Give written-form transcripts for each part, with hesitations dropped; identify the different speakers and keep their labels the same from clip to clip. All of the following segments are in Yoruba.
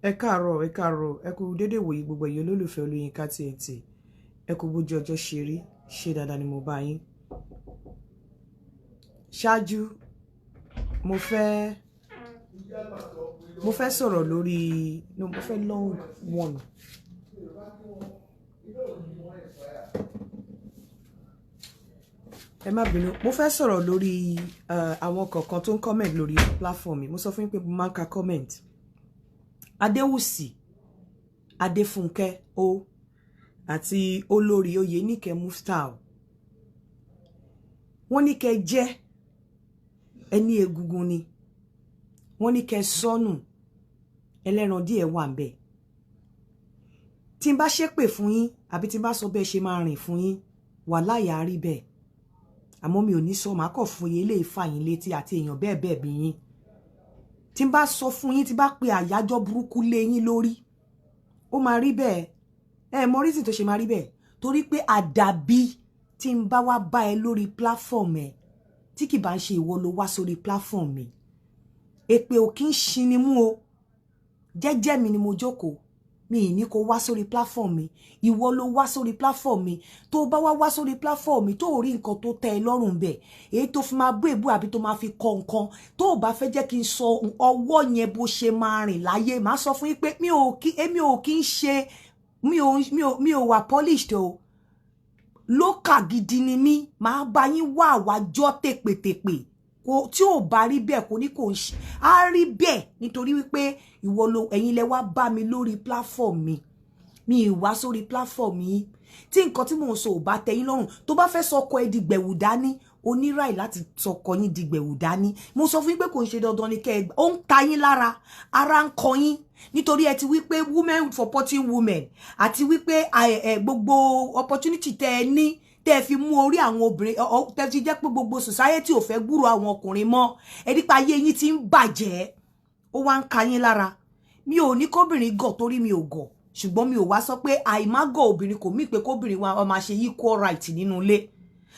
Speaker 1: Ẹ káàárọ̀, ẹ káàárọ̀, ẹ kú dédé wòyí gbogbo ẹ̀yin olólùfẹ́ Olóyinka TNT. Ẹ kú bójú ọjọ́ ṣe rí, ṣé dáadáa ni mo bá yín? Ṣáájú, mo fẹ́ sọ̀rọ̀ lórí, no, mo fẹ́ long one. Ẹ má bínú, mo fẹ́ sọ̀rọ̀ lórí àwọn kọ̀ọ̀kan tó ń comment lórí platform mi. Mo sọ fún yín pé mo máa ń ka comment. Adéwùsì Adéfúnkẹ́ o àti olórí Oyèníkẹ́ Muftau, wọ́n ní kẹ́ jẹ́ ẹni egungun ni, wọ́n ní kẹ́ sọnù ẹlẹ́ran díẹ̀ wà ń bẹ̀. Tí n bá ṣépè fún yín àbí tí n bá sọ bẹ́ẹ̀ ṣe máa rìn fún yín, wàláhì á rí bẹ́ẹ̀. Àmọ́ mi ò ní sọ, màá kọ̀ fún yín eléyìí fà yín létí àti èèyàn bẹ́ẹ̀ bẹ́ẹ̀ bí yín. Tí n bá sọ fún yín, tí bá pe àyájọ́ burúkú lé yín lórí, ó máa rí bẹ́ẹ̀. Ẹ mọ reason tó ṣe máa rí bẹ́ẹ̀, torí pé àdàbí tí n bá wá bá ẹ lórí platform ẹ, tí kì bá ń ṣe ìwọ ló wá sórí platform mi, èpè ò kí ń ṣini mú o. Jẹ́jẹ́ mi ni mo jókòó, mi ì ní kó wá sórí platform mi. Ìwọ ló wá sórí platform mi. Tó bá wá wá sórí platform mi, tó rí nǹkan tó tẹ́ ẹ lọ́rùn bẹ̀, èyí tó fi máa bú èbú àbí tó máa fi kọ nǹkan tó bá fẹ́ jẹ́ kí n sọ ọwọ́ yẹn bó ṣe máa rìn láyé, màá sọ fún yín pé mi ò kí, èmi ò kí ń ṣe, mi ò wà polished o. Lókà gidi ni mí. Màá bá yín wá àwájọ́ tèpètèpè kò tí ò bá rí bẹ́ẹ̀, kò ní kò ń ṣe á rí bẹ́ẹ̀, nítorí wípé ìwọ ló, ẹ̀yin lẹ wá bá mi lórí platform mi. Mi ì wá sórí platform yín. Tí nǹkan tí mò ń sọ ò bá tẹ́ yín lọ́rùn, tó bá fẹ́ sọkọ ẹ di gbẹ̀wù dání, oníráì láti sọkọ yín di gbẹ̀wù dání. Mo sọ fún yín pé kò ń ṣe dandan ni kẹ́ ẹ ó ń ta yín lára, ara ń kọ yín, nítorí ẹ ti wí pé women supporting women, àti wípé gbogbo opportunity tẹ́ ẹ ní, tẹ́ ẹ fi mú orí àwọn obìnrin, tẹ́ fi jẹ́ pé gbogbo society ò fẹ́ gbúrò àwọn ọkùnrin mọ́. Ẹ nípa ayé yín ti ń bàjẹ́, ó wá ń ka yín lára. Mi ò ní kóbìnrin gọ̀, torí mi ò gọ̀, ṣùgbọ́n mi ò wá sọ pé àìmágọ̀ obìnrin kò mí pé kóbìnrin wa máa ṣe equal right nínú ilé.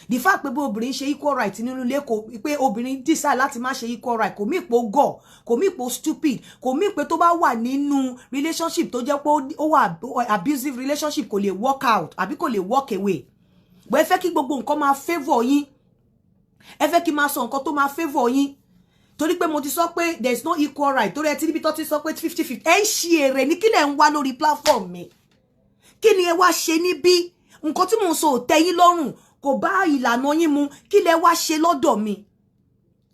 Speaker 1: The fact pé bí obìnrin ṣe equal right nínú ilé, kò pé obìnrin decide láti má ṣe equal right, kò mí pé ó gọ̀, kò mí pé ó stupid, kò mí pé tó bá wà nínú relationship tó jẹ́ pé ó wà abusive relationship, kò lè work out àbí kò lè walk away. Bó ẹ fẹ́ kí gbogbo nǹkan máa favour yín, ẹ fẹ́ kí máa sọ nǹkan tó máa favour yín, torí pé mo ti sọ pé there is no equal right, torí ẹ ti níbi tó ti sọ pé 50-50. Ẹ ń ṣe èrè ní kílẹ̀ ń wá lórí platform mi? Kí ni ẹ wá ṣe níbí? Nǹkan tí mò ń sọ ò tẹ́ yín lọ́rùn, kò bá ìlànà yín mu. Kí lẹ wá ṣe lọ́dọ̀ mi?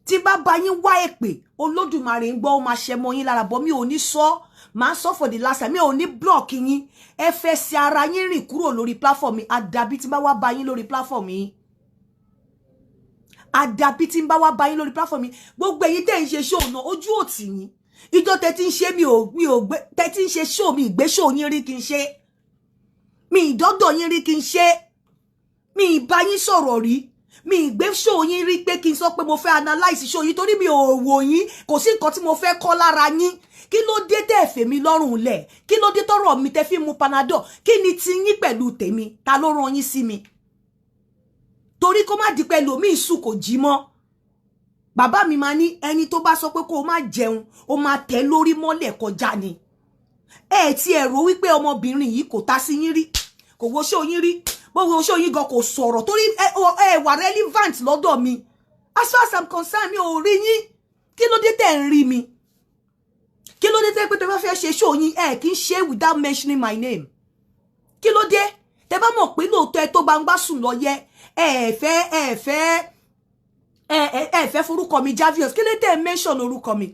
Speaker 1: Tí bá bá yín wá èpè, Olódùmarè ń gbọ́, ó máa ṣe mọ́ yín lára bọ́. Mi ò ní sọ, màá sọ for the last time, mi ò ní block yín. Ẹ fẹ́ ṣe ara yín rìn kúrò lórí platform mi. Àdàbí tí bá wá bá yín lórí platform yín, àdàbí tí ń bá wá bá yín lórí platform mi. Gbogbo èyí tẹ́ ń ṣe show náà, ojú ò tì yín. Ìjọ tẹ́ ti ń ṣe, mi ò gbé tẹ́ ti ń ṣe show, mi ìgbé show yín rí kí n ṣe, mi ìdọ́dọ̀ yín rí kí n ṣe, mi ìbá yín sọ̀rọ̀ rí, mi ìgbé show yín rí pé kí n sọ pé mo fẹ́ analyse show yín, torí mi ò wò yín. Kò sí nǹkan tí mo fẹ́ kọ́ lára yín. Kí ló dé tẹ́ fẹ́ mi lọ́rùn lẹ̀? Kí ló dé tọ́rọ̀ mi tẹ́ fi mu Panadol? Kí ni ti yín pẹ̀lú tèmi? Ta ló rán yín sí mi? Torí kó má di pé ẹlòmíì sùn kò jí mọ́. Bàbá mi máa ní ẹni tó bá sọ pé kó o má jẹun, ó máa tẹ̀ lórí mọ́lẹ̀ kọjá ni. Ẹ ti ẹ̀ rò wípé ọmọbìnrin yìí kò ta sí yín rí, kò wo ṣó yín rí, bó wo ṣó yín gan kò sọ̀rọ̀, torí ẹ wà relevant lọ́dọ̀ mi. As far as I'm concerned, mi ò rí yín. Kí ló dé tẹ̀ ń rí mi? Kí ló dé tẹ́ pé tẹ́ bá fẹ́ ṣe ṣó yín, ẹ kì í ṣe without mentioning my name? Kí ló dé? Tẹ́ bá mọ̀ pé lóòótọ́ ẹ tó gbangba sùn lọ yẹ, ẹ fẹ́ forúkọ mi Javius, kí ló dé tẹ́ mention orúkọ mi?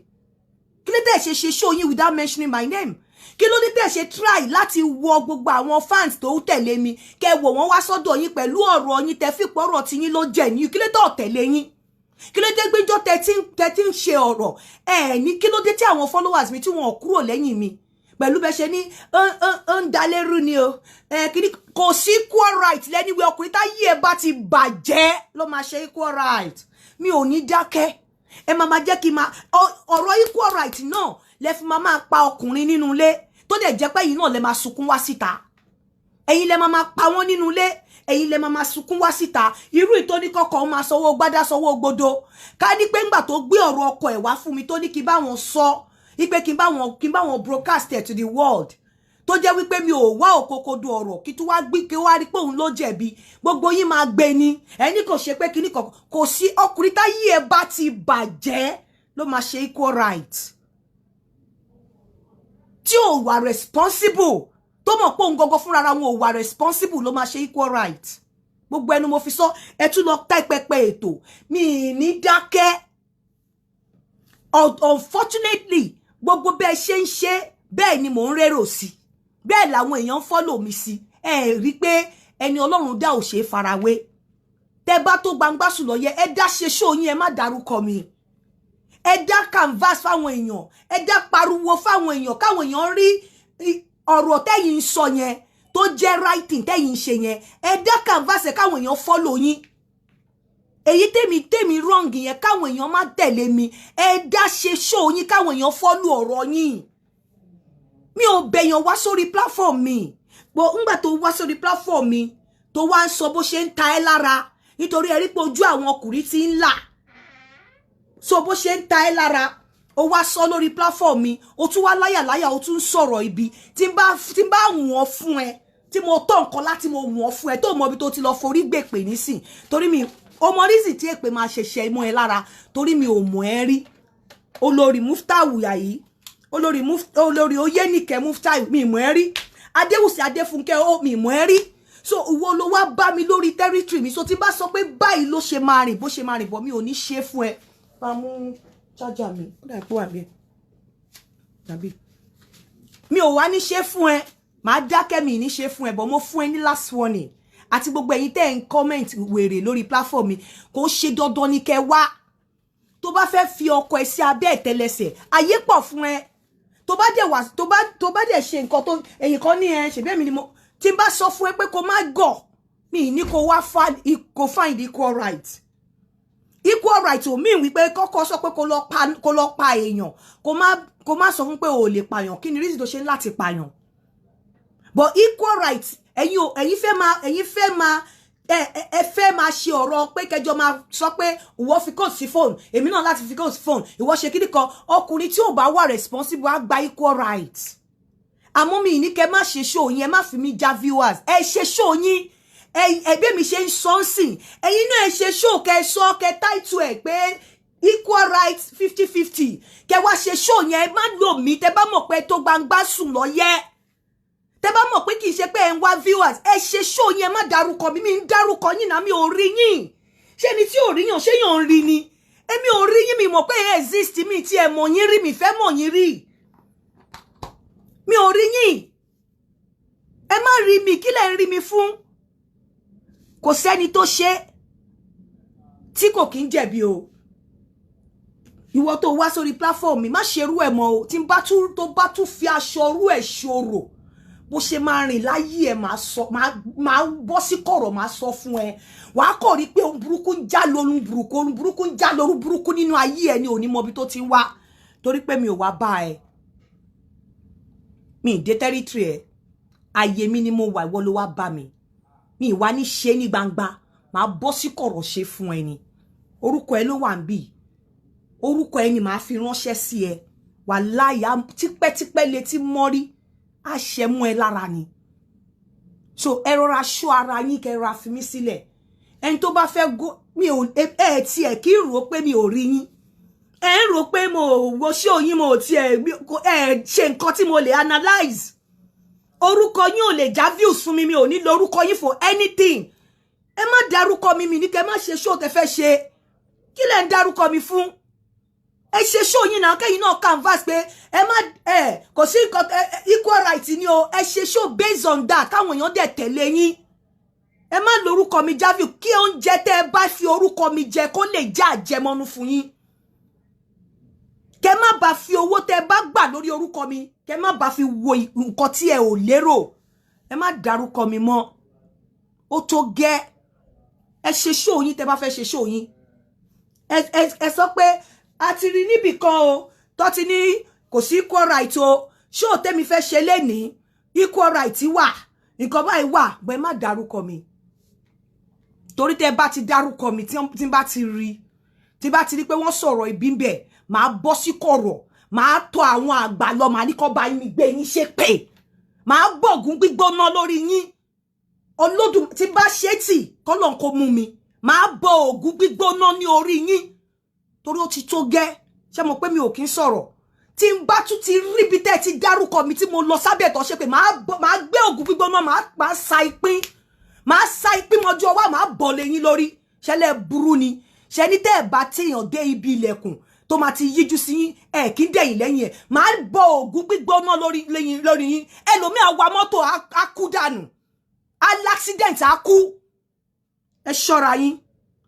Speaker 1: Kí ló dé ṣe ṣe show yín without mentioning my name? Kí ló dé tẹ́ ṣe try láti wọ gbogbo àwọn fans tó tẹ̀lé mi, kẹ́ wò wọ́n wá sọ́dọ̀ yín pẹ̀lú ọ̀rọ̀ yín, tẹ́ fìpọ̀ ọ̀rọ̀ tí yín ló jẹ̀ ní? Kí ló dé tẹ̀lé yín? Kí ló dé gbẹ́jọ́ tẹ́ tí ń ṣe ọ̀rọ̀ ẹ̀ ní? Kí ló dé tí àwọn followers mi tí wọ́n kúrò lẹ́yìn mi pẹ̀lú bẹ́ẹ̀ ṣe ní ń dalérú ni o? Kìíní kò sí equal right lẹ́niwẹ̀. Ọkùnrin táyé ẹ bá ti bàjẹ́ ló máa ṣe equal right. Mi ò ní dákẹ́. Ẹ máa máa jẹ́ kí n máa ọ̀rọ̀ equal right náà lẹ fi máa máa pa ọkùnrin nínú ilé, tó dẹ̀ jẹ́ pé ẹ̀yin náà lẹ máa sunkún wá síta. Ẹ̀yin lẹ máa máa pa wọ́n nínú ilé, ẹ̀yin lẹ máa máa sunkún wá síta. Irú ìtóní kọ́kọ́ máa sanwó gbádá, sanwó gbodo, ká ní pé ńgbà tó gbé ọ̀rọ̀ ọkọ ẹ̀ wá fún mi, tó ní kí bá wọn sọ Ipe kí n bá wọn broadcast it to the world, tó jẹ́ wípé mi ò wá òkokodo ọ̀rọ̀ kí tó wá gbí kí wá rí pé òun ló jẹ̀bi, gbogbo yín máa gbé ni. Ẹni kò ṣe pé kíní kankan kò sí. Ọkùnrin táyé ẹ bá ti bàjẹ́ ló máa ṣe equal right, tí ò wà responsible, tó mọ̀ pé òun gangan fúnra wọn ò wà responsible ló máa ṣe equal right. Gbogbo ẹnu mo fi sọ. Ẹ tún lọ tẹ́ pẹpẹ ètò mi ní dákẹ́. Unfortunately, gbogbo bẹ́ẹ̀ ṣe ń ṣe bẹ́ẹ̀ ni mò ń rérò sí, bẹ́ẹ̀ làwọn èèyàn ń follow mi sí. Ẹ rí pé ẹni Ọlọ́run dá ò ṣe é farawé. Tẹ́ bá tó gbangba sùn lọ yẹ, ẹ dá ṣe ṣó yín, ẹ má dárúkọ mi. Ẹ dá canvas fáwọn èèyàn, ẹ dá pariwo fáwọn èèyàn, káwọn èèyàn rí ọ̀rọ̀ tẹ́yìn ń sọ yẹn tó jẹ́ writing tẹ́yìn ń ṣe yẹn. Ẹ dá canvas ẹ, káwọn èèyàn follow yín. Èyí tèmi wrong yẹn, káwọn èèyàn má tẹ̀lé mi. Ẹ dá ṣe show yín, káwọn èèyàn follow ọ̀rọ̀ yín. Mi ò bẹ̀yàn wá sórí platform mi bó. Ńgbà tó wá sórí platform mi, tó wá ń sọ bó ṣe ń ta ẹ́ lára, nítorí ẹ rí pé ojú àwọn ọkùnrin ti ń là, so bó ṣe ń ta ẹ́ lára, ó wá sọ lórí platform mi, ó tún wá láyàláyà, ó tún sọ̀rọ̀ ibi tí n bá wọ̀n fún ẹ, tí mo tọ́ nǹkan láti mo wọ̀n fún ẹ, tó mọ ibi tó ti lọ forí gbèpè nísìn. Torí mi ó mọ reason tí èpè máa ṣe ṣe mọ́ ẹ lára, torí mi ò mọ̀ ẹ́ rí. Olórí Muftahu yìí, olórí Oyénìkẹ́ Muftahu, mi mọ̀ ẹ́ rí. Adéwùsì Adéfúnkẹ́, ó mi mọ̀ ẹ́ rí. So ìwọ ló wá bá mi lórí territory mi. So tí bá sọ pé báyìí ló ṣe máa rìn, bó ṣe máa rìn bọ̀, mi ò ní ṣe fún ẹ. Bá mú charger mi, ó dà pé wà bí ẹ tàbí mi ò wá ní ṣe fún ẹ, màá dákẹ́, mi ní ṣe fún ẹ bọ̀. Mo fún ẹ ní last warning. Àti gbogbo ẹ̀yin tẹ́ ẹ̀ ń comment wèrè lórí platform mi, kò ṣe dandan ní kẹ́ wá. Tó bá fẹ́ fi ọkọ ẹ sí abẹ́ ìtẹ́lẹsẹ̀, ayé pọ̀ fún ẹ. Tó bá dẹ̀ wà, tó bá dẹ̀ ṣe nǹkan tó ẹ̀yìn kan ní ẹ ṣèbí èmi ni mo tí n bá sọ fún ẹ pé kó má gọ̀, mi ní kó wá kó find equal right. Equal right ò mean wípé kọ́kọ́ sọ pé kó lọ pa èèyàn. Kó má sọ fún pé o ò lè pààyàn. Kí ni reason tó ṣe láti pààyàn? But equal right, ẹ̀yin ò ẹ̀yin fẹ́ máa ẹ fẹ́ máa ṣe ọ̀rọ̀ pé kẹjọ máa sọ pé ìwọ fi code sí phone, èmi náà láti fi code sí phone, ìwọ ṣe kíní kan. Ọkùnrin tí ò bá wà responsible á gba equal right. Àmọ́ mi ní kẹ́ má ṣe show yín, ẹ má fi mí já viewers. Ẹ ṣe show yín. Ẹbí mi ṣe ń sọ ń sìn, ẹ̀yin náà ẹ ṣe show, kẹ́ sọ, kẹ́ title ẹ pé equal right 50-50, kẹ́ wá ṣe show yẹn. Ẹ má lò mí. Tẹ́ bá mọ̀ pé tó gbangba sùn lọ yẹ, tẹ́ bá mọ̀ pé kì í ṣe pé ẹ ń wá viewers, ẹ ṣe show yẹn. Má dárúkọ mi. Mi ń dárúkọ yín náà, mi ò rí yín. Ṣé ni tí ò rí yàn, ṣé yàn ń rí ni? Èmi ò rí yín, mi mọ̀ pé ẹ exist. Mi tí ẹ mọ̀ yín rí, mi fẹ́ mọ̀ yín rí, mi ò rí yín. Ẹ má rí mi. Kí lẹ̀ ń rí mi fún? Kò sẹ́ni tó ṣe tí kò kí ń jẹ̀bi o. Ìwọ tó wá sórí platform mi, má ṣerú ẹ̀ mọ́ o. Tí n bá tún tó bá tún fi aṣọ rú ẹ̀ ṣòro, bó ṣe máa rìn láyé ẹ, máa sọ, máa bọ́ sí kọ̀rọ̀, máa sọ fún ẹ. Wàá kọ̀ rí pé ohun burúkú ń já lórun burúkú, ohun burúkú ń já lórun burúkú nínú ayé ẹ ní òní mọbi tó ti ń wá, torí pé mi ò wá bá ẹ, mi ì dé territory ẹ. Ayé mi ni mo wà, ìwọ ló wá bá mi. Mi ìwà ní ṣe ní gbangba, màá bọ́ sí kọ̀rọ̀ ṣe fún ẹ ni. Orúkọ ẹ ló wà ń bì, orúkọ ẹ ni màá fi ránṣẹ́ sí ẹ. Wàláyà, tipẹ́tipẹ́ létí mọ́rí, á ṣẹ mú ẹ lára ni. So ẹ rọra ṣọ́ ara yín, kẹ́ rọra fi mí sílẹ̀. Ẹni tó bá fẹ́ go, mi ò ẹ tiẹ̀ kí n rò pé mi ò rí yín. Ẹ ń rò pé mo wo ṣé òyìn, mo tiẹ̀ ẹ ṣe nǹkan tí mo lè analyse. Orúkọ yín ò lè já views fún mi. Mi ò ní lo orúkọ yín for anything. Ẹ má dárúkọ mi. Mi ní kẹ́ má ṣe show tẹ́ fẹ́ ṣe. Kí lẹ ń dárúkọ mi fún? Ẹ ṣe show yín náà, kẹ́yìn náà canvas pé ẹ má ẹ kò sí nǹkan equal right ni o. Ẹ ṣe show based on that, káwọn èèyàn dẹ̀ tẹ̀lé yín. Ẹ má lórúkọ mi já view. Kí oúnjẹ tẹ́ ẹ bá fi orúkọ mi jẹ kó lè já àjẹmọ́nú fún yín. Kẹ má bá fi owó tẹ́ ẹ bá gbà lórí orúkọ mi, kẹ má bá fi wo nǹkan tí ẹ ò lérò. Ẹ má dárúkọ mi mọ́, ó tó gẹ́. Ẹ ṣe show yín. Tẹ́ bá fẹ́ ṣe show yín, ẹ sọ pé a ti rí níbì kan o tó ti ní kò sí equal right o. Show tẹ́mi fẹ́ ṣe lénìí, equal right wà, nǹkan báyìí wà bọ́. Ẹ má dárúkọ mi, torí tẹ́ bá ti dárúkọ mi, tí n bá ti rí pé wọ́n sọ̀rọ̀ ibi ń bẹ̀, màá bọ́ sí kọ̀rọ̀. Màá tọ̀ àwọn àgbà lọ, màá ní kó bá yín gbé yín ṣépè, màá bọ̀gún gbígbóná lórí yín. Olódùn tí bá ṣe tì kọ́lọ̀ kó mú mi, màá bọ ògún gbígbóná ní orí yín, torí ó ti tó gẹ́. Ṣé mo pé mi ò kí ń sọ̀rọ̀? Tí n bá tún ti ríbi tẹ́ ti dárúkọ mi, tí mo lọ sábẹ́ ẹ̀tọ́ ṣe pé màá gbé ògún gbígbóná, màá sa ìpín, màá sa ìpín mọ́jú ọwọ́, màá bọ̀ lẹ́yìn lórí. Ṣẹlẹ̀ burú ni ṣe ní tẹ́ ẹ̀ bá téèyàn dé ibi ilẹ̀kùn tó máa ti yíjú sí yín, ẹ̀ kí ń dẹ̀yìn lẹ́yìn ẹ̀. Màá bọ ògún gbígbóná lórí yín. Ẹlòmíì á wa mọ́tò, á kú dànù, á l'accident, á kú. Ẹ ṣọ́ra yín,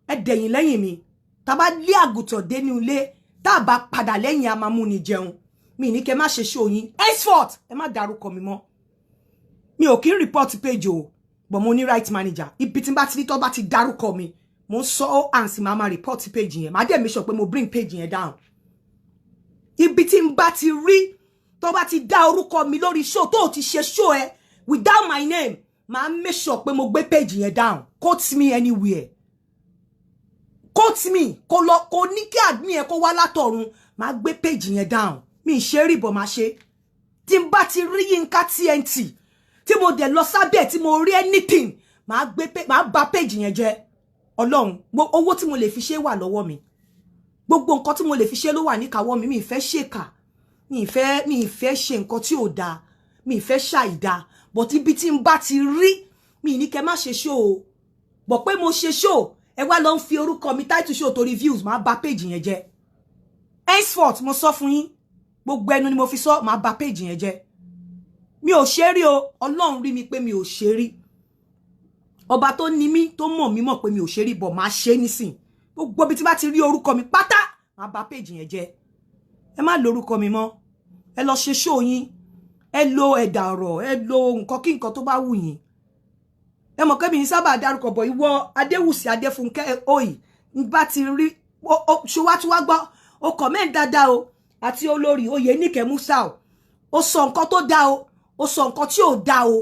Speaker 1: ẹ dẹ̀yìn lẹ́yìn mi. Tá bá lé àgùntàn dé ní ilé, tá a bá padà lẹ́yìn, a máa mú ni jẹun. Mi ní kẹ́ má ṣe show yín. Henceforth, ẹ má dárúkọ mi mọ́. Mi ò kí ń report page o, but mo ní right manager. Ibi tí n bá ti ní tó bá ti dárúkọ mi, mo ń sọ ó àǹsì, máa máa report page yẹn, màá dẹ̀ make sure pé mo bring page yẹn down. Ibi tí n bá ti rí tó bá ti dá orúkọ mi lórí show, tó ti ṣe show ẹ without my name, màá make sure pé mo gbé page yẹn down. Quote me anywhere, quote me. Kó lọ kó ní kí admin ẹ kó wá látọ̀run, màá gbé page yẹn down. Mi ì ṣe rí bọ̀, máa ṣe. Tí n bá ti rí Yínká TNT, tí mo dẹ̀ lọ sábẹ́, tí mo rí anything, màá gbé, màá bà page yẹn jẹ́. Ọlọ́run, owó tí mo lè fi ṣe wà lọ́wọ́ mi, gbogbo nǹkan tí mo lè fi ṣe ló wà níkàáwọ́ mi. Mi ì fẹ́ ṣèkà, mi ì fẹ́ ṣe nǹkan tí ò dáa, mi ì fẹ́ ṣàìdáa. But ibi tí n bá ti rí, mi ní kẹ́ má ṣe show o, bọ̀ pé mo ṣe show, ẹ wá lọ ń fi orúkọ mi title show torí views, máa bà page yẹn jẹ́. Henceforth, mo sọ fún yín, gbogbo ẹnu ni mo fi sọ, máa bà page yẹn jẹ́. Mi ò ṣe rí o. Ọlọ́run rí mi pé mi ò ṣe rí. Ọba tó ní mí, tó mọ̀ mí, mọ̀ pé mi ò ṣe rí, bọ̀ máa ṣe nísìn. Gbogbo ibi tí bá ti rí orúkọ mi pátá, máa bà page yẹn jẹ́. Ẹ má lo orúkọ mi mọ́. Ẹ lọ ṣe show yín, ẹ lo ẹ̀dà ọ̀rọ̀, ẹ lo nǹkan kí nǹkan tó bá wù yín. Ẹ mọ̀ kẹ́mi sábà dárúkọ bọ̀. Ìwọ Adéwùsì Adéfúnkẹ́ òyì, bá ti rí ṣọwá tí wá gbọ́, o comment dáadáa o, àti olórí Oyèníkẹ́ Musa o. Ó sọ nǹkan tó dáa o, ó sọ nǹkan tí ò dáa o.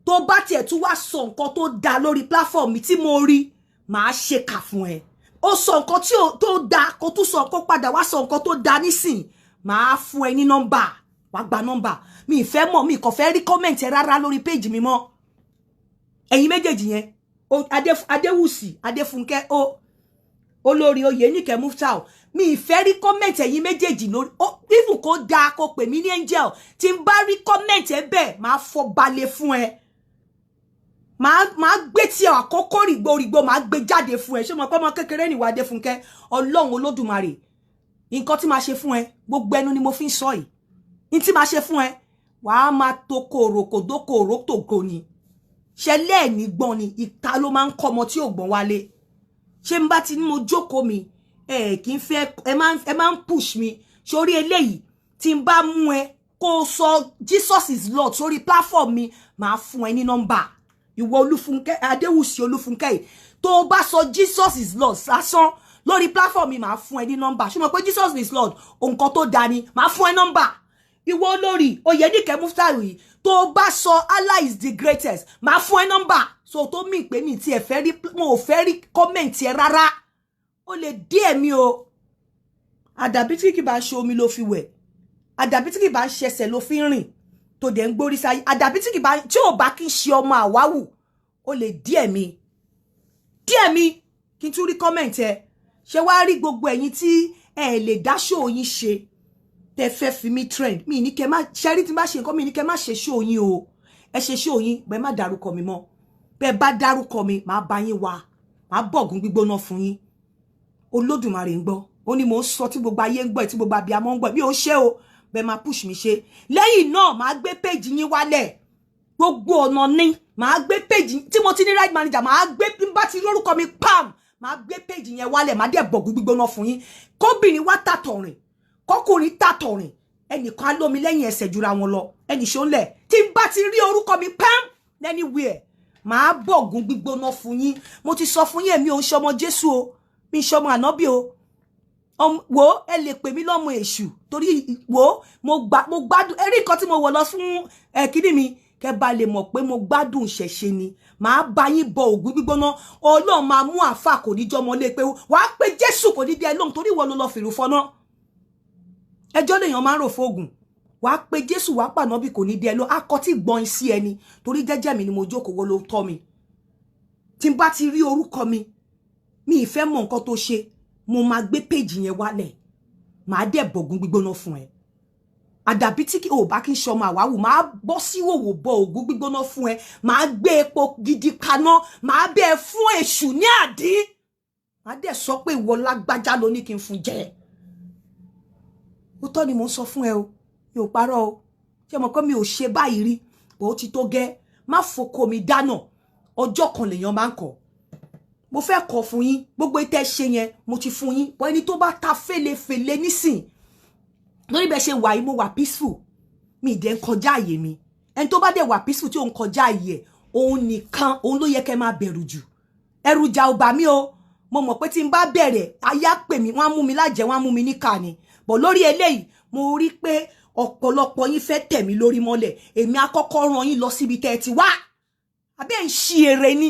Speaker 1: Tó bá tiẹ̀ tún wá sọ nǹkan tó dáa lórí platform mi tí mo rí, màá ṣe kà fún ẹ. Ó sọ nǹkan tí tó dáa, kó tún sọ nǹkan padà wá sọ nǹkan tó dáa nísìn, màá fún ẹ ní nọ́mbà, wàá gba nọ́mbà. Mi ì fẹ́ mọ̀, mi kò fẹ́ rí comment rárá lórí page mi mọ́. Ẹ̀yin méjèèjì yẹn, Adéwùsì Adéfúnkẹ́ o, olórí Oyèníkẹ́ Muftau, mi ì fẹ́ rí comment ẹ̀yin méjèèjì lórí. Even kó dáa, kó pè mí ní angel, tí n bá rí comment ẹ bẹ́ẹ̀, máa fọ́ balẹ̀ fún ẹ, máa gbé tí àkókò rìgbòrìgbò, máa gbé jáde fún ẹ. Ṣé mo pé ọmọ kékeré nìwà Adéfúnkẹ́? Ọlọ́run Olódùmarè, nǹkan tí máa ṣe fún ẹ, gbogbo ẹnu ni mo fi ń sọ yìí, ní tí máa ṣe fún ẹ, wàá máa tó kòròkòdókòrò tògo ni. Ṣẹlẹ̀ ní gbọ́n ni, ìta ló máa ń kọ́ ọmọ tí ò gbọ́n wálé. Ṣé n bá ti ní mo jókòó mi, ẹ kì í fẹ́, ẹ máa ń push mi sórí eléyìí. Tí n bá mú ẹ kó sọ "Jesus is Lord" sórí platform mi, màá fún ẹ ní nọ́mbà. Ìwọ Olúfúnkẹ́, Adéwùsì Olúfúnkẹ́ yìí, tó o bá sọ "Jesus is Lord" lásán lórí platform mi, màá fún ẹ ní nọ́mbà. Ṣùgbọ́n pé "Jesus is Lord", nǹkan tó dáa ni, màá fún ẹ nọ́mbà. Ìwọ olórí Oyèníkẹ́ Muftau yìí, tó o bá sọ "Allah is the greatest", màá fún ẹ nọ́mbà. So tó mì pé mi tí ẹ fẹ́ rí, mo ò fẹ́ rí comment ẹ rárá. Ó lè dí ẹ̀mí o. Àdàbí tí kì bá ṣe omi ló fi wẹ̀, àdàbí tí kì bá ń ṣẹsẹ̀ ló fi ń rìn, tó dẹ̀ ń gbórí sáyé, àdàbí tí kì bá tí ò bá kí ń ṣe ọmọ àwáwù, ó lè dí ẹ̀mí, dí ẹ̀mí kí n tún rí comment ẹ. Ṣé wàá rí gbogbo ẹ̀yin tí ẹ lè dá show yín ṣe, tẹ fẹ́ fi mí trend? Mi ní kẹ́ má ṣẹ́rí tí n bá ṣe nǹkan, mi ní kẹ́ má ṣe show yín o. Ẹ ṣe show yín, bẹ́ẹ̀ má dárúkọ mi mọ́. Bẹ́ẹ̀ bá dárúkọ mi, màá bá yín wá, màá bọ̀gùn gbígbóná fún yín. Olódùmarè ń gbọ́. Ó ní mò ń sọ tí gbogbo ayé ń gbọ́, tí gbogbo abiyamọ ń gbọ́. Mi ò ṣe o, bẹ́ẹ̀ máa push mi ṣe. Lẹ́yìn náà, màá gbé page yín wálẹ̀. Gbogbo ọ̀nà ni màá gbé page tí mo ti ní right manager, màá gbé. Bá ti lórúkọ mi pam, màá gbé page yẹn wálẹ̀, màá dẹ̀ bọ̀gùn gbígbóná fún yín. Kóbìnrin wá tàtọ̀rìn, kọkùnrin tàtọ̀rìn, ẹnìkan á lómi lẹ́yìn ẹsẹ̀ jura wọn lọ. Ẹnì ṣó ńlẹ̀. Tí n bá ti rí orúkọ mi pam anywhere, màá bọ̀gùn gbígbóná fún yín. Mo ti sọ fún yín, èmi ò ń ṣọmọ Jésù o, mi ń ṣọmọ ànábì o. Wo, ẹ lè pè mí lọ́mọ èṣù, torí wo, mo gbà, mo gbádùn ẹ rí nǹkan tí mo wọ̀ lọ fún ẹ kíní mi, kẹ́ bá lè mọ̀ pé mo gbádùn ṣẹ̀ṣe ni. Màá bá yín bọ ògùn gbígbóná. Ọlọ́run máa mú àáfà, kò ní jọmọ lé pé wàá pé Jésù kò ní dé ẹ lóhùn, torí ìwọ ló lọ fìrù fọná. Ẹjọ́ lèèyàn máa ń rò fóògùn. Wàá pe Jésù, wàá pànábì, kò ní dé ẹ lọ akọ tí gbọ́n sí ẹni, torí jẹ́jẹ́ mi ni mo jókòó, wọ́n ló tọ́ mi. Tí n bá ti rí orúkọ mi, mi ì fẹ́ mọ nǹkan tó ṣe, mo máa gbé péjì yẹn wálẹ̀, màá dẹ̀ bọ̀gún gbígbóná fún ẹ. Àdàbí tí o bá kí n ṣọmọ àwáwù, máa bọ́ síwòwò bọ ògún gbígbóná fún ẹ, máa gbé epo gidi kaná, máa bẹ́ ẹ fún èṣù ní àdín, máa dẹ̀ sọ pé ìwọ lágbájá ló ní kí n fún jẹ. Ó tọ́ ni mò ń sọ fún ẹ o, mi ò parọ́ o. Ṣé mo kọ́ mi ò ṣe báyìí rí bó ti tó gẹ́? Má foko mi dáná. Ọjọ́ kan lèèyàn máa ń kọ̀. Mo fẹ́ kọ̀ fún yín, gbogbo ìtẹ́ ṣe yẹn mo ti fún yín bọ́. Ẹni tó bá ta fèlèfèlè nísìn lórí bẹ́ẹ̀ ṣe wà yìí, mo wà peaceful, mi dẹ̀ ń kọjá àyè mi. Ẹni tó bá dẹ̀ wà peaceful tí òun kọjá àyè ẹ̀, òun nìkan òun ló yẹ kẹ́ máa bẹ̀rù jù. Ẹ̀rù jà ò bà mí o. Mo mọ̀ pé tí n bá bẹ̀rẹ̀, aya pè mí, wọ́n á mú mi lájẹ̀, wọ́n á mú mi níkà ni. Bọ̀ lórí eléyìí, mo rí pé ọ̀pọ̀lọpọ̀ yín fẹ́ tẹ̀ mí lórí mọ́lẹ̀. Èmi á kọ́kọ́ rán yín lọ síbi tẹ́ ẹ ti wá. Àbẹ́ ń ṣí ere ni?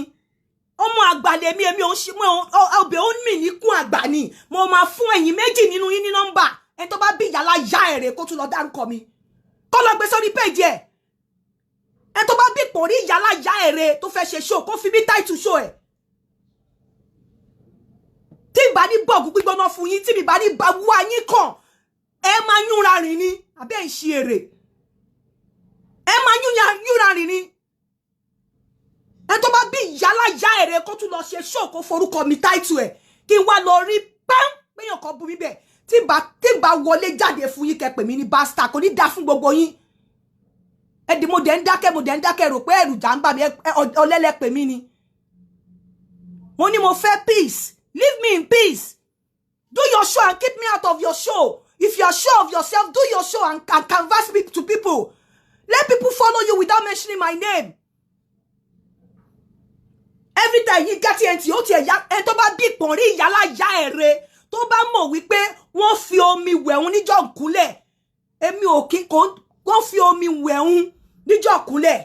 Speaker 1: Ọmọ àgbà lèmi, èmi ò ń ṣe ọbẹ̀ ó ń mì níkún àgbà ni. Mo máa fún ẹ̀yin méjì nínú yín ní nọ́mbà. Ẹni tó bá bí ìyálà ya ẹ̀rẹ̀, kó tún lọ dárúkọ mi, kó lọ gbé sórí péjì ẹ̀. Ẹni tó bá bí pò rí ìyálà ya ẹ̀rẹ̀ tó fẹ́ ṣe show, kó fi mí title show ẹ̀. Tí n bá ní bọ́ọ̀gù gbígbóná fún yín, tí mi bá ní bá wá yín kàn, ẹ máa yúnra rìn ni. Àbẹ́ ń ṣe èrè? Ẹ máa yúnra rìn ni. Ẹ tó bá bí ìyálà ya ẹ̀rẹ̀, kó tún lọ ṣe show, kó forúkọ mi title ẹ̀, kí n wá lọ rí pẹ́ń péyàn kan bú mi bẹ́ẹ̀. Tí n bá wọlé jáde fún yín, kẹ́ pè mí ní bastard, kò ní dá fún gbogbo yín. Ẹdì mo dẹ̀ ń dákẹ́, mo dẹ̀ ń dákẹ́, rò pé ẹ̀rù jà ń bà mí. Ọlẹ́lẹ̀ pè mí ni. Mo ní mo fẹ́ peace. Leave me in peace. Do your show and keep me out of your show. If you are sure of yourself, do your show and canvass me to people. Let people follow you without mentioning my name. Every time Yinka TNT, ó tiẹ̀ ya. Ẹni tó bá bí ìpọ̀n rí ìyálà ya ẹ̀rẹ̀, tó bá mọ̀ wípé wọ́n fi omi wẹ̀hún níjọ́ ìkúnlẹ̀, èmi ò kí kò wọ́n fi omi wẹ̀hún níjọ́ ìkúnlẹ̀,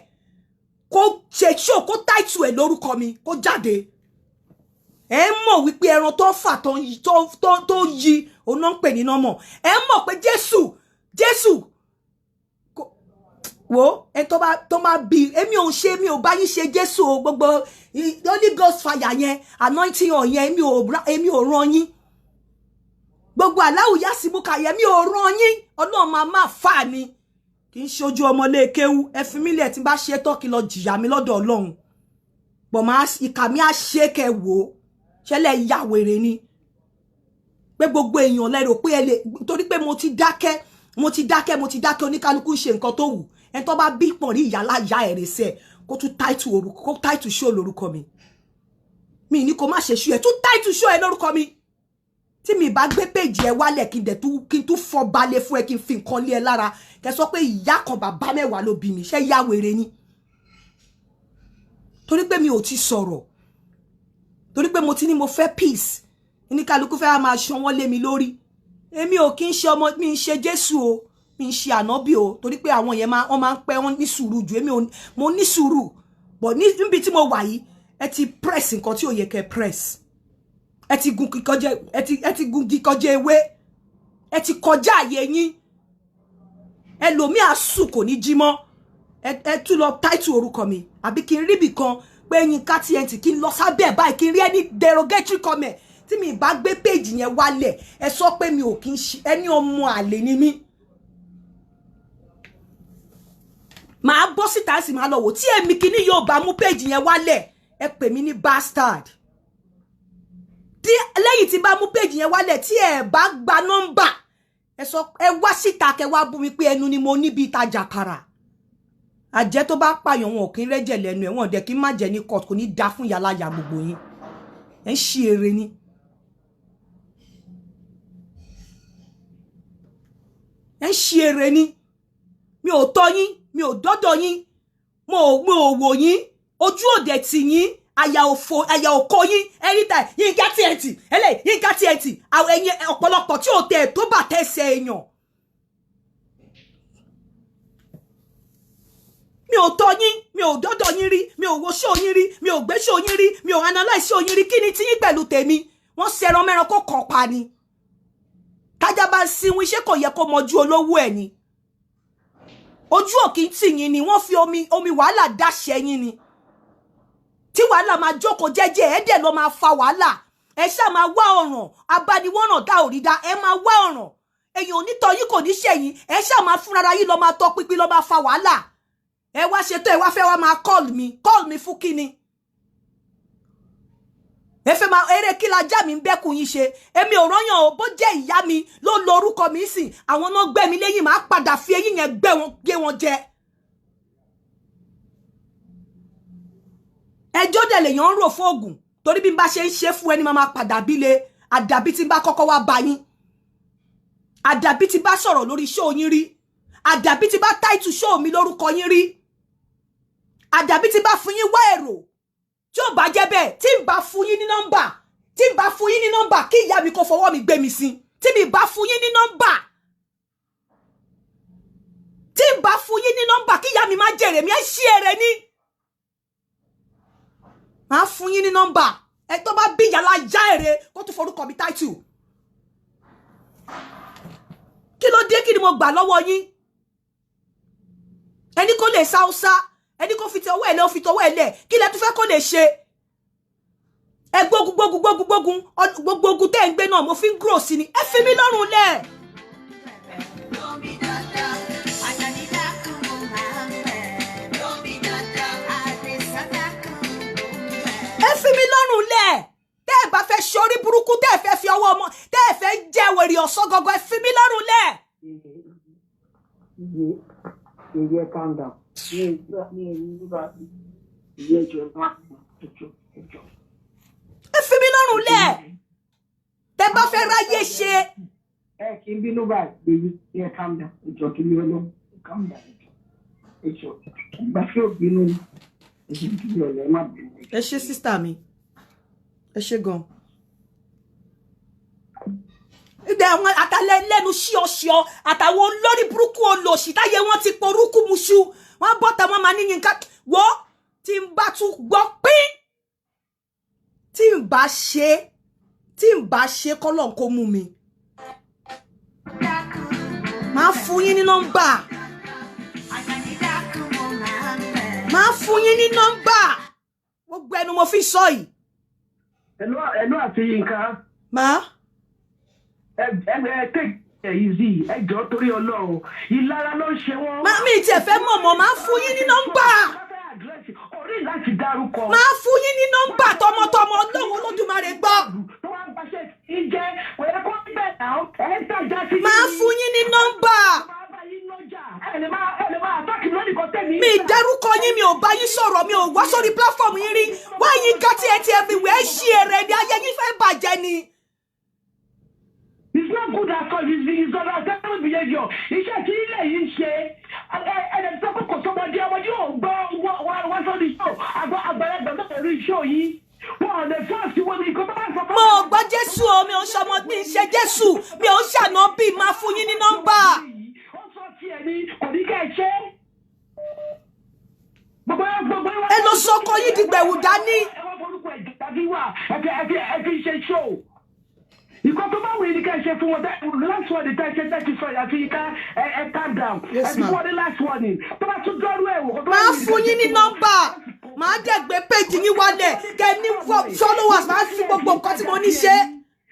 Speaker 1: kó ṣe ṣó, kó title ẹ̀ lórúkọ mi, kó jáde. Ẹ mọ̀ wípé ẹran tó fà tó yí òun náà ń pè ní nọ́mọ̀. Ẹ mọ̀ pé Jésù, Jésù wo ẹ tó bá bí èmi ò ṣe, mi ò bá yín ṣe Jésù o. Gbogbo Holy Ghost fire yẹn, anointing ọ̀ yẹn, èmi ò ràn yín. Gbogbo aláwù yásímúkà yẹn, mi ò ràn yín. Ọlọ́run máa máa fà ni, kì í ṣojú ọmọlé kéwú. Ẹ fi mí lẹ̀. Tí n bá ṣe tán, kí lọ jìyà mi lọ́dọ̀ Ọlọ́run pọ̀. Máa ìkà mi á ṣe kẹ wò ó. Ṣẹlẹ̀ ya wèrè ni pé gbogbo èèyàn lẹ́rò pé ẹ lè, torí pé mo ti dákẹ́, mo ti dákẹ́, mo ti dákẹ́. Oníkálukú ń ṣe nǹkan tó wù. Ẹni tó bá bí pọ̀n rí ìyálà ya ẹ̀rẹ̀ sẹ̀, kó tún title orúkọ, kó title show lórúkọ mi. Mi ní kó má ṣe show ẹ̀, tún title show ẹ lórúkọ mi. Tí mi bá gbé péjì ẹ wálẹ̀, kí n dẹ̀ tún kí n tún fọ́ balẹ̀ fún ẹ, kí n fi nǹkan lé ẹ lára, kẹ sọ pé ìyá kan bàbá mẹ́wàá ló bí mi. Ṣé yá wèrè ni? Torí pé mi ò ti sọ̀rọ̀, torí pé mo ti ní mo fẹ́ peace, oníkálukú fẹ́ máa ṣan wọ́n lé mi lórí. Èmi ò kí ń ṣe ọmọ mi, ń ṣe Jésù o, mi ń ṣe ànábì o, torí pé àwọn yẹn máa wọ́n máa ń pẹ́, wọ́n ní sùúrù jù èmi ò. Mo ní sùúrù bọ̀ níbi tí mo wà yìí, ẹ ti press nǹkan tí ò yẹ kẹ́ press. Ẹ ti gun kíkọjẹ, ẹ ti gun kíkọjẹ ewé, ẹ ti kọjá àyè yín. Ẹlòmíì á sùn, kò ní jí mọ́. Ẹ tún lọ title orúkọ mi, àbí kí n ríbì kan pé Yinka TNT, kí n lọ sábẹ́ báyìí, kí n rí ẹni derogatory comment. Tí mi bá gbé péjì yẹn wálẹ̀, ẹ sọ pé mi ò kí ń ṣe ẹni ọmọ àlè ni mí. Màá bọ́ síta sì máa lọ wò. Tí èmi kìíní yóò bá mú péjì yẹn wálẹ̀, ẹ pè mí ní bastard. Tí lẹ́yìn tí bá mú péjì yẹn wálẹ̀, tí ẹ bá gba nọ́mbà, ẹ sọ, ẹ wá síta, kẹ wá bú mi pé ẹnu ni mo níbi ìtajà kàrà. Àjẹ́ tó bá pààyàn, wọn ò kí ń rẹ́jẹ̀ lẹ́nu ẹ̀, wọn ò dẹ̀ kí ń má jẹ́ ní court. Kò ní da fún yàrá ya gbogbo yín. Ẹ ń ṣí eré ni. Ẹ ń ṣí eré ni. Mi ò tọ́ yín, mi ò dọ́dọ̀ yín, mo ò wò yín, ojú òdẹ̀ tì yín, àyà òfò, àyà òkò yín. Anytime Yinka TNT ẹlẹ́, Yinka TNT, àwọn ẹ̀yin ọ̀pọ̀lọpọ̀ tí ò tẹ̀ tó bà tẹ̀sẹ̀ èèyàn. Mi ò tọ́ yín, mi ò dọ́dọ̀ yín rí, mi ò wo show yín rí, mi ò gbé show yín rí, mi ò analyse show yín rí. Kí ni tiyín pẹ̀lú tèmi? Wọ́n ṣẹran mẹ́ran kó kàn pa ni. Tájà Tájá bá ń sinwin, ṣé kò yẹ kó mọjú olówó ẹ̀ ni? Ojú òkì ń tì yín ni. Wọ́n fi omi omi wàhálà dáṣẹ yín ni, tí wàhálà máa jókòó jẹ́jẹ́. Ẹ dẹ̀ lọ máa fa wàhálà. Ẹ ṣáà máa wá ọ̀ràn abániwọ̀nà dá òrí dá. Ẹ máa wá ọ̀ràn èèyàn onítọ̀ yín kò ní ṣẹ̀yìn. Ẹ ṣáà máa fúnra yín lọ máa tọ́ pínpín, lọ máa fa wàhálà. Ẹ wá ṣètò, ẹ wá fẹ́ wá máa call mi. Call mi fún kíni? Ẹ fẹ́ máa eré kí la já mi ń bẹ́kùn yín ṣe? Èmi ò rọ́yàn o. Bó jẹ́ ìyá mi ló lo orúkọ mi sìn, àwọn náà gbẹ́ mi lẹ́yìn, máa padà fi eyín yẹn gbẹ́ wọn, gé wọn jẹ. Ẹjọ́ dẹ̀ lèèyàn ń rò fún oògùn, torí bí n bá ṣe ń ṣe fún ẹni, máa máa padà bíle. Àdàbí tí n bá kọ́kọ́ wá bá yín, àdàbí tí bá sọ̀rọ̀ lórí show yín rí, àdàbí tí bá táìtù show mi lórúkọ yín rí, àdàbí tí bá fún yín wá èrò. Tí ò bá jẹ́ bẹ́ẹ̀, tí n bá fún yín ní nọ́mbà, tí n bá fún yín ní nọ́mbà, kí ìyá mi kó fọwọ́ mi gbé mi sí. Tí mi bá fún yín ní nọ́mbà, tí n bá fún yín ní nọ́mbà, kí ìyá mi má jèrè mi. Ẹ ṣí èrè ni. Máa fún yín ní nọ́mbà. Ẹ tó bá bí ìyá já èrè kó tún forúkọ mi táìtù. Kí ló dé? Kí ni mo gbà lọ́wọ́ yín? Ẹni kó lè sá ó sá, ẹni kó fi ti ọwọ́ ẹ̀ lẹ̀, ó fi tọwọ́ ẹ̀ lẹ̀. Kí lẹ tún fẹ́ kó lè ṣe? Ẹ gbógun gbógun gbógun gbógun, gbogbo ogun tẹ́ ń gbé náà, mo fi ń grow sí ni. Ẹ fi mí lọ́rùn lẹ̀. Ẹ fi mí lọ́rùn lẹ̀. Tẹ́ ẹ bá fẹ́ ṣorí burúkú, tẹ́ ẹ fẹ́ fi ọwọ́ ọmọ, tẹ́ ẹ fẹ́ jẹ́ wèrè ọ̀sán gangan, ẹ fi mí lọ́rùn lẹ̀.
Speaker 2: Iye, calm down. Iye, ẹjọ, ẹjọ, ẹjọ.
Speaker 1: Ẹ fi mí lọ́rùn lẹ̀ tẹ́ bá fẹ́ ráyè ṣe.
Speaker 2: Ẹ kì í bínú báyìí. Iye, calm down. Ẹjọ, kí ni ọlọ́, calm down. Ẹjọ, ẹjọ, ìgbà tí ò bínú, ẹjọ, kí ni ọlọ́, ẹ má bínú.
Speaker 1: Ẹ ṣé, sister mi, ẹ ṣé gan. Ìgbà àwọn àtàlẹ́ lẹ́nu ṣíọṣíọ àtàwọn olórí burúkú olòṣì táyé wọn ti porúkú muṣu, wọn bọ́ta, wọn máa ní Yínká wo. Tí n bá tún gbọ́ pín, tí n bá ṣe, tí n bá ṣe, kọ́lọ̀ kó mú mi. Máa fún yín ní nọ́mbà, máa fún yín ní nọ́mbà. Gbogbo ẹnu mo fi sọ yìí.
Speaker 2: Ẹ̀lú àti Yínká.
Speaker 1: Máa.
Speaker 2: Ẹ ẹ take it easy, ẹ jọ̀ọ́, torí Ọlọ́run, ìlara ló ń ṣe wọ́n.
Speaker 1: Má mi tiẹ̀ fẹ́ mọ̀ mọ̀. Máa fún yín ní nọ́mbà.
Speaker 2: Orí láti dárúkọ.
Speaker 1: Máa fún yín ní nọ́mbà tọmọtọmọ. Ọlọ́run Olódùmarè gbọ́.
Speaker 2: Tó wá ń baṣẹ́ tí jẹ́ kò yẹ kó bẹ̀ náà, ẹ̀ ń tàjà sí.
Speaker 1: Máa fún yín ní nọ́mbà.
Speaker 2: Ẹ lè máa àtàkì lónìí kan tẹ̀mí.
Speaker 1: Mi dárúkọ yín, mi ò bá yín sọ̀rọ̀, mi ò wá sórí platform yín rí. Wá yín ká tí ẹ ti everywhere. Ẹ ṣí èrè ni, ayé yín fẹ́ bàjẹ́ ni.
Speaker 2: It's not good at all. It's unacceptable behaviour. Iṣẹ́ tí ilé yìí ń ṣe, ẹ sọ pé kò sọmọdé, ọmọdé ò gbọ́ wá sórí show, àgbàlagbà náà rí show yìí. Wọ́n ò lè fọ́ọ̀sì wọn ní nǹkan tó bá sọ fún.
Speaker 1: Mo ò gbọ́ Jésù o, mi ò ń ṣọmọ, mi ń ṣe Jésù, mi ò ń ṣàná bí. Máa fún yín ní nọ́mbà.
Speaker 2: Ó sọ tiẹ̀ ni, kò ní kẹ́ ẹ ṣe.
Speaker 1: Ẹ lọ sọkọ yín dìgbẹ̀wù dání.
Speaker 2: Ẹ wọ́n forúkọ ẹ̀ dàbí wà, ẹ fi ṣe show. Ìkọ́ tó bá wù yín ni ká ẹ ṣe fún wọn. Last one tẹ́ ṣe tẹ́ ti sọ yà fi ká ẹ calm down.
Speaker 1: Yes,
Speaker 2: ẹ fi
Speaker 1: ma'am.
Speaker 2: fún wọn ní last warning. Tó bá tún dọ́rú ẹ̀ wò. Kó tó bá
Speaker 1: Máa
Speaker 2: wù yín ni
Speaker 1: fún
Speaker 2: ká
Speaker 1: yín
Speaker 2: ṣe
Speaker 1: ní
Speaker 2: fún wọn.
Speaker 1: nọ́mbà, máa dẹ̀ gbé péjì yín wálẹ̀ kẹ́ ní followers, máa fi gbogbo nǹkan tí mo ní ṣe.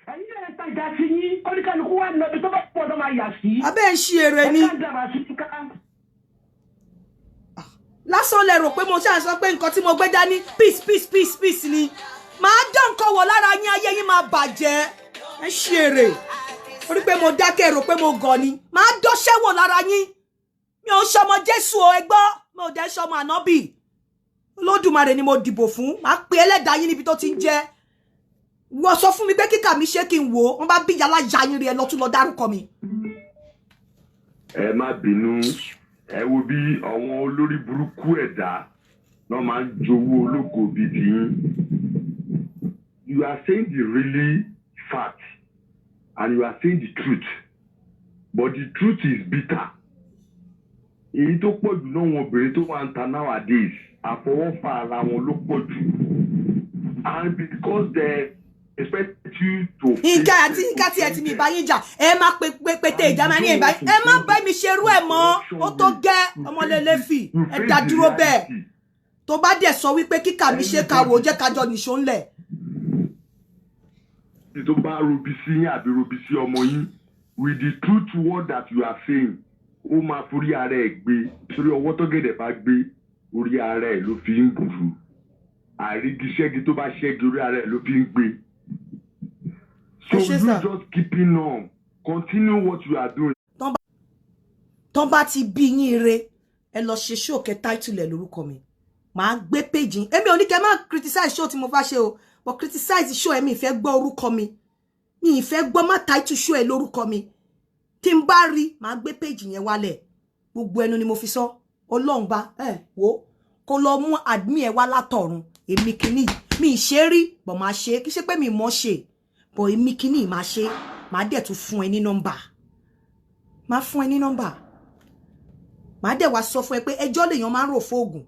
Speaker 2: Ẹ̀yin náà tajà sí yín, kọ́níkàlùkù wà lọ bí tó bá pọ̀ tó máa yà sí.
Speaker 1: Abẹ́ ń ṣe èrè
Speaker 2: Ẹ
Speaker 1: ni.
Speaker 2: calm down àti ká.
Speaker 1: Lásán lẹ rò pé mo ṣáà sọ pé nǹkan tí mo gbé dání, peace, peace, peace, peace ni. Màá dán nǹkan wọ̀ lára yín, ayé yín máa bàjẹ́. Ẹ ṣe èrè orí pé mo dákẹ́, rò pé mo gọ̀ ni. Màá dọ́ṣẹ́ wọ̀ lára yín. Mi ò ń ṣọmọ Jésù o, ẹ gbọ́, mi ò dẹ́ ṣọmọ ànábì. Olódùmarè ni mo dìbò fún. Màá pe ẹlẹ́dàá yín níbi tó ti ń jẹ́. Wọ́n sọ fún mi pé kíkà mi ṣé kí n wò ó. Wọ́n bá bí yàrá ya yín rí, ẹ lọ tún lọ dárúkọ mi.
Speaker 3: Ẹ má bínú. Ẹ wo bí àwọn olórí burúkú ẹ̀dá náà máa ń jowó ológo bíi tiyín. You are saying the really fact and you are saying the truth, but the truth is bitter. Èyí tó pọ̀ jù náà, wọn obìnrin tó wà ń ta nowadays, àfọwọ́fà ara wọn ló pọ̀ jù, and because they Expect you to.
Speaker 1: Nǹkan àti nǹkan tí ẹ ti mi ìbá yín jà, ẹ má pe pe pété ìjà máa ní ìbá yín, ẹ má bá mi ṣerú ẹ mọ́. Ó tó gẹ́, ọmọlélẹ́fì, ẹ dá dúró bẹ́ẹ̀. Tó bá dẹ̀ sọ wípé kíkà mi ṣe kàwọ́, jẹ́ kájọ nìṣó ńlẹ̀.
Speaker 3: Tó bá robi sí yín àbí robi sí ọmọ yín, with the truth word that you are saying, ó máa forí ara ẹ̀ gbé, torí ọwọ́ tọ́gẹ̀dẹ̀ bá gbé, orí ara ẹ̀ ló fi ń gbùrù. Àrígiṣẹ́gi tó bá ṣẹ́gi, orí ara ẹ̀ ló fi ń gbé. So
Speaker 1: Ẹ ṣé,
Speaker 3: you
Speaker 1: sir.
Speaker 3: just keeping on, continue what you are doing.
Speaker 1: Tán bá ti bí yín re, ẹ lọ ṣe show, kẹ title ẹ lórúkọ mi, màá gbé page yín. Èmi ò ní kẹ́ má criticize show tí mo bá ṣe o, but criticize show ẹ, mi ì fẹ́ gbọ́ orúkọ mi, mi ì fẹ́ gbọ́. Má title show ẹ lórúkọ mi. Tí n bá rí, màá gbé page yẹn wálẹ̀. Gbogbo ẹnu ni mo fi sọ. Ọlọ́run bá ẹ wò, kó lọ mú admin ẹ wá látọ̀run. Èmi kìíní mi ì ṣe rí bọ̀, máa ṣe. Kí ṣe pé mi mọ̀ ṣe bọ̀, èmi kìíní máa ṣe. Màá dẹ̀ tún fún ẹ ní nọ́mbà, máa fún ẹ ní nọ́mbà, màá dẹ̀ wá sọ fún ẹ pé ẹjọ́ lèèyàn máa ń rò fóògùn.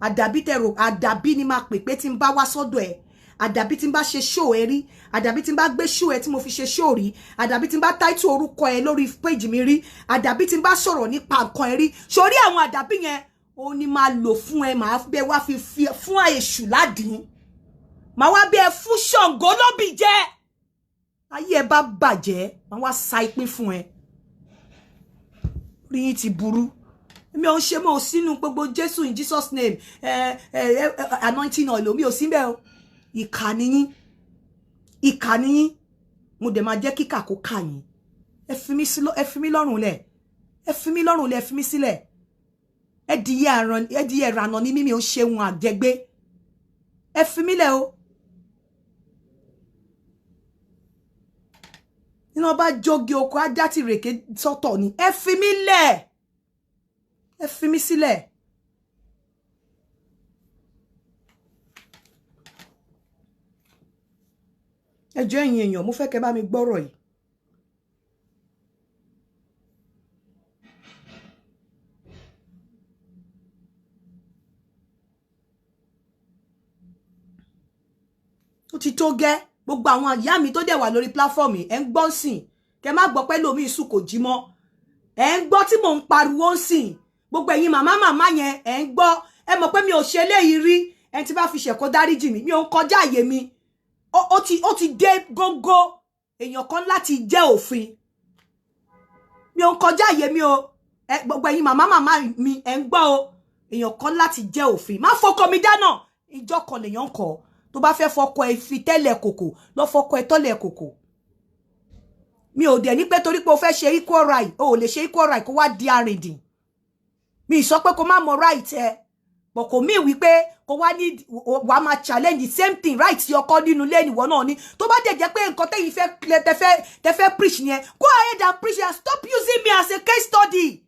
Speaker 1: Àdàbí tẹrò, àdàbí ni máa pè pé tí n bá wá sọ́dọ̀ ẹ, àdàbí tí n bá ṣe show ẹ rí, àdàbí tí n bá gbé show ẹ tí mo fi ṣe show rí, àdàbí tí n bá title orúkọ ẹ lórí page mi rí, àdàbí tí n bá sọ̀rọ̀ nípa nǹkan ẹ rí. Sórí àwọn àdàbí yẹn, ó ní máa lò fún ẹ, màá bẹ wá fi fún èṣù ládìín, màá wá bí ẹ fún Ṣàngó lóbì jẹ. Ayé ẹ bá bàjẹ́, màá wá sa ìpín fún ẹ. Rí yín ti burú. Mi ò ń ṣe mọ́ sínú gbogbo Jésù in Jesus name, ẹ ẹ anointing oil, mi ò sí bẹ́ẹ̀ o. Ìkà ni yín, ìkà ni yín. Mo dẹ̀ máa jẹ́ kíkà kó kà yín. Ẹ fi mí sílọ, ẹ fi mí lọ́rùn lẹ̀, ẹ fi mí lọ́rùn lẹ̀, ẹ fi mí sílẹ̀. Ẹ dìyẹ àràn, ẹ dìyẹ ìrànà ní mímí. Ò ṣeun àjẹgbé, ẹ fi mí lẹ̀ o. Iná bá jógi oko, á dá tìrèké sọ́tọ̀ ni. Ẹ fi mí lẹ̀, ẹ fi mí sílẹ̀. Ẹ jọ̀ọ́, ẹ̀yin èèyàn, mo fẹ́ kẹ́ bá mi gbọ́rọ̀ yìí. Ó ti tó gẹ́. Gbogbo àwọn ìyá mi tó dẹ̀ wà lórí platform, ẹ̀ ń gbọ́ sìn, kẹ́ má gbọ́ pé lómi ìsùn kò jí mọ́. Ẹ̀ ń gbọ́ tí mò ń pariwo ń sìn. Gbogbo ẹ̀yin màmá màmá yẹn, ẹ̀ ń gbọ́. Ẹ mọ̀ pé mi ò ṣe eléyìí rí. Ẹni tí bá fi ṣẹ̀kọ́, dáríjì mi. Mi ò ń kọjá àyè mi. Ó ti dé góńgó. Èèyàn kan láti jẹ́ òfin. Mi ò ń kọjá àyè mi o. Ẹ gbogbo ẹ̀yin màmá màmá mi, ẹ̀ ń gbọ́ o. Èèyàn kan láti jẹ́ òfin. Má fọkọ mi dáná. Ìjọ kan lèèyàn kọ́. Tó bá fẹ́ fọkọ ẹ fi tẹ́lẹ̀ kòkò, lọ fọkọ ẹ tọ́lẹ̀ kòkò. Mi ò dẹ̀ ní pé torí pé o fẹ́ ṣe equal right, o ò lè ṣe equal right kó wá di arìndìn. Mi sọ pé kó má mọ right ẹ, but kò mí wípé kó wá ní wàá máa challenge the same thing, right tí ọkọ nínú ilé ìwọ náà ní. Tó bá dẹ̀ jẹ́ pé nǹkan tẹ́yìn fẹ́ tẹ́fẹ́ preach yẹn, go ahead and preach and stop using me as a case study.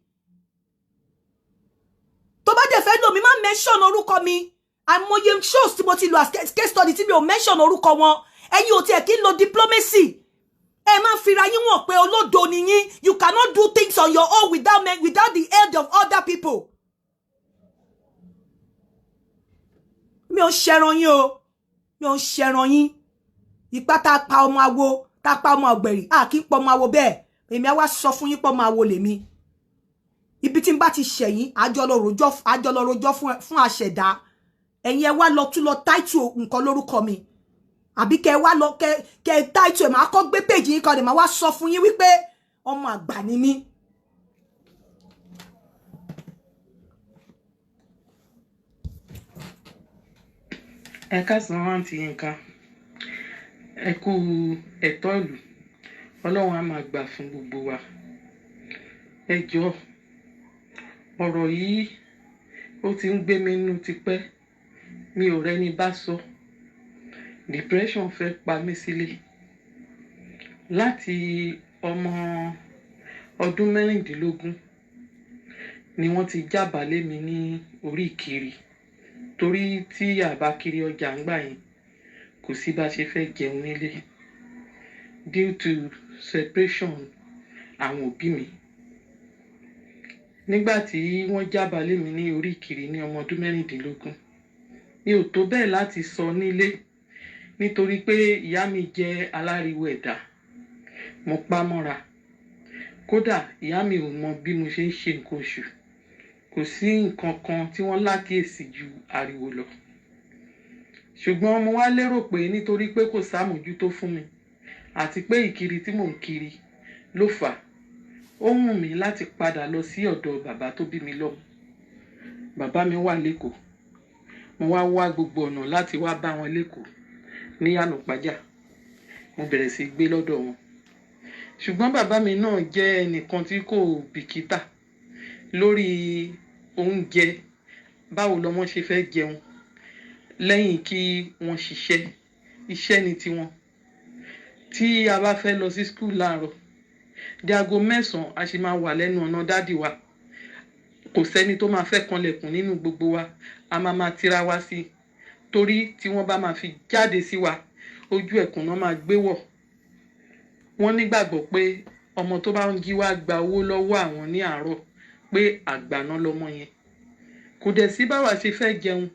Speaker 1: Tó bá dẹ̀ fẹ́ lò mí, má mention orúkọ mi. Àìmọye shows tí mo ti lò as case study tí mi ò mention orúkọ wọn. Ẹ̀yin ò tiẹ̀ kí ń lo diplomacy. Ẹ máa ń fira yín wọ̀n pé olódo ni yín. You cannot do things on your own without the aid of other people. Mi ò ń ṣẹran yín o, mi ò ń ṣẹran yín. Ipá tá a pa ọmọ awo, tá a pa ọmọ ọ̀gbẹ̀rì, a kì í pọ ọmọ awo bẹ́ẹ̀. Èmi á wá sọ fún yín pọ́ ọmọ awo lèmi. Ibi tí n bá ti ṣẹ̀yìn, àjọ lọ rojọ́ fún àṣẹ̀dá. Ẹ̀yin ẹ wá lọ tún lọ title nǹkan lórúkọ mi, àbí kẹ wá lọ kẹ title ẹ̀, máa kọ́ gbé page yín kan lè máa wá sọ fún yín wípé ọmọ àgbà ni mí.
Speaker 4: Ẹ káàsán, àǹtí Yínká. Ẹ kú ẹ̀tọ́ ìlú. Ọlọ́run á máa gbà fún gbogbo wa. Ẹ jọ̀ọ́, ọ̀rọ̀ yìí ó ti ń gbé mi nínú tipẹ́, mi ò rẹ́ni bá sọ. Depression fẹ́ pa mí sílé. Láti ọmọ ọdún 16 ni wọ́n ti jábàálẹ̀ mi ní orí ìkiri, torí tí a bá kiri ọjà ń gbà yẹn, kò sí bá ṣe fẹ́ jẹun nílé, due to separation àwọn òbí mi. Nígbà tí wọ́n jábàálẹ̀ mi ní orí ìkiri ní ọmọ ọdún 16, mi ò tó bẹ́ẹ̀ láti sọ nílé. Nítorí pé ìyá mi jẹ́ aláriwo ẹ̀dá, mo pa mọ́ra. Kódà ìyá mi ò mọ bí mo ṣe ń ṣe nǹkan oṣù. Kò sí nǹkan kan tí wọ́n lákìyèsí ju ariwo lọ. Ṣùgbọ́n mo wá lérò pé nítorí pé kò sámójútó fún mi àti pé ìkiri tí mò ń kiri ló fà á, ó wù mí láti padà lọ sí ọ̀dọ̀ bàbá tó bí mi lọ́mọ. Bàbá mi wà lÉkòó. Mo wá wá gbogbo ọ̀nà láti wá bá wọn lÉkòó ní Ànàpájà. Mo bẹ̀rẹ̀ sí gbé lọ́dọ̀ wọn. Ṣùgbọ́n bàbá mi náà jẹ́ ẹnìkan tí kò bìkítà lórí oúnjẹ. Báwo lọmọ ṣe fẹ́ jẹun lẹ́yìn kí wọ́n ṣiṣẹ́? Iṣẹ́ ni tiwọn. Tí a bá fẹ́ lọ sí school láàárọ̀, di aago 9, a sì máa wà lẹ́nu ọ̀nà daddy wa. Kò sẹ́ni tó máa fẹ́ kanlẹ̀kùn nínú gbogbo wa. A máa máa tira wa sí i, torí tí wọ́n bá máa fi jáde sí wa, ojú ẹ̀kùn náà máa gbé wọ̀. Wọ́n nígbàgbọ́ pé ọmọ tó bá ń jí wá gba owó lọ́wọ́ àwọn ní àárọ̀, pé àgbàná lọmọ yẹn. Kò dẹ̀ sí báwa ṣe fẹ́ jẹun.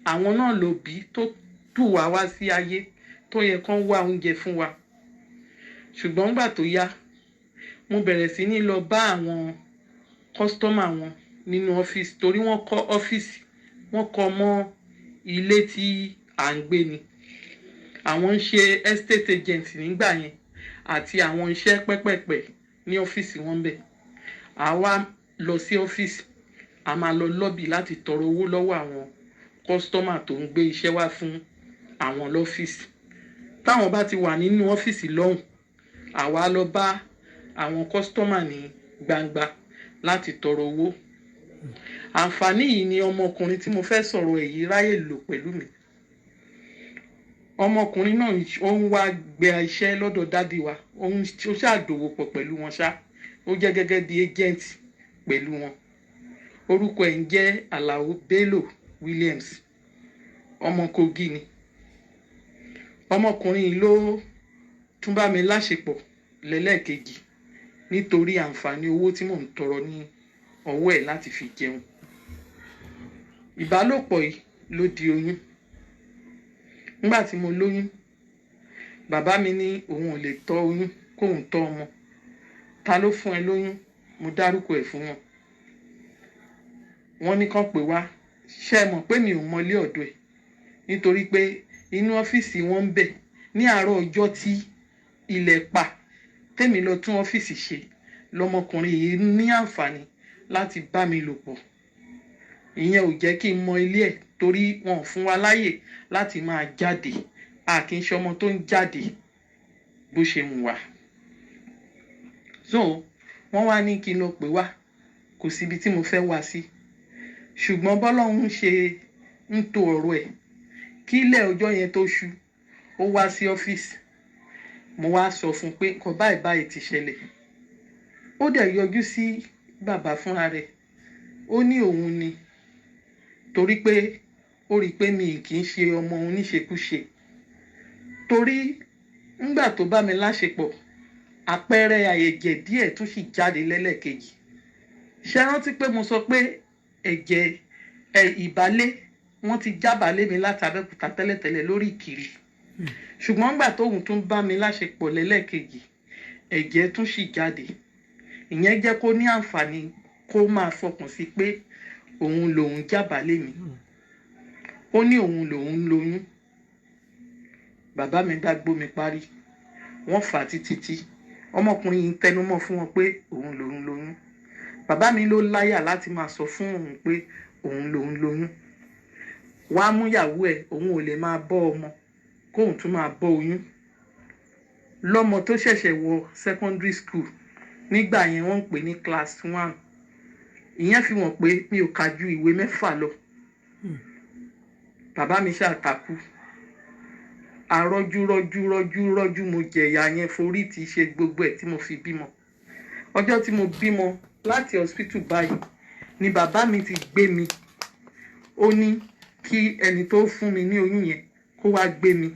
Speaker 4: Àwọn náà ló bí tó tù wá wá sí ayé tó yẹ kán wá oúnjẹ fún wa. Ṣùgbọ́n nígbà tó yá, mo bẹ̀rẹ̀ sí ní lọ bá àwọn customer wọn nínú ọ́fíìsì, torí wọ́n kọ́ ọ́fíìsì, wọ́n kọ́ mọ́ ilé tí à ń gbé ni. Àwọn ń ṣe estate agent nígbà yẹn àti àwọn iṣẹ́ pẹ́pẹ̀pẹ̀ ní ọ́fíìsì wọn bẹ̀. Àwa lọ sí ọ́fíìsì, a máa lọ lobby láti tọrọ owó lọ́wọ́ àwọn customer tó ń gbé iṣẹ́ wá fún àwọn lọ́fíìsì. Táwọn bá ti wà nínú ọ́fíìsì lọ́hùn, àwa lọ bá àwọn customer ní gbangba láti tọrọ owó. Àǹfààní yìí ni ọmọkùnrin tí mo fẹ́ sọ̀rọ̀ èyí ráyè lò pẹ̀lú mi. Ọmọkùnrin náà, ó ń wá gbé iṣẹ́ lọ́dọ̀ daddy wa. Ó ń ó ṣàdòwò pọ̀ pẹ̀lú wọn ṣá. Ó jẹ́ gẹ́gẹ́ bí agent pẹ̀lú wọn. Orúkọ ẹ̀ ń jẹ́ Alao Bello Williams. Ọmọ Kogi ni. Ọmọkùnrin yìí ló tún bá mi láṣepọ̀ lẹ́lẹ́kejì nítorí àǹfààní owó tí mò ń tọrọ ní ọwọ́ ẹ̀ láti fi jẹun. Ìbálòpọ̀ yìí ló di oyún. Nígbà tí mo lóyún, bàbá mi ní òun ò lè tọ́ oyún kóun tọ́ ọmọ. Ta ló fún ẹ lóyún? Mo dárúkọ ẹ̀ fún wọn. Wọ́n ní kán pè wá. Ṣé ẹ mọ̀ pé mi ò mọlé ọ̀dọ̀ ẹ̀? Nítorí pé inú ọ́fíìsì wọn ń bẹ̀ ní àárọ̀ ọjọ́ tí ilẹ̀ pa tèmi lọ tún ọ́fíìsì ṣe, lọmọkùnrin yìí ní àǹfààní láti bá mi lò pọ̀. Ìyẹn ò jẹ́ kí n mọ ilé ẹ̀, torí wọn ò fún wa láyè láti máa jáde. A kì í ṣe ọmọ tó ń jáde bó ṣe wù wá. So wọ́n wá ní kí n lọ pè wá. Kò síbi tí mo fẹ́ wá sí. Ṣùgbọ́n bọ́lọ́run ṣe ń to ọ̀rọ̀ ẹ̀, kí ilẹ̀ ọjọ́ yẹn tó ṣú, ó wá sí ọ́fíìsì. Mo wá sọ fún un pé nǹkan báyìí báyìí ti ṣẹlẹ̀. Ó dẹ̀ yọjú sí bàbá fúnra rẹ̀. Ó ní òun ni, torí pé ó rí i pé mi kì í ṣe ọmọ oníṣekúṣe. Torí ńgbà tó bá mi láṣepọ̀, àpẹẹrẹ ẹ̀jẹ̀ díẹ̀ tún sì jáde lẹ́lẹ́kejì. Ṣé rántí pé mo sọ pé ẹ̀jẹ̀ ẹ̀ ìbálé, wọ́n ti jábàálé mi láti Abẹ́òkúta tẹ́lẹ̀tẹ́lẹ̀ lórí ìkiri? Ṣùgbọ́n ńgbà tóun tún bá mi láṣepọ̀ lẹ́lẹ́kejì, ẹ̀jẹ̀ tún sì jáde. Ìyẹn jẹ́ kó ní àǹfààní kó máa fọkàn sí pé òun lòun jábàálé mi. Ó ní òun lòun lóyún. Bàbá mi bá gbómi parí, wọ́n fà á títí tí ọmọkùnrin yìí ń tẹnumọ́ fún wọn pé òun lòun lóyún. Bàbá mi ló láyà láti máa sọ fún òun pé òun lòun lóyún. Wàá múyàwó ẹ̀, òun ò lè máa bọ́ ọmọ kóun tún máa bọ́ oyún lọ́mọ tó ṣẹ̀ṣẹ̀ wọ secondary school nígbà yẹn, wọ́n ń pè ní class one. Ìyẹn fi wọ́n pé mi ò ka ju ìwé 6 lọ. Bàbá mi ṣàtàkù àrọ́jú rọ́jú rọ́jú rọ́jú. Mo jẹ̀yà yẹn, forí ti ṣe gbogbo ẹ̀ tí mo fi bímọ. Ọjọ́ tí mo bímọ láti hospital báyìí ni bàbá mi ti gbé mi. Ó ní kí ẹni tó fún mi ní oyún yẹn kó wá gbé mi.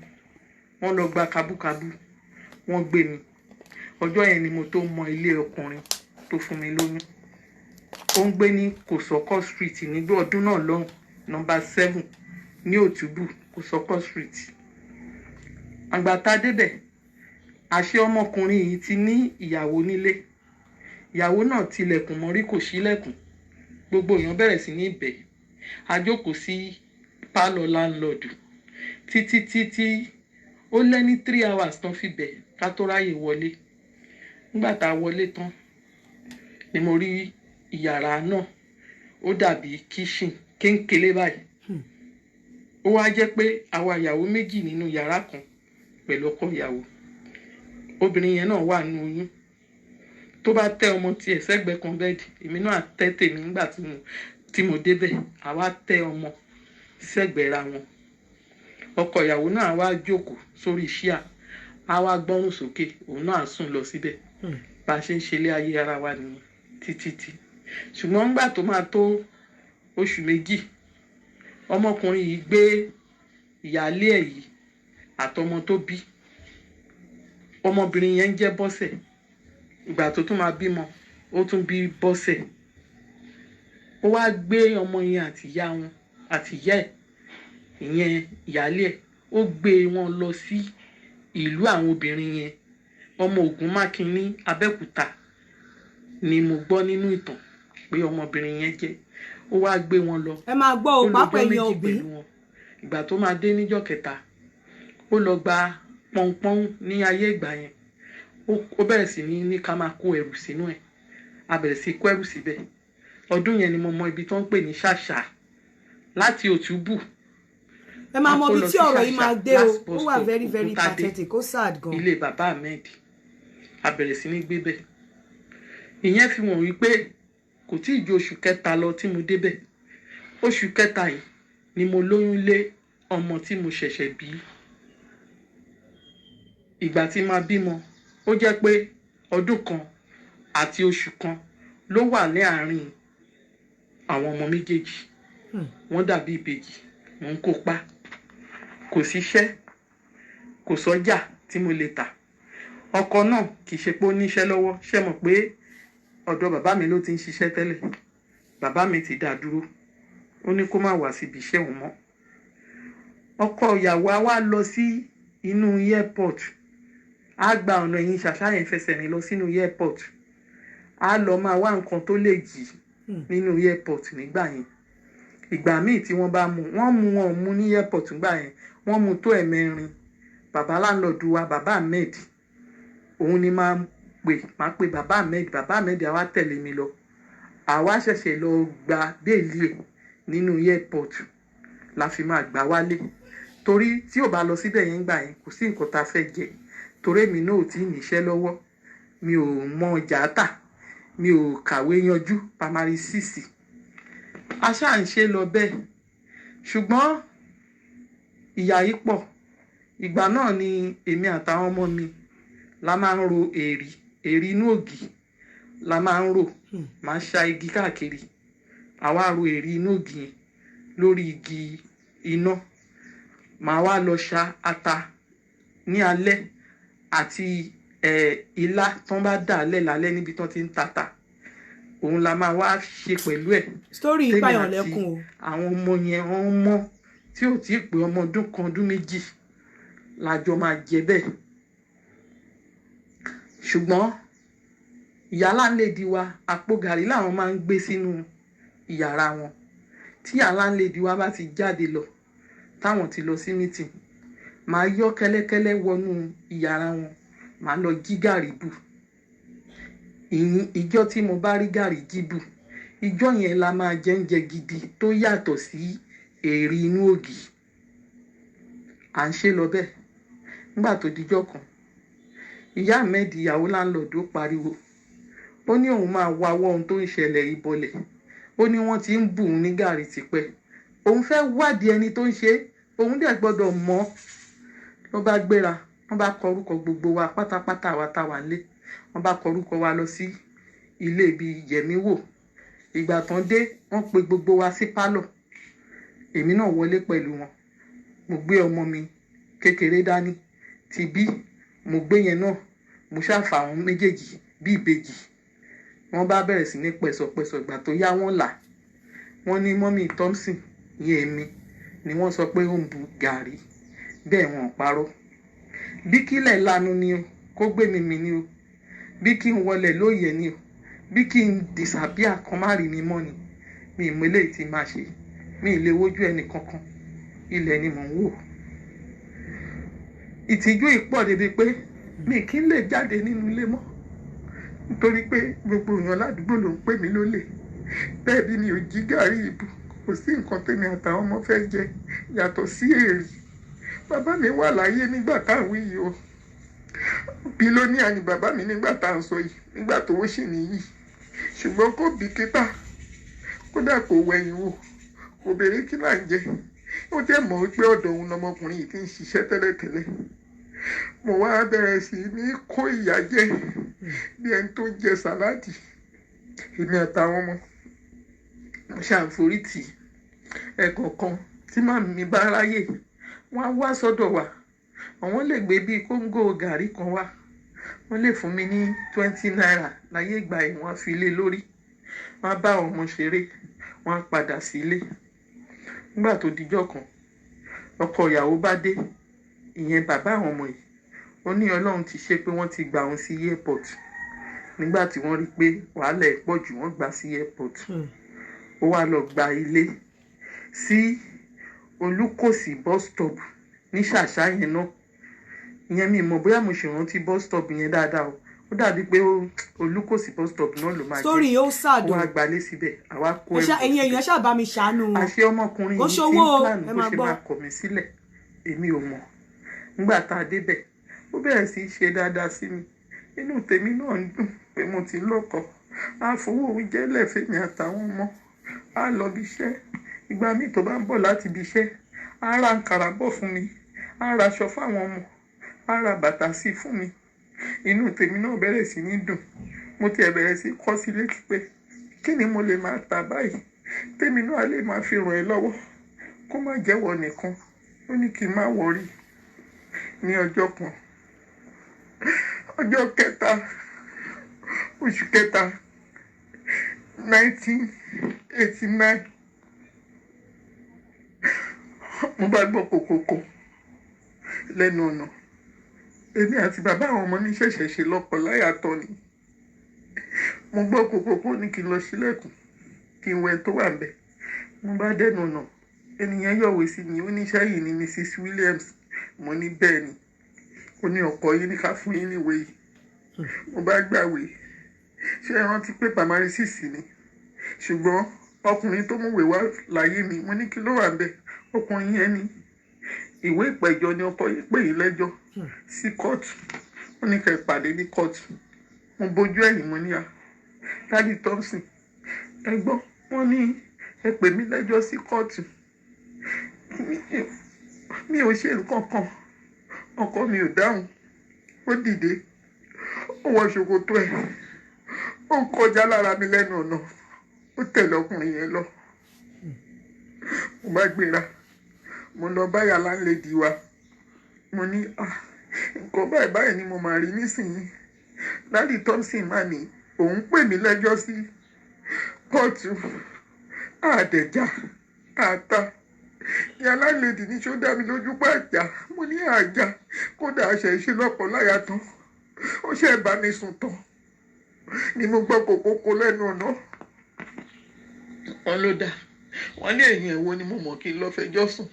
Speaker 4: Wọ́n lọ gba kabúkabú, wọ́n gbé mi. Ọjọ́ yẹn ni mo tó mọ ilé ọkùnrin tó fún mi lóyún. Ó ń gbé ní Kòsọ́kọ́ Street nígbà ọdún náà lọ́hùn, number 7 ní Òtúbù, Kòsọ́kọ́ Street. Àgbà tá a débẹ̀, àṣé ọmọkùnrin yìí ti ní ìyàwó nílé. Ìyàwó náà tilẹ̀kùn mọ́rí, kò ṣílẹ̀kùn. Gbogbo èèyàn bẹ̀rẹ̀ sí ní bẹ̀. A jókòó sí pálọ̀ láńlọ́ọ̀dù títí títí, ó lé ní 3 hours tán fi bẹ̀ ká tó ráyè wọlé. Nígbà tá a wọlé tán ni mo rí ìyàrá náà, ó dàbí kitchen kéńkélé báyìí. Ó wá jẹ́ pé àwa ìyàwó méjì nínú yàrá kan pẹ̀lú ọkọ ìyàwó. Obìnrin yẹn náà wà nínú oyún. Tó bá tẹ́ ọmọ tiẹ̀ sẹ́gbẹ̀ẹ́ kan bed, èmi náà tẹ́ tèmi. Nígbà tí mo débẹ̀, àwa tẹ́ ọmọ sẹ́gbẹ̀ẹ́ ra wọn. Ọkọ ìyàwó náà wá jókòó sórí chair, á wá gbọ́rùn sókè, òun náà sùn lọ síbẹ̀. Bá a ṣe ń ṣe ilé ayé ara wa nìyẹn títí tí. Ṣùgbọ́n nígbà tó máa tó oṣù 2, ọmọkùnrin yìí gbé ìyáálé ẹ̀ yìí àtọmọ tó bí. Ọmọbìnrin yẹn ń jẹ́ Bọ́sẹ̀. Ìgbà tó tún máa bímọ, ó tún bí Bọ́sẹ̀. Ó wá gbé ọmọ yẹn àti ìyá wọn àti ìyá ẹ̀, ìyẹn ìyáálé ẹ̀, ó gbé wọn lọ sí ìlú àwọn obìnrin yẹn. Ọmọ Ògúnmákin ní Abẹ́òkúta ni mo gbọ́ nínú ìtàn pé ọmọbìnrin yẹn jẹ́. Ó wá gbé wọn lọ.
Speaker 1: Ẹ máa gbọ́ o.
Speaker 4: Ó lọ
Speaker 1: Pápá
Speaker 4: ọjọ́
Speaker 1: ẹ̀yàn
Speaker 4: 2
Speaker 1: òbí.
Speaker 4: pẹ̀lú wọn. Ìgbà tó máa dé níjọ́ kẹta, ó lọ gba pọ́npọ́n ní ayé ìgbà yẹn. Ó bẹ̀rẹ̀ sí ní ká máa kó ẹrù sínú ẹ̀. A bẹ̀rẹ̀ sí kó ẹrù síbẹ̀. Ọdún yẹn ni mo mọ ibi tó ń pè ní Ṣàṣà láti Òtúbù.
Speaker 1: Ẹ máa
Speaker 4: A
Speaker 1: mọ
Speaker 4: kó
Speaker 1: ibi
Speaker 4: lọ
Speaker 1: tí
Speaker 4: sí
Speaker 1: ọ̀rọ̀ yìí
Speaker 4: Ṣàṣà,
Speaker 1: máa dé o.
Speaker 4: last bus
Speaker 1: Ó wà
Speaker 4: stop,
Speaker 1: very very
Speaker 4: Ògúntadé,
Speaker 1: pathetic, ó sad gan.
Speaker 4: ilé bàbá Ahmed. A bẹ̀rẹ̀ sí ní gbé bẹ̀. Ìyẹn fi wọ̀n wípé kò tí ì ju oṣù kẹta lọ tí mo débẹ̀. Oṣù kẹta yìí ni mo lóyún lé ọmọ tí mo ṣẹ̀ṣẹ̀ bí. Ìgbà tí máa bímọ, ó jẹ́ pé ọdún kan àti oṣù kan ló wà ní àárín àwọn ọmọ méjèèjì. Wọ́n dàbí ìbejì. Mò ń kópa, kò síṣẹ́, kò sọ́jà tí mo lè tà. Ọkọ náà kì í ṣe pé ó níṣẹ́ lọ́wọ́. Ṣe mọ̀ pé ọ̀dọ̀ bàbá mi ló ti ń ṣiṣẹ́ tẹ́lẹ̀? Bàbá mi ti dá dúró, ó ní kó má wá síbi iṣẹ́ òun mọ́. Ọkọ ìyàwó á wá lọ sí inú airport, á gba ọ̀nà ẹ̀yìn Ṣàṣà yẹn, fẹsẹ̀ rìn lọ sínú airport, á lọ máa wá nǹkan tó lè jì nínú airport nígbà yẹn. Ìgbà míì tí wọ́n bá mú wọ́n, mú wọn ò mú ní airport nígbà yẹn. Wọ́n mú tó ẹ̀mẹrin. Bàbá landlord wa, bàbá Ahmed, òun ni máa pè bàbá Ahmed. Bàbá Ahmed àwa tẹ̀lé mi lọ, àwa ṣẹ̀ṣẹ̀ lọ gba bail ẹ̀ nínú airport la fi máa gbà wálé, torí tí ò bá lọ síbẹ̀ yẹn gbà yẹn, kò sí nǹkan tá a fẹ́ jẹ, torí èmi náà ò tí ì níṣẹ́ lọ́wọ́, mi ò mọ ọjà tà, mi ò kàwé yanjú, primary six. A ṣáà ń ṣe lọ bẹ́ẹ̀, ṣùgbọ́n ìyà yìí pọ̀. Ìgbà náà ni èmi àtàwọn ọmọ mi la máa ń ro èrí, èrí inú ògì la máa ń rò. Máa ń ṣa igi káàkiri, àwa ro èrí inú ògì yẹn lórí igi iná. Màá wá lọ ṣa ata ní alẹ́ àti ilá tán bá dà á lẹ̀ lálẹ́ níbi tán ti ń tata, òun la máa wá ṣe pẹ̀lú ẹ̀.
Speaker 1: Story
Speaker 4: Tèmi
Speaker 1: ìpààyàn
Speaker 4: àti
Speaker 1: lẹ́kùn o.
Speaker 4: àwọn ọmọ yẹn, wọ́n mọ́ tí ò tí ì pé ọmọ ọdún kan, ọdún 2, lájọ máa jẹ bẹ́ẹ̀. Ṣùgbọ́n ìyá landlady wa, àpò gàrí làwọn máa ń gbé sínú ìyàrá wọn. Tí ìyá landlady wa bá ti jáde lọ, táwọn ti lọ sí meeting, màá yọ́ kẹ́lẹ́kẹ́lẹ́ wọnú ìyàrá wọn, màá lọ jí gàrí bù. Ìjọ́ tí mo bá rí gàrí jí bù, ìjọ́ yẹn la máa jẹ oúnjẹ gidi tó yàtọ̀ sí èrí inú ògì. À ń ṣe lọ bẹ́ẹ̀. Nígbà tó dijọ́ kan, ìyá Ahmed, ìyàwó landlord, ó pariwo, ó ní òun máa wáwọ́ ohun tó ń ṣẹlẹ̀ yìí bọlẹ̀. Ó ní wọ́n ti ń bù ún ní gàrí tipẹ́, òun fẹ́ wádìí ẹni tó ń ṣe é, òun dẹ̀ gbọ́dọ̀ mọ̀. Ló bá gbéra, wọ́n bá kọ orúkọ gbogbo wa pátápátá, àwa tá wà nílé. Wọ́n bá kọ orúkọ wa lọ sí ilé ibi yẹ̀mí wò. Ìgbà tán dé, wọ́n pe gbogbo wa sí pálọ̀. Èmi náà wọlé pẹ̀lú wọn. Mo gbé ọmọ mi kékeré dání ti bí mo gbé yẹn náà, mo ṣàfà àwọn méjèèjì bí ìbejì. Wọ́n bá bẹ̀rẹ̀ sí ní pẹ̀sọ̀pẹ̀sọ̀. Ìgbà tó yá, wọ́n là, wọ́n ní mummy Thompson yẹn, èmi ni wọ́n sọ pé ó ń bu gàrí bẹ́ẹ̀. Wọ́n ò parọ́. Bí kílẹ̀ lanu ni o, kó gbé mi mì ni o, bí kí n wọlé lóye ni o, bí kí n disappear kan má rí mi mọ́ ni. Mi ì mọ eléyìí tí máa ṣe. Mi ì lè wojú ẹnì kankan, ilẹ̀ ni mò ń wò. Ìtìjú ìpọ̀ débi pé mi kì í lè jáde nínú ilé mọ́, nítorí pé gbogbo èèyàn ládùúgbò ló ń pè mí lólè. Bẹ́ẹ̀ bí mi ò jí gàrí ìbò, kò sí nǹkan tèmi àtàwọn ọmọ fẹ́ jẹ yàtọ̀ sí èrì. Bàbá mi wà láyé nígbà tá à ń wí yìí o. Bílóníà ni bàbá mi nígbà tá à ń sọ yìí, nígbà tó ó sì níyì. Ṣùgbọ́n kò bìkítà, kódà kò wẹ̀yìn wò, kò béèrè kí là ń jẹ. Ó jẹ́ mọ̀ wípé ọ̀dọ̀ òun lọmọkùnrin yìí ti ń ṣiṣẹ́ tẹ́lẹ̀tẹ́lẹ̀. Mo wá bẹ̀rẹ̀ sí ní kó ìyà jẹ bí ẹni tó ń jẹ sàláàdì. Èmi àtàwọn ọmọ, mo ṣàǹforí tì í. Ẹ̀ẹ̀kọ̀ọ̀kan tí màmí mi bá ráyè, wọ́n á wá sọ́dọ̀ wa. Àwọn lè gbé bíi kóńgò gàrí kan wá, wọ́n lè fún mi ní 20 naira láyé ìgbà yìí, wọ́n á fi lé lórí, wọ́n á bá àwọn ọmọ ṣeré, wọ́n á padà sílé. Nígbà tó dijọ́ kan, ọkọ ìyàwó bá dé, ìyẹn bàbá àwọn ọmọ yìí. Ó ní Ọlọ́run ti ṣe pé wọ́n ti gbà òun sí airport. Nígbà tí wọ́n rí i pé wàhálà ẹ̀ pọ̀ jù, wọ́n gbà sí airport. Ó wá lọ gba ilé sí Olúkòsì bus stop ní Ṣàṣà yẹn náà. Ìyẹn mi mọ̀ bóyá mo ṣì rántí bus stop yẹn dáadáa o. Ó dàbí pé Olúkòsì bus stop náà ló máa jẹ́.
Speaker 1: Story ó sad
Speaker 4: Ó
Speaker 1: o.
Speaker 4: wá gbalé síbẹ̀, àwa kó
Speaker 1: Ẹ
Speaker 4: ẹrù
Speaker 1: ẹ̀yin
Speaker 4: síbẹ̀.
Speaker 1: èèyàn, ṣáà bá mi ṣàánú wọn.
Speaker 4: Àṣé ọmọkùnrin
Speaker 1: Kò
Speaker 4: yìí ti
Speaker 1: ṣòwò
Speaker 4: ń
Speaker 1: o,
Speaker 4: plan
Speaker 1: ẹ
Speaker 4: bó
Speaker 1: máa
Speaker 4: ṣe
Speaker 1: gbọ́.
Speaker 4: máa kọ̀ mí sílẹ̀. Èmi ò mọ̀. Nígbà tá a débẹ̀, ó bẹ̀rẹ̀ sí í ṣe dáadáa sí mi. Inú tèmi náà ń dùn pé mo ti lọ́kọ. Á fowó oúnjẹ lẹ̀ fẹ́mi àtàwọn ọmọ. Á lọ bí iṣẹ́. Ìgbà míì tó bá ń bọ̀ láti ibi iṣẹ́, á ra àǹkárá bọ̀ fún mi, á ra aṣọ fáwọn ọmọ, á ra bàtà sí fún mi. Inú tèmi náà bẹ̀rẹ̀ sí ní dùn. Mo tiẹ̀ bẹ̀rẹ̀ sí kọ́ sí létí pé kí ni mo lè máa tà báyìí tèmi náà lè máa fi ràn ẹ́ lọ́wọ́, kó má jẹ́wọ́ nìkan. Ó ní kí n má worry. Ní ọjọ́ kan, ọjọ́ kẹta oṣù kẹta 1989, mo bá gbọ́ kòkòkò lẹ́nu ọ̀nà. Èmi àti bàbá àwọn ọmọ mi ṣẹ̀ṣẹ̀ ṣe lọ́kọ láyà tán ni. Mo gbọ́ kòkòkò, ní kí n lọ sílẹ̀kùn, kí n wẹ tó wà ńbẹ̀. Mo bá dẹ́nu ọ̀nà, ènìyàn yọ̀wé sí mi. Ó ní sẹ́yìn ni Mrs Williams? Mo ní bẹ́ẹ̀ ni. Ó ní ọkọ yín ní ká fún yín níwèé yìí. Mo bá gbàwé. Ṣé ẹ rántí pé primary six ni? Ṣùgbọ́n ọkùnrin tó múwèé wá láyé mi, mo ní kí ló wà ńbẹ̀? Ọkùnrin yẹn ní ìwé ìpẹ̀jọ́ ni, ọkọ yín pè yín lẹ́jọ́ sí kóòtù. Ó ní kẹ́ ẹ pàdé ní kóòtù. Mo bójú ẹ̀yìn, mo ní à, Daddy Thompson, ẹ gbọ́, wọ́n ní ẹ pè mí lẹ́jọ́ sí kóòtù. Mi ò ṣe nǹkan kan. Ọkọ mi ò dáhùn. Ó dìde, ó wọ ṣòkòtò ẹ̀, ó ń kọjá lára mi lẹ́nu ọ̀nà, ó tẹ̀lé ọkùnrin yẹn lọ. Mo bá gbéra, mo lọ bá landlady wa. Mo ní, "Ah, nǹkan báyìí báyìí ni mo máa rí nísìnyí. Daddy Thompson máa ní òun pè mí lẹ́jọ́ sí kóòtù, àdẹ̀já àta." Ìyá landlady ní ṣó dá mi lójú pé àjà? Mo ní àjà, kódà àṣẹ ìṣe lọ́pọ̀ láyà tán, ó ṣe bá mi sùn tán ni mo gbọ́ kòkókó lẹ́nu ọ̀nà. Wọn ló dá wọn ní èèyàn èwo ni mo mọ̀ kí n lọ́ọ́ fẹjọ́ sùn.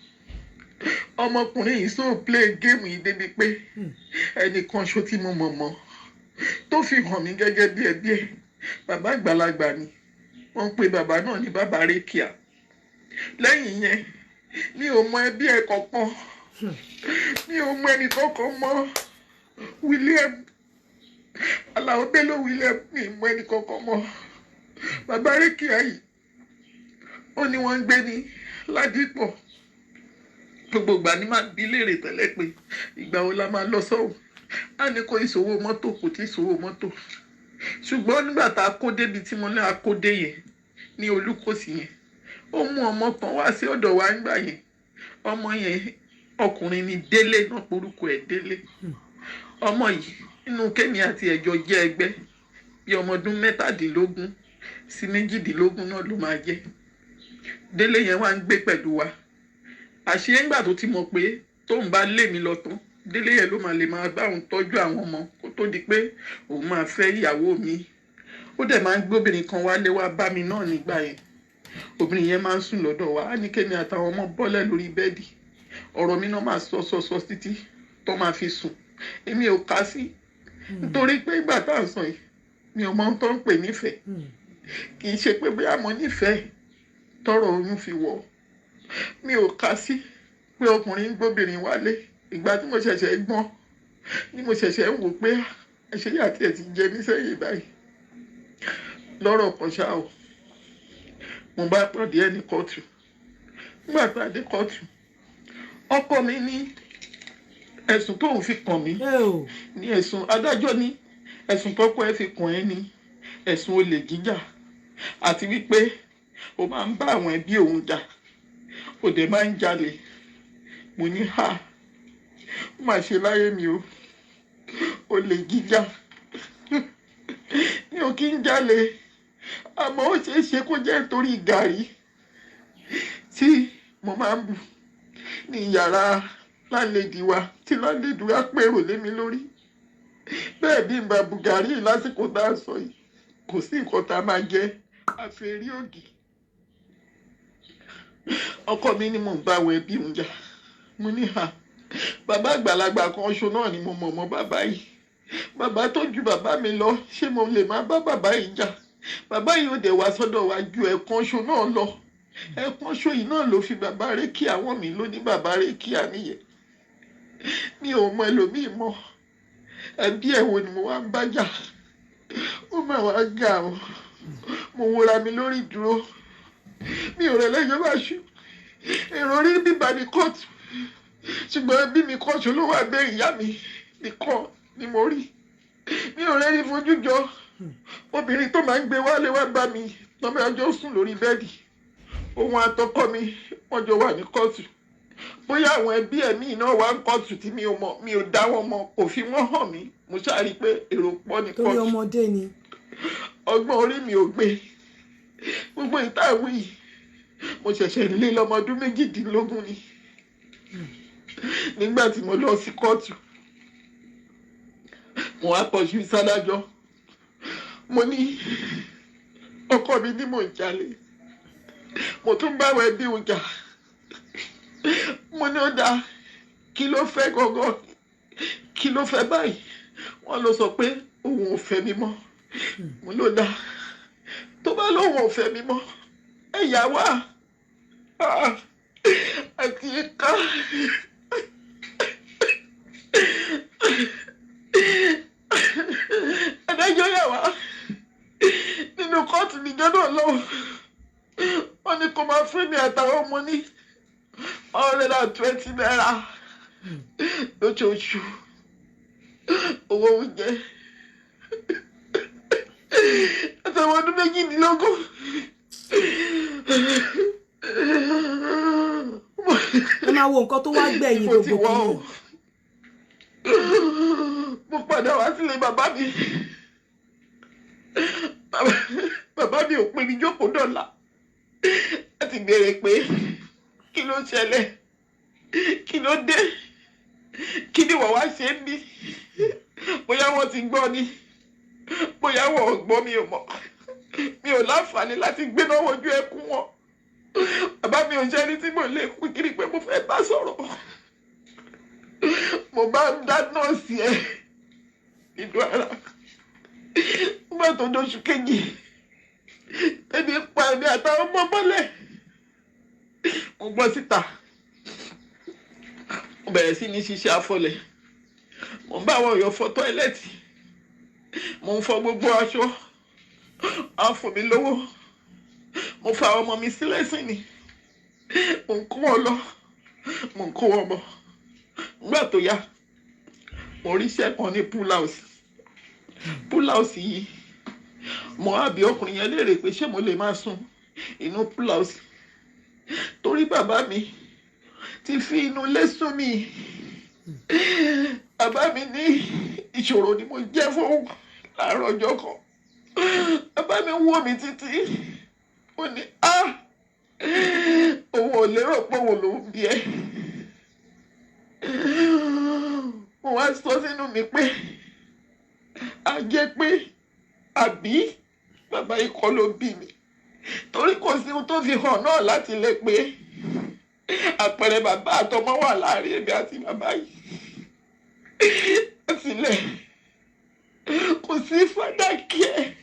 Speaker 4: Ọmọkùnrin yìí sóò play game yìí débi pé ẹnìkan ṣo tí mo mọ̀ mọ́ tó fi hàn mí gẹ́gẹ́ bí ẹbí ẹ̀, bàbá àgbàlagbà ni. Wọ́n ń pe bàbá náà ní Bàbá Rékìá. Lẹ́yìn yẹn, mi ò mọ ẹbí ẹ̀ kankan, mi ò mọ ẹnì kankan mọ́. William Alao Bello William, mi ò mọ ẹnì kankan mọ́. Bàbá Rékìá yìí, ó ní wọ́n ń gbé ní Ládìpọ̀. Gbogbo ìgbà ni máa bí léèrè tẹ́lẹ̀ pé ìgbà wo la máa lọ sọ́hùn, á ní kó ìṣòwò mọ́tò, kò tí ì ṣòwò mọ́tò. Ṣùgbọ́n nígbà tá a kó débi tí mo ní a kó dé yẹn ní Olúkòsì yẹn, ó mú ọmọ kan wá sí ọ̀dọ̀ wa nígbà yẹn. Ọmọ yẹn, ọkùnrin ni, Délé náà porúkọ ẹ̀, Délé. Ọmọ yìí, inú kémi àti ẹ̀jọ̀ jẹ́ ẹgbẹ́, bí ọmọ ọdún 17 sí 18 náà ló máa jẹ́. Délé yẹn wá ń gbé pẹ̀lú wa. Àṣé ńgbà tó ti mọ̀ pé tóun bá lé mi lọ tán, Délé yẹn ló máa lè máa bá òun tọ́jú àwọn ọmọ kó tó di pé òun máa fẹ́ ìyàwó mi. Ó dẹ̀ máa ń gbóbìnrin kan wálé wá bá mi náà nígbà yẹn. Obìnrin yẹn máa ń sùn lọ́dọ̀ wa, á ní kémi àtàwọn ọmọ bọ́lẹ̀ lórí bẹ́ẹ̀dì. Ọ̀rọ̀ mi náà máa sọ sọ sọ títí tó máa fi sùn. Èmi ò kà sí, nítorí pé ìgbà tá à ń sọ yìí, mi ò mọ ohun tó ń pè nífẹ̀ẹ́. Kì í ṣe pé bóyá mo nífẹ̀ẹ́ tọrọ oyún fi wọ̀. Mi ò kà sí pé ọkùnrin ń gbóbìnrin wálé. Ìgbà tí mo ṣẹ̀ṣẹ̀ gbọ́n ni mo ṣẹ̀ṣẹ̀ ń wò pé àṣeyà tí ẹ ti jẹ mí sẹ́yìn báyìí. Lọ́rọ̀ kan ṣá o, mo bá pàdé ẹ̀ ní kóòtù. Nígbà tá a dé kóòtù, ọkọ mi ní ẹ̀sùn tóun fi kàn mí ní ẹ̀sùn, adájọ́ ní ẹ̀sùn tọ́kọ ẹ̀ fi kàn ẹ́ ní ẹ̀sùn olè jíjà, àti wípé o máa ń bá àwọn ẹbí òun jà, o dẹ̀ máa ń jalè. Mo ní ha, ó mà ṣe láyé mi o, olè jíjà, mi ò kí ń jalè, àmọ́ ó ṣeé ṣe kó jẹ́ nítorí gàrí tí mo máa ń bù ní yàrá láńlẹ́dì wa, tí láńlẹ́dì wa pèrò lé mi lórí. Bẹ́ẹ̀ bí n bá bu gàrí lásìkò tá a sọ yìí, kò sí nǹkan tá a máa jẹ àfẹ́rí ògì. Ọkọ mi ni mò ń bá àwọn ẹbí òun jà. Mo ní ha, bàbá àgbàlagbà kan ṣo náà ni mo mọ̀ mọ́ bàbá yìí, bàbá tó ju bàbá mi lọ, ṣé mo lè máa bá bàbá yìí jà? Bàbá yìí ò dẹ̀ wá sọ́dọ̀ wa ju ẹ̀kan ṣo náà lọ. Ẹ̀kan ṣo yìí náà ló fi bàbá rẹ̀ kí àwọn mi ló ní bàbá rẹ̀ kí àníyẹ. Mi ò mọ ẹlòmíì mọ́, ẹbí ẹ̀ wo ni mo wá ń bá jà? Ó mà wá ga o. Mo wora mi lórí ìdúró, mi ò rẹ̀ lẹ́jọ́ bá ṣú èrò orí bíbá ní kóòtù, ṣùgbọ́n ẹbí mi kóòtù ló wà bẹ́ẹ̀, ìyá mi nìkan ni mo rí. Mi ò rẹ́ni fojú jọ. Obìnrin tó máa ń gbé wálé wá bá mi tọ́mọ ọjọ́ sùn lórí bẹ́ẹ̀dì, òun àtọkọ mi wọ́n jọ wà ní kóòtù. Bóyá àwọn ẹbí ẹ̀mí náà wà ń kóòtù tí mi ò mọ̀, mi ò dá wọn mọ̀, kò fi wọ́n hàn mí. Mo ṣáà rí i pé èrò pọ̀ ní
Speaker 1: Torí
Speaker 4: kóòtù.
Speaker 1: ọmọdé ni.
Speaker 4: Ọgbọ́n orí mi ò gbé gbogbo ìtàwé yìí. Mo ṣẹ̀ṣẹ̀ lé lọ́mọ ọdún 18 ni nígbà tí mo lọ sí kóòtù. Mo wá kọjú sádájọ́, mo ní ọkọ mi ní mò ń jalè, mo tún bá àwọn ẹbí òun jà. Mo ní ó dáa, kí ló fẹ́ gangan? Kí ló fẹ́ báyìí? Wọ́n ló sọ pé òun ò fẹ́ mi mọ́. Mo ló dáa, tó bá lóun ò fẹ́ mi mọ́, ẹ̀yà wá àti ká. Adájọ́ yà wá nínú kóòtù níjọ́ náà lọ́wọ́. Wọ́n ní kó máa fún mi àtàwọn ọmọ ní ₦120 lóṣooṣù, owó oúnjẹ, àtàwọn ọdún 18.
Speaker 1: Ẹ máa wo nǹkan tó wá gbẹ̀yìn
Speaker 4: Mo ti
Speaker 1: gbogbo
Speaker 4: wọ́ o.
Speaker 1: kìíní.
Speaker 4: Mo padà wá sílé bàbá mi. Bàbá mi ò pè mí jókòó dọ̀la láti béèrè pé kí ló ṣẹlẹ̀, kí ló dé, kí ni wọ́n wá ṣe ń bí. Bóyá wọ́n ti gbọ́ ni, bóyá wọ́n ò gbọ́, mi ò mọ̀. Mi ò láǹfààní láti gbéná wojú ẹkún wọn. Bàbá mi ò ṣe ẹni tí mo lè kú kiri pé mo fẹ́ bá sọ̀rọ̀. Mo bá ń dá nọ́ọ̀sì ẹ̀ nínú ara. Nígbà tó dóṣù kejì, ebi ń pa èmi àtàwọn ọmọ mọ́lẹ̀. Mo gbọ́ síta, mo bẹ̀rẹ̀ sí ní ṣiṣẹ́ afọlẹ̀. Mo ń bá àwọn èèyàn fọ tọ́ílẹ̀tì, mo ń fọ gbogbo aṣọ, á fún mi lówó. Mo fa àwọn ọmọ mi sílẹ̀ sí ni, mo ń kó wọn lọ, mo ń kó wọn bọ̀. Nígbà tó yá, mo rí iṣẹ́ kan ní pool house. Pool house yìí, mo á bi ọkùnrin yẹn léèrè pé ṣé mo lè máa sùn inú pool house, torí bàbá mi ti fi inú ilé sùn mí. Bàbá mi ní ìṣòro ni mo jẹ́ fún láàárọ̀ ọjọ́ kan. Bàbá mi wò mí títí, ó ní á, òun ò lérò pé òun lòún bí ẹ.
Speaker 5: Mo wá sọ sínú mi pé a jẹ́ pé àbí bàbá ikọ̀ ló bí mi, torí kò sí ohun tó fi hàn náà láti lè pé àpẹẹrẹ bàbá àtọmọ wà láàrin èmi àti bàbá yìí. Sílẹ̀ kò sí father care,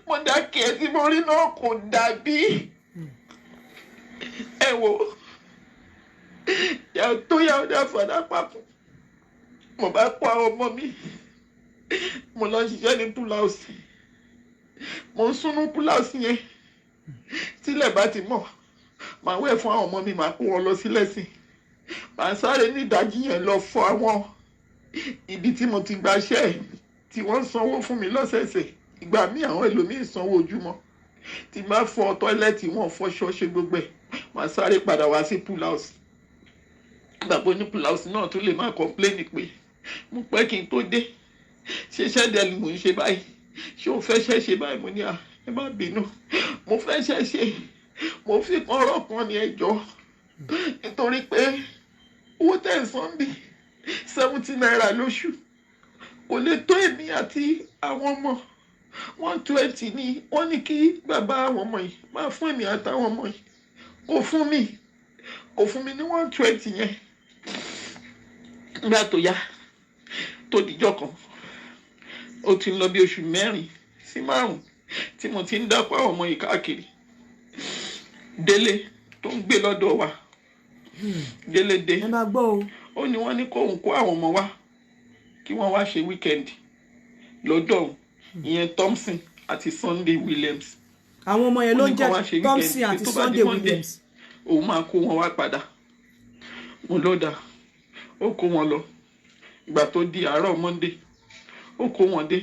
Speaker 5: mother care tí mo rí náà kò dàbí. Ẹ wò yà tó yà ó dá fàdá papọ̀. Mo bá kó àwọn ọmọ mi, mo lọ ṣiṣẹ́ ní pool house. Mo ń súnú pool house yẹn. Tílẹ̀ bá ti mọ̀, màá wẹ̀ fún àwọn ọmọ mi, màá kó wọn lọ sílẹ̀ sí, màá sáré ní ìdájí yẹn lọ fọ àwọn ibi tí mo ti gbaṣẹ́ tí wọ́n ń sanwó fún mi lọ́sẹ̀ẹ̀sẹ̀. Ìgbà míì, àwọn ẹlòmíín sanwó ojúmọ́. Tí n bá fọ toilet wọn, fọṣọ, ṣe gbogbo ẹ̀, màá sáré padà wá sí pool house. Bàbá oní pool house náà tún lè má complain pé mo pẹ́ kí n tó dé. Ṣe iṣẹ́ dẹ̀ ni mò ń ṣe báyìí? Ṣé o fẹ́ ṣẹ́ ṣe báyìí? Mo ní, à, ẹ má bínú, mo fẹ́ ṣẹ́ ṣe, mo fi kan ọ̀rọ̀ kan ní ẹjọ́, nítorí pé owó tẹ̀ ń san bí ₦70 lóṣù kò lè tó èmi àti àwọn ọmọ. 120 ni wọ́n ní kí bàbá àwọn ọmọ yìí máa fún èmi àtàwọn ọmọ yìí. Kò fún mi, kò fún mi ní 120 yẹn. Nígbà tó yá, tó dijọ́ kan, ó ti ń lọ bí oṣù 4 sí 5 tí mo ti ń dápọ̀ àwọn ọmọ yìí káàkiri. Délé tó ń gbé lọ́dọ̀ wa, Délé dé.
Speaker 1: Ẹ máa gbọ́ o.
Speaker 5: Ó ní wọ́n ní kóun kó àwọn ọmọ wá kí wọ́n wá ṣe weekend lọ́dọ̀ òun, ìyẹn Thompson àti Sunday Williams.
Speaker 1: Àwọn ọmọ yẹn ló
Speaker 5: Ó
Speaker 1: ń
Speaker 5: ní
Speaker 1: jẹ́
Speaker 5: kó wá ṣe weekend,
Speaker 1: Thompson
Speaker 5: pé
Speaker 1: àti
Speaker 5: tó bá di
Speaker 1: Sunday
Speaker 5: Monday,
Speaker 1: Williams.
Speaker 5: òun máa kó wọn wá padà. Mo ló dà, ó kó wọn lọ. Ìgbà tó di àárọ̀ Monday, ó kó wọn dé.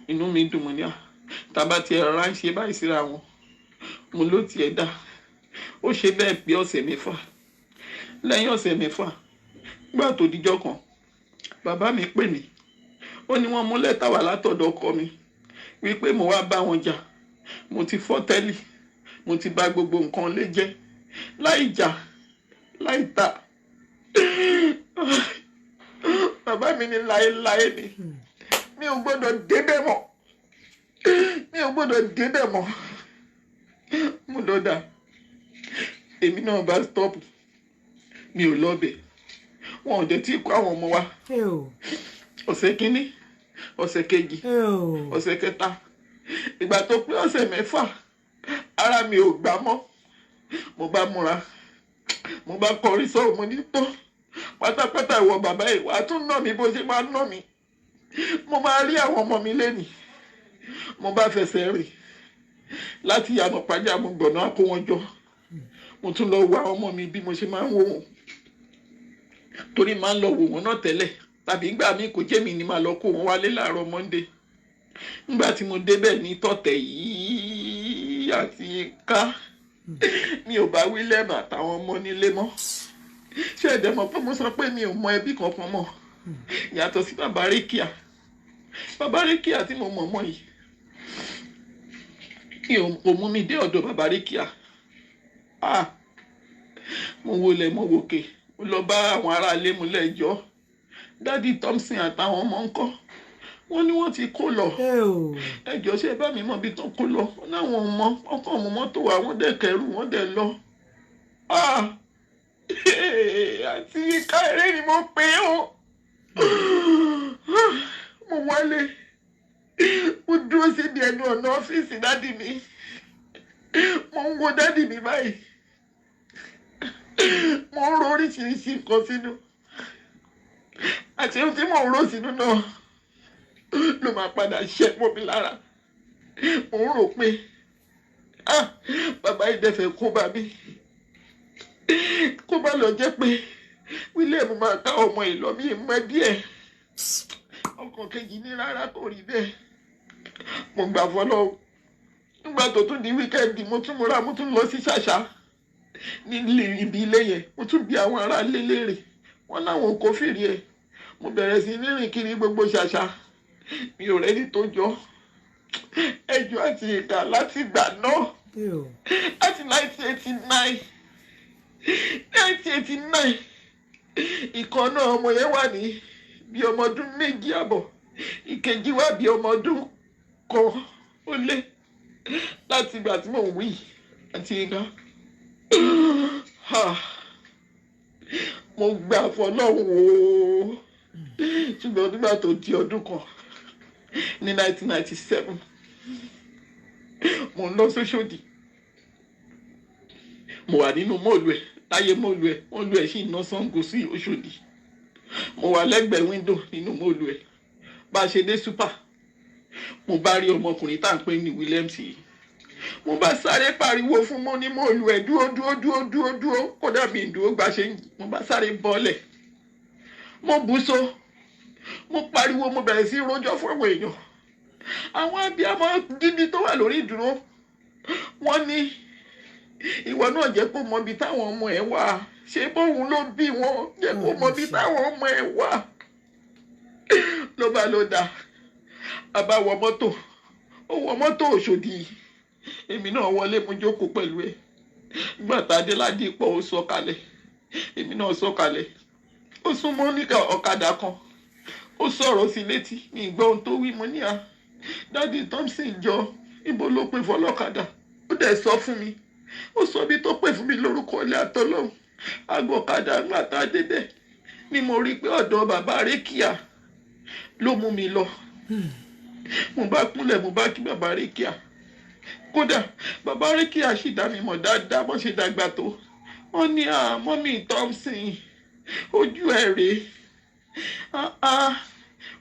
Speaker 5: Inú mi dùn. Mọ́ ní à tàbá tiẹ̀ rọra ń ṣe báyìí síra wọn, mo ló tiẹ̀ dá. Ó ṣe bẹ́ẹ̀ pé ọ̀sẹ̀ 6. Lẹ́yìn ọ̀sẹ̀ 6, nígbà tó dijọ́ kan, bàbá mi pè mí. Ó ní wọ́n mú lẹ́tà wá látọ̀dọ̀ ọkọ mi wípé mo wá bá wọn jà, mo ti fọ́ tẹ́lì, mo ti bà gbogbo nǹkan lé jẹ́, láì jà, láì ta. Bàbá mi ní láéláé ni mi ò gbọ́dọ̀ débẹ̀ mọ́, mi ò gbọ́dọ̀ débẹ̀ mọ́. Mo lọ dà, èmi náà bá stop, mi ò lọ bẹ̀. Wọn ò dẹ̀ tí kó àwọn ọmọ wa.
Speaker 1: Ẹ o.
Speaker 5: Ọ̀sẹ̀ kínní, ọ̀sẹ̀ kejì,
Speaker 1: Ẹ o.
Speaker 5: ọ̀sẹ̀ kẹta, ìgbà tó pé ọ̀sẹ̀ 6, ara mi ò gbà mọ́. Mo bá múra, mo bá kọrí sọ́ọ̀. Mo ní tó pátápátá, ìwọ bàbá yìí, wàá tún nà mí bó ṣe máa nà mí. Mo máa rí àwọn ọmọ mi lẹ́nìí. Mo bá fẹsẹ̀ rìn láti Ìyànà Pàjá, mo gbọ̀nà kó wọn jọ. Mo tún lọ wo àwọn ọmọ mi bí mo ṣe máa ń wò wọ́n, torí máa ń lọ wò wọ́n náà tẹ́lẹ̀, tàbí ìgbà míì kò jẹ́ mi ni máa lọ kó wọn wálé láàárọ̀ Monday. Nígbà tí mo débẹ̀ ní tọ̀tẹ̀ yìí àti ká, mi ò bá William àtàwọn ọmọ nílé mọ́. Ṣé ẹ̀dẹ̀ mọ̀ pé mo sọ pé mi ò mọ ẹbí kankan mọ́ yàtọ̀ sí bàbá Rékìá? Bàbá Rékìá tí mo mọ̀ mọ́ yìí, mi ò kò mú mi dé ọ̀dọ̀ bàbá Rékìá. Ah, mo wọlé, mo wòkè, mo lọ bá àwọn aráalé, mo lẹ́jọ́, Daddy Thompson àtàwọn ọmọ ńkọ́? Wọ́n ní wọ́n ti kó lọ.
Speaker 1: Ẹ o.
Speaker 5: Ẹjọ́, ṣe bá mi mọ ibi tó kó lọ? Wọ́n láwọn ò mọ ọkọ̀ mú mọ́tò wa, wọ́n dẹ̀ kẹrù, wọ́n dẹ̀ lọ. Ah, àti káyọ̀rẹ́ ni mo pè é o. Mo wálé, mo dúró síbi ẹnu ọ̀nà ọ́fíìsì daddy mi. Mo ń wo daddy mi báyìí, mo ń ro oríṣiríṣi nǹkan sínú, àti ohun tí mò ń rò sínú náà ló máa padà ṣẹ́ mọ́ mi lára. Mo ń rò pé, ah, bàbá yìí dẹ̀ fẹ́ kó bá mi, kó bá lọ jẹ́ pé William máa ká ọmọ ìlọ mi mọ́ díẹ̀. Ọkàn kejì ní rárá, kò rí bẹ́ẹ̀. Mo gbà fọlọ́. Nígbà tó tún di weekend, mo tún múra, mo tún lọ sí Ṣàṣà ní ibi ilé yẹn. Mo tún bi àwọn ará ilé léèrè, wọn láwọn kò fìrí ẹ̀. Mo bẹ̀rẹ̀ sí ní rìn kiri gbogbo Ṣàṣà, mi ò rẹ́ni tó jọ. Ẹjọ́ àti ìkà, láti ìgbà náà,
Speaker 1: Ẹ o.
Speaker 5: láti 1989, 1989. Ìkan náà ọmọ yẹn wà ní bí ọmọ ọdún 2.5, ìkejì wà bí ọmọ ọdún 1 ó lé láti ìgbà tí mò ń wí. Àti iná, mo gbà fọlọ́run o. Ṣùgbọ́n nígbà tó di ọdún kan ní 1997, mo ń lọ sóṣòdì, mo wà nínú mọ́ọ̀lù ẹ̀ láyé mọ́ọ̀lù ẹ̀, mọ́ọ̀lù ẹ̀ sì ná Ṣàngó sí Òṣòdì. Mo wà lẹ́gbẹ̀ẹ́ window nínú mọ́ọ̀lù ẹ̀. Bá a ṣe dé super, mo bá rí ọmọkùnrin tá à ń pè ní Williams yìí. Mo bá sáré pariwo fún mo ní mọ́ọ̀lù ẹ̀, "Dúró, dúró, dúró, dúró, dúró!" Kódà mi dúró gbà ṣe ń mo bá sáré bọ́ọ̀lẹ̀, mo bú so, mo pariwo, mo bẹ̀rẹ̀ sí rojọ́ fún àwọn èèyàn, àwọn abiyamọ gidi tó wà lórí ìdúró. Wọ́n ní, "Ìwọ náà jẹ́ kó mọ ibi táwọn ọmọ ẹ̀ wà. Ṣé bóun ló bí wọn? Jẹ́ kó mọ ibi táwọn ọmọ ẹ̀ wà." Ló bá ló dà, a bá wọ mọ́tò. Ó wọ mọ́tò Òṣòdì, èmi náà wọlé, mo jókòó pẹ̀lú ẹ̀. Nígbà tá a dé Ládìpọ̀, ó sọ̀kalẹ̀, èmi náà sọ̀kalẹ̀. Ó súnmọ́ ní ọ̀kadà kan, ó sọ̀rọ̀ sí létí ní ìgbọ́ ohun tó wí. Mo ní, "À, Daddy Thompson, jọ, ibo ló pè fọlọ́kadà?" Ó dẹ̀ sọ fún mi, ó sọ bí tó pè fún mi lórúkọ ilé àtọ́lọ́hún. Aago ọ̀kadà. Ńgbà tá a débẹ̀ ni mo rí i pé ọ̀dọ̀ bàbá Rékìá ló mú mi lọ. Mo bá kúnlẹ̀, mo bá kí bàbá Rékìá. Kódà bàbá Rékìá sì dá mi mọ̀ dáadáa bó ṣe dàgbà tó. Wọ́n ní, "À, Mummy Thompson, ojú ẹ̀ rèé.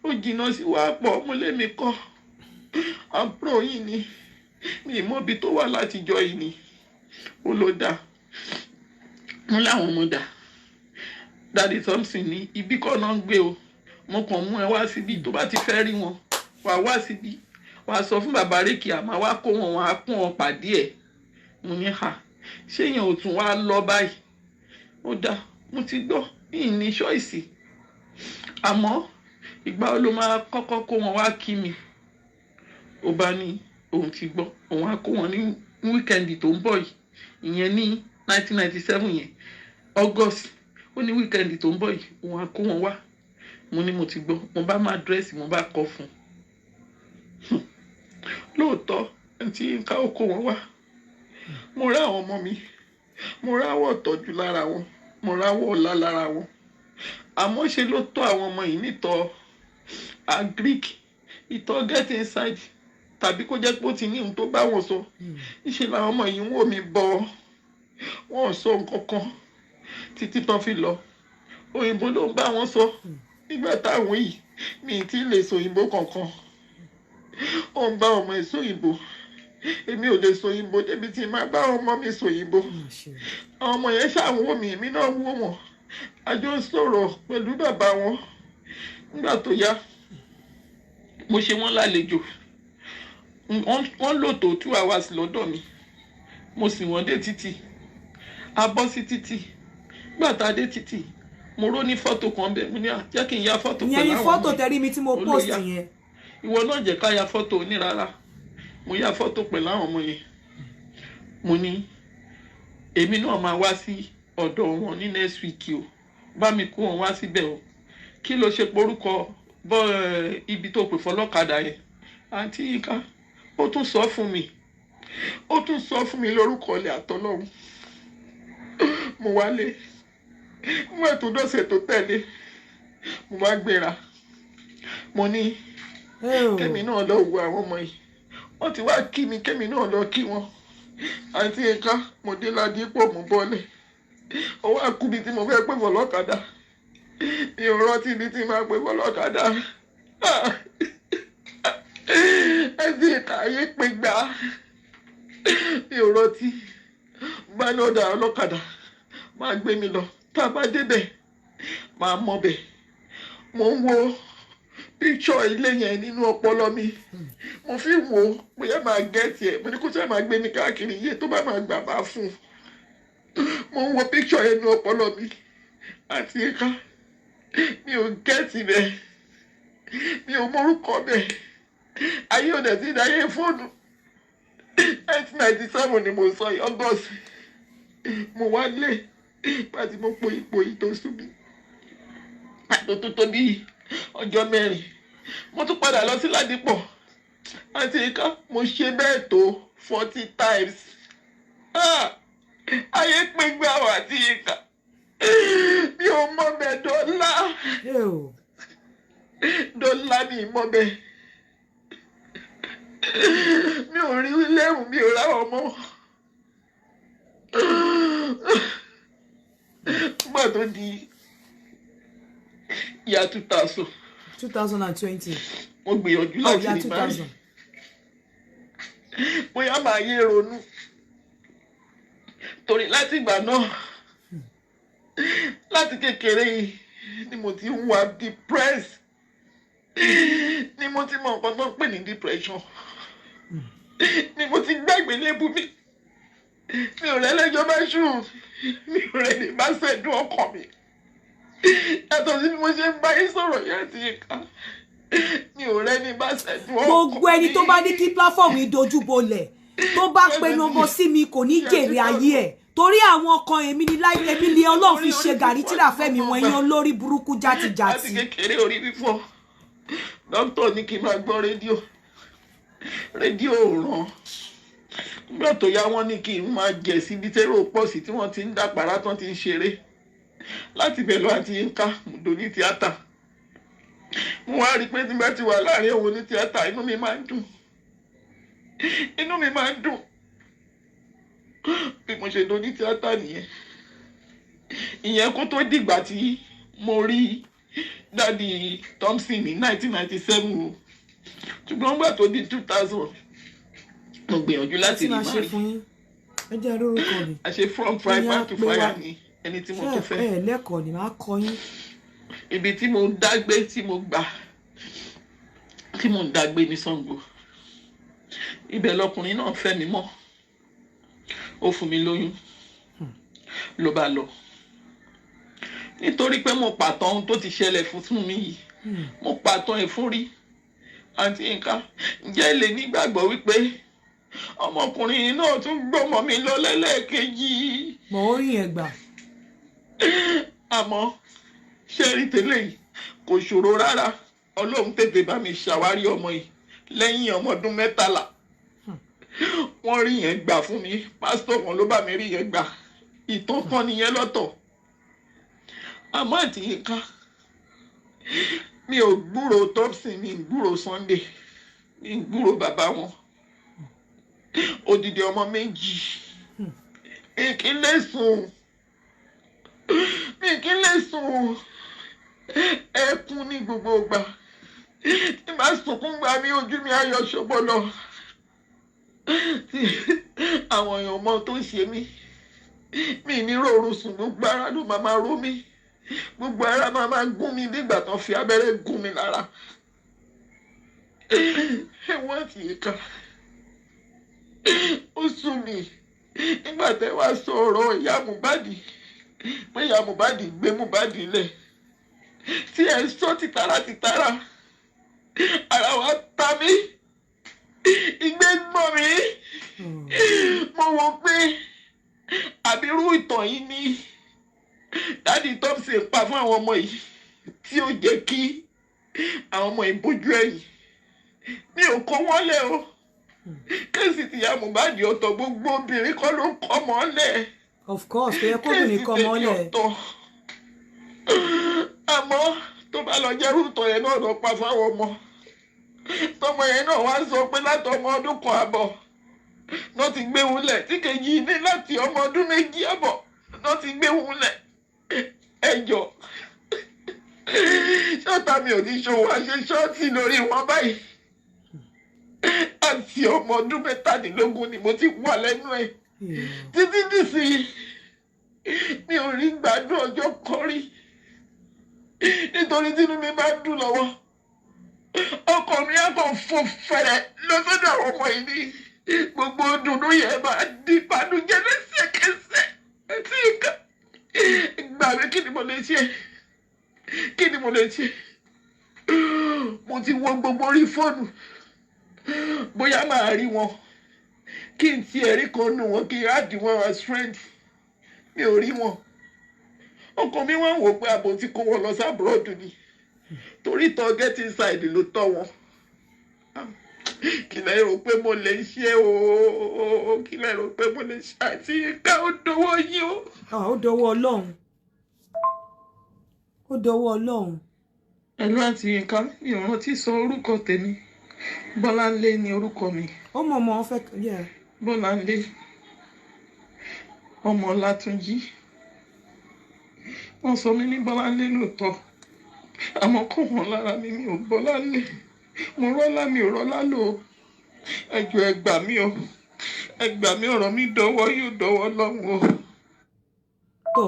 Speaker 5: Ó jìnnà sí wa pọ̀." Mo lémi kọ́, àbúrò yìí ni, mi ì mọ̀bi tó wà látijọ́ yìí ni. Ó ló dáa. Mo láwọn ọmọ dà? Daddy Thompson ní ibi kọ́ náà ń gbé o. Mo kàn mú ẹ wá síbi, tó bá ti fẹ́ rí wọn, wà wá síbi, wà á sọ fún bàbá rékì, àmọ́ wá kó wọn, wọn á kún wọn pàdé ẹ̀. Mo ní, "Ha, ṣé yẹn ò tún wá lọ báyìí?" Ó dáa, mo ti gbọ́, mi ní choice. Àmọ́ ìgbà wo ló máa kọ́kọ́ kó wọn wá kí mi? Ó bá ní òun ti gbọ́, òun á kó wọn ní weekend tó ń bọ̀ yìí. Ìyẹn ní 1997 yẹn, August. Ó ní weekend tó ń bọ̀ yìí, òun á kó wọn wá. Mo ní mo ti gbọ́. Mo bá má address, mo bá kọ fún un. Lóòótọ́, tí nǹkan ó kó wọn wá, mo rá àwọn ọmọ mi, mo ráwọ̀ tọ́jú lára wọn, mo ráwọ̀ ọ̀la lára wọn. Àmọ́ ṣe ló tọ́ àwọn ọmọ yìí nítọ́ agric, ìtọ́ get inside, tàbí kó jẹ́ pé ó ti ní ohun tó bá wọn sọ. Níṣẹ́ làwọn ọmọ yìí ń wò mí bọ́, wọn ò sọ nǹkan kan títí tán fi lọ. Òyìnbó ló ń bá wọn sọ nígbà táwọn yìí, mi ì tí ì lè sọ òyìnbó kankan. Ó ń bá ọmọ ẹ̀ sọ òyìnbó, èmi ò lè sọ òyìnbó débi tí màá bá ọmọ mi sọ òyìnbó. Àwọn ọmọ yẹn ṣàwọn mi, èmi náà wò wọ́n, a jọ ń sọ̀rọ̀ pẹ̀lú bàbá wọn. Nígbà tó yá, mo ṣe wọ́n lálejò. Wọ́n lò tó 2 hours lọ́dọ̀ mi. Mo sì wọ́n dé títì, a bọ́ sí títì. Nígbà tá a dé títì, mo ró ní fọ́tò kan bẹ́ẹ̀. Mo ní, "À, jẹ́ kí n ya fọ́tò
Speaker 1: Ìyẹn
Speaker 5: pẹ̀lú
Speaker 1: ni
Speaker 5: àwọn
Speaker 1: fọ́tò
Speaker 5: ọmọ yìí."
Speaker 1: tẹ̀rí mi tí mo
Speaker 5: Ó ló
Speaker 1: post
Speaker 5: yá.
Speaker 1: yẹn.
Speaker 5: "Ìwọ náà jẹ́ ká ya fọ́tò." Ní rárá. Mo ya fọ́tò pẹ̀lú àwọn ọmọ yẹn. Mo ní èmi náà máa wá sí ọ̀dọ̀ wọn ní next week o, bá mi kó wọn wá síbẹ̀ o. Kí ló ṣe porúkọ bọ́ ẹ, ibi tó pè fọlọ́kadà yẹn? Àǹtí Yínká, ó tún sọ fún mi, ó tún sọ fún mi lórúkọ ilẹ̀ àtọ́lọ́run. Mo wálé mo, ètò dọ́sẹ̀ tó tẹ̀lé, mo wá gbéra. Mo ní kémi náà lọ wo àwọn ọmọ yìí, wọ́n ti wá kí mi, kémi náà lọ kí wọn. Àǹtí Yínká, mo dé Ládìpọ̀, mo bọ́lẹ̀. Ó wá kú bí tí mo fẹ́ pè fọlọ́kadà. Mi ò rántí ibi tí màá pè fọlọ́kadà. Àǹtí Yínká, ayé pé gbà, mi ò rántí. Bá lọ́dà ọlọ́kadà máa gbé mi lọ, tá a bá débẹ̀ máa mọ̀ bẹ̀. Mo ń wo píkṣọ̀ ilé yẹn nínú ọpọlọ mi, mo fi wò ó bóyá máa get ẹ̀. Mo ní kó sẹ́ máa gbé mi káàkiri, iye tó bá máa gbà bá fún un. Mo ń wo píkṣọ̀ yẹn nínú ọpọlọ mi àti ẹ̀ka, mi ò get bẹ̀, mi ò mórúkọ bẹ̀. Ayé ò dẹ̀ ti dáyé fóònù. 1997 ni mo sọ yìí, August. Mo wá lé pàtí mo po ipò yìí tó sú mi. Tó bí ọjọ́ 4, mo tún padà lọ sí Ládìpọ̀. Àti ìka mo ṣe bẹ́ẹ̀ tó 40 times. Ayé pín gbà wá àti ìka, mi ò mọ bẹ́ẹ̀ dọ́là dọ́là, mi mọ bẹ́ẹ̀, mi ò rí lẹ́rù, mi ò ráwọ̀ mọ́. Nígbà tó di ìyá 2000.
Speaker 1: 2020.
Speaker 5: Mo gbìyànjú láti rí mari, bóyá màá yé ronú, torí láti ìgbà náà, láti kékeré yìí ni mo ti ń wà depressed, ni mo ti mọ nǹkan tó ń pè ní depression, ni mo ti gbàgbé lébù mi. Mi ò rẹ́lẹ́jọ́ bá ṣù, mi ò rẹ́ ní bá ṣẹ̀dùn ọkàn mi, yàtọ̀ sí bí mo ṣe ń bá yín sọ̀rọ̀ yẹn àti ìka, mi ò rẹ́ni bá ṣẹ̀dùn ọkàn mi.
Speaker 1: Gbogbo ẹni tó bá ní kí platform yìí dojú bolẹ̀, tó bá pinnu ọmọ sí mi, kò ní jèrè ayé ẹ̀, torí àwọn kan èmi ni láì èmi ni Ọlọ́run fi ṣe gàrí tíra fẹ́mi wọn, ẹ̀yin olórí burúkú játijàti.
Speaker 5: Láti kékeré, orí fífọ́, dókítà ní kí n máa gbọ́ rédíò, rédíò ò ràn. Nígbà tó yá, wọ́n ní kí n máa jẹ̀ síbi tẹ́rọ pọ̀ sí, tí wọ́n ti ń dàpàrà tán ti ń ṣeré. Láti bẹ̀ lọ, àti Yínká mo ní tíátà. Mo wá rí i pé tí n bá ti wà láàrin òun ní tíátà, inú mi máa ń dùn, inú mi máa ń dùn. Bí mo ṣe do ní tíátà nìyẹn. Ìyẹn kó tó dìgbà tí mo rí Daddy Thompson ní 1997 o. Ṣùgbọ́n nígbà tó di 2000, mo gbìyànjú láti rí mari.
Speaker 1: Ẹ jẹ́ lórúkọ mi.
Speaker 5: Àṣe from fry pan to fire ni ẹni tí mo tún fẹ́.
Speaker 1: Ẹ lẹ́kọ̀ọ́ ni màá kọ yín.
Speaker 5: Ibi tí mo dágbé, tí mo gbà, tí mo ń dágbé ní Ṣàngó, ibẹ̀ lọkùnrin náà fẹ́ mi mọ́. Ó fún mi lóyún, ló bá lọ. Nítorí pé mo pàtàn ohun tó ti ṣẹlẹ̀ fún mi yìí, mo pàtàn ẹ̀ fún rí. Àǹtí Yínká, ǹjẹ́ lè nígbàgbọ́ wípé ọmọkùnrin náà tún gbọ́mọ mi lọ lẹ́lẹ́kejì?
Speaker 1: Mọ̀ ó rí yẹn gbà.
Speaker 5: Àmọ́ ṣé rí tẹ́lẹ̀ yìí, kò ṣòro rárá. Ọlọ́run tètè bá mi ṣàwárí ọmọ yìí lẹ́yìn ọmọ ọdún 13. Wọ́n rí yẹn gbà fún mi. Pásítọ̀ kan ló bá mi rí yẹn gbà. Ìtàn kan nìyẹn lọ́tọ̀. Àmọ́ àǹtí Yínká, mi ò gbúrò Thompson, mi ò gbúrò Sunday, mi ò gbúrò bàbá wọn. Odidi ọmọ 2, mi kì í lè sùn, mi kì í lè sùn. Ẹkún ní gbogbo ìgbà. Tí màá sunkún gbà mí, ojú mi ayọ̀ ṣọ́bọ̀ lọ. Tí àwọn èèyàn mọ tó ń ṣe mí, mi ní rọrùn sùn. Gbogbo ara ló máa máa ró mi, gbogbo ara máa máa gún mi bí ìgbà tán fi abẹ́rẹ́ gún mi lára. Ẹ̀wọ̀n àti ìka, ó sún mi nígbà tẹ́ wá sọ ọ̀rọ̀ ìyá Mohbad, pé ìyá Mohbad gbé Mohbad lẹ̀, tí ẹ̀ ń sọ tìtara tìtara, ara wa ta mí, ìgbẹ́ gbọ́n mi. Mo wò pé àbírú ìtàn yìí ni Daddy Thompson pa fún àwọn ọmọ yìí, tí ó jẹ́ kí àwọn ọmọ yìí bójú ẹ̀yìn. Mi ò kó wọ́n lẹ̀ o. Case tìyá Mohbad ọ̀tọ̀. Gbogbo obìnrin kọ́ ló ń kọ́ mọ́ lẹ̀.
Speaker 1: Of course, kò yẹ kóbìnrin kọ́ mọ́ lẹ̀.
Speaker 5: Ọ̀tọ̀. Àmọ́ tó bá lọ jẹ́rú ìtàn yẹn náà lọ pa fáwọn ọmọ, tọmọ yẹn náà wá sọ pé láti ọmọ ọdún kan àbọ̀ náà ti gbé wọn lẹ̀, tí kejì ní láti ọmọ ọdún 2 àbọ̀ náà ti gbé wọn lẹ̀, ẹjọ́ ṣọ́ọ̀tà mi ò ní ṣòwò àṣẹ ṣọ́ọ̀tì lórí wọn báyìí. Àti ọmọ ọdún 17 ni mo ti wà lẹ́nu ẹ̀ títí dìsí. Mi ò rí gbádùn ọjọ́ kan rí, nítorí tínú mi bá dùn lọ́wọ́, ọkọ mi á kàn fò fẹ̀rẹ̀ lọ́sọ̀dọ̀ àwọn ọmọ yìí ní gbogbo dùnú yẹn máa di ìbànújẹ́ lẹ́sẹ̀kẹsẹ̀. Àti nǹkan gbà mí, kí ni mo lè ṣe? Kí ni mo lè ṣe? Mo ti wo gbogbo orí fóònù, bóyá máa rí wọn, kí n tiẹ̀ rí kan nù wọn, kí n add wọn as friend. Mi ò rí wọn. Ọkàn mi wá ń wò pé àbò tí kó wọn lọ sí abroad ni, torí ìtọ́ get inside ló tọ́ wọn. Kí lẹ rò pé mo lè ṣe o? Kí lẹ rò pé mo lè ṣe? Àti ká ó dọwọ́ yín o.
Speaker 1: Ah, ó dọwọ́ Ọlọ́run, ó dọwọ́ Ọlọ́run.
Speaker 4: Ẹ̀lú àti Yínká, mi ò rántí sọ orúkọ tèmi. Bọ́láńlé ni orúkọ mi.
Speaker 1: Ó mọ̀ ọmọ fẹ́ yeah.
Speaker 4: Bọ́láńlé ọmọ Látúnjí. Wọ́n sọ mí ní Bọ́láńlé lóòótọ́, àmọ́ kò wọ́n lára mi. Mi ò Bọ́láńlé, mo rọ́lá, mi ò rọ́lá lò ó. Ẹ jọ̀ọ́, ẹ gbà mí o, ẹ gbà mí. Ọ̀rọ̀ mi dọwọ́ yóò dọwọ́ lọ́hùn o.
Speaker 1: Tọ,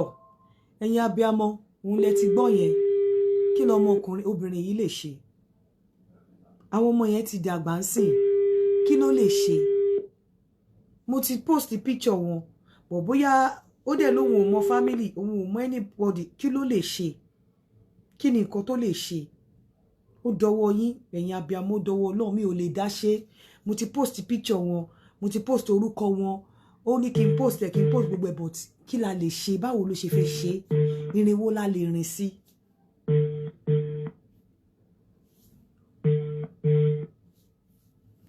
Speaker 1: ẹ̀yin abiyamọ, òun lẹ ti gbọ́ yẹn. Kí lọmọkùnrin obìnrin yìí lè ṣe? Àwọn ọmọ yẹn ti dàgbà ń sìn, kí ló lè ṣe? Mo ti post picture wọn bọ̀, bóyá ó dẹ̀ lóun ò mọ family, òun ò mọ anybody. Kí ló lè ṣe? Kí ni nǹkan tó lè ṣe? Ó dọwọ́ yín, ẹ̀yin abiyamọ, ó dọwọ́ Ọlọ́run. Mi ò lè dá ṣe. Mo ti post picture wọn, mo ti post orúkọ wọn, ó ní kí n post ẹ̀, kí n post gbogbo ẹ̀, but kí la lè ṣe? Báwo ló ṣe fẹ́ ṣe? Irin wo la lè rìn sí?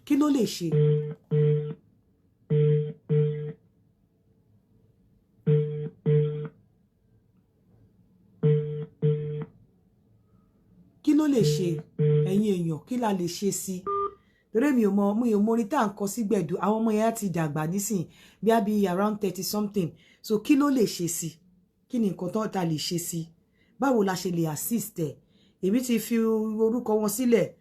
Speaker 1: Kí ló lè ṣe? Kí ló lè ṣe? Ẹ̀yin èèyàn, kí la lè ṣe sí? Torí mi ò mọ orin tá à ń kọ sí gbẹ̀du. Àwọn ọmọ yẹn á ti dàgbà nísìn, bí a bí around 30 something. So kí ló lè ṣe sí? Kí ni nǹkan tó ta lè ṣe sí? Báwo la ṣe lè assist ẹ̀? Èmi ti fi orúkọ wọn sílẹ̀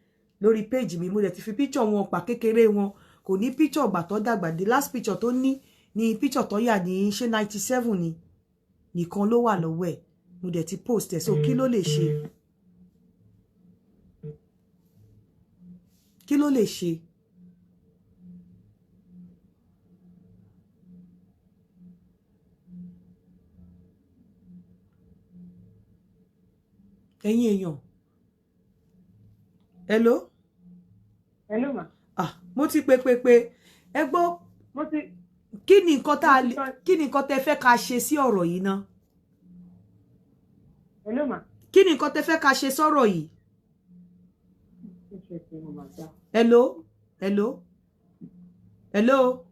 Speaker 1: lórí page mi, mo dẹ̀ ti fi picture wọn pa kékeré wọn. Kò ní picture ọgbà tó dàgbà. The last picture tó ní ní picture tó yà ní ṣé 97 ni nìkan ló wà lọ́wọ́ ẹ̀. Mo dẹ̀ ti post ẹ̀. So kí ló lè ṣe? Kí ló lè ṣe? Ẹ̀yin èèyàn, hello.
Speaker 2: Hello, ma.
Speaker 1: Ah, mo ti pe pe pe, ẹ gbọ́.
Speaker 2: Mo ti.
Speaker 1: Kí ni nǹkan tẹ́ fẹ́ ká ṣe sí ọ̀rọ̀ yìí ná?
Speaker 2: Hello, ma.
Speaker 1: Kí ni nǹkan tẹ́ fẹ́ ká ṣe sọ̀rọ̀ yìí? Hello, hello, hello.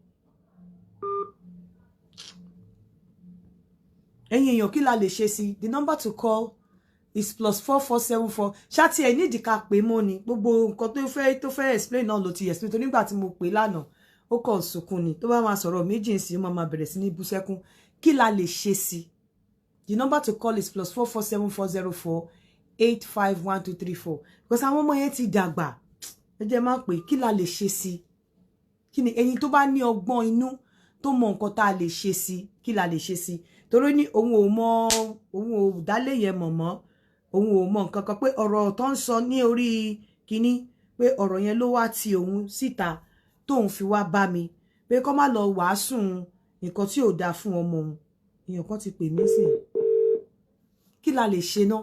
Speaker 1: Ẹ̀yin èèyàn, kí la lè ṣe sí? The number to call is +4474. Ṣáàtì ẹ̀ nídìí ká pè mọ́ ni. Gbogbo nǹkan tó fẹ́ explain náà ló ti explain tó. Nígbà tí mo pè lánàá, ó kàn sunkún ni. Tó bá máa sọ̀rọ̀ méjì sí, ó máa bẹ̀rẹ̀ sí ní bú sẹ́kún. Kí la lè ṣe sí? The number to call is +447404851234, because àwọn ọmọ yẹn ti dàgbà. Ẹ jẹ́ máa pè. Kí la lè ṣe sí? Kí ni ẹni tó bá ní ọgbọ́n inú, tó mọ nǹkan tá a lè ṣe sí, kí la lè ṣe sí? Torí ní òun ò mọ, òun ò dálé yẹn mọ̀ mọ́, òun ò mọ nǹkan kan, pé ọ̀rọ̀ tó ń sọ ní orí kínní, pé ọ̀rọ̀ yẹn ló wá ti òun síta tóun fi wá bá mi, pé kó má lọ wàásùn nǹkan tí ò dáa fún ọmọ òun. Èèyàn kan ti pè mí sí. Kí la lè ṣe náà?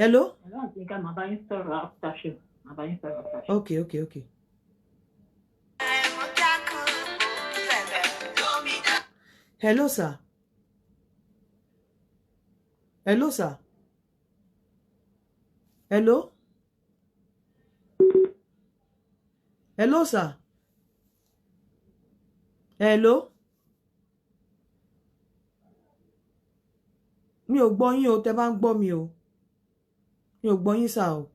Speaker 1: Hello?
Speaker 6: Hello, Aunty Yinka, màá bá yín sọ̀rọ̀ after show. Màá bá yín sọ̀rọ̀ after show.
Speaker 1: Okay. Hello, sir. Hello, sir. Hello? Hello, sir. Hello? Mi ò gbọ́ yín o, tẹ́ bá ń gbọ́ mi o. Mi ò gbọ́ yín, sir o.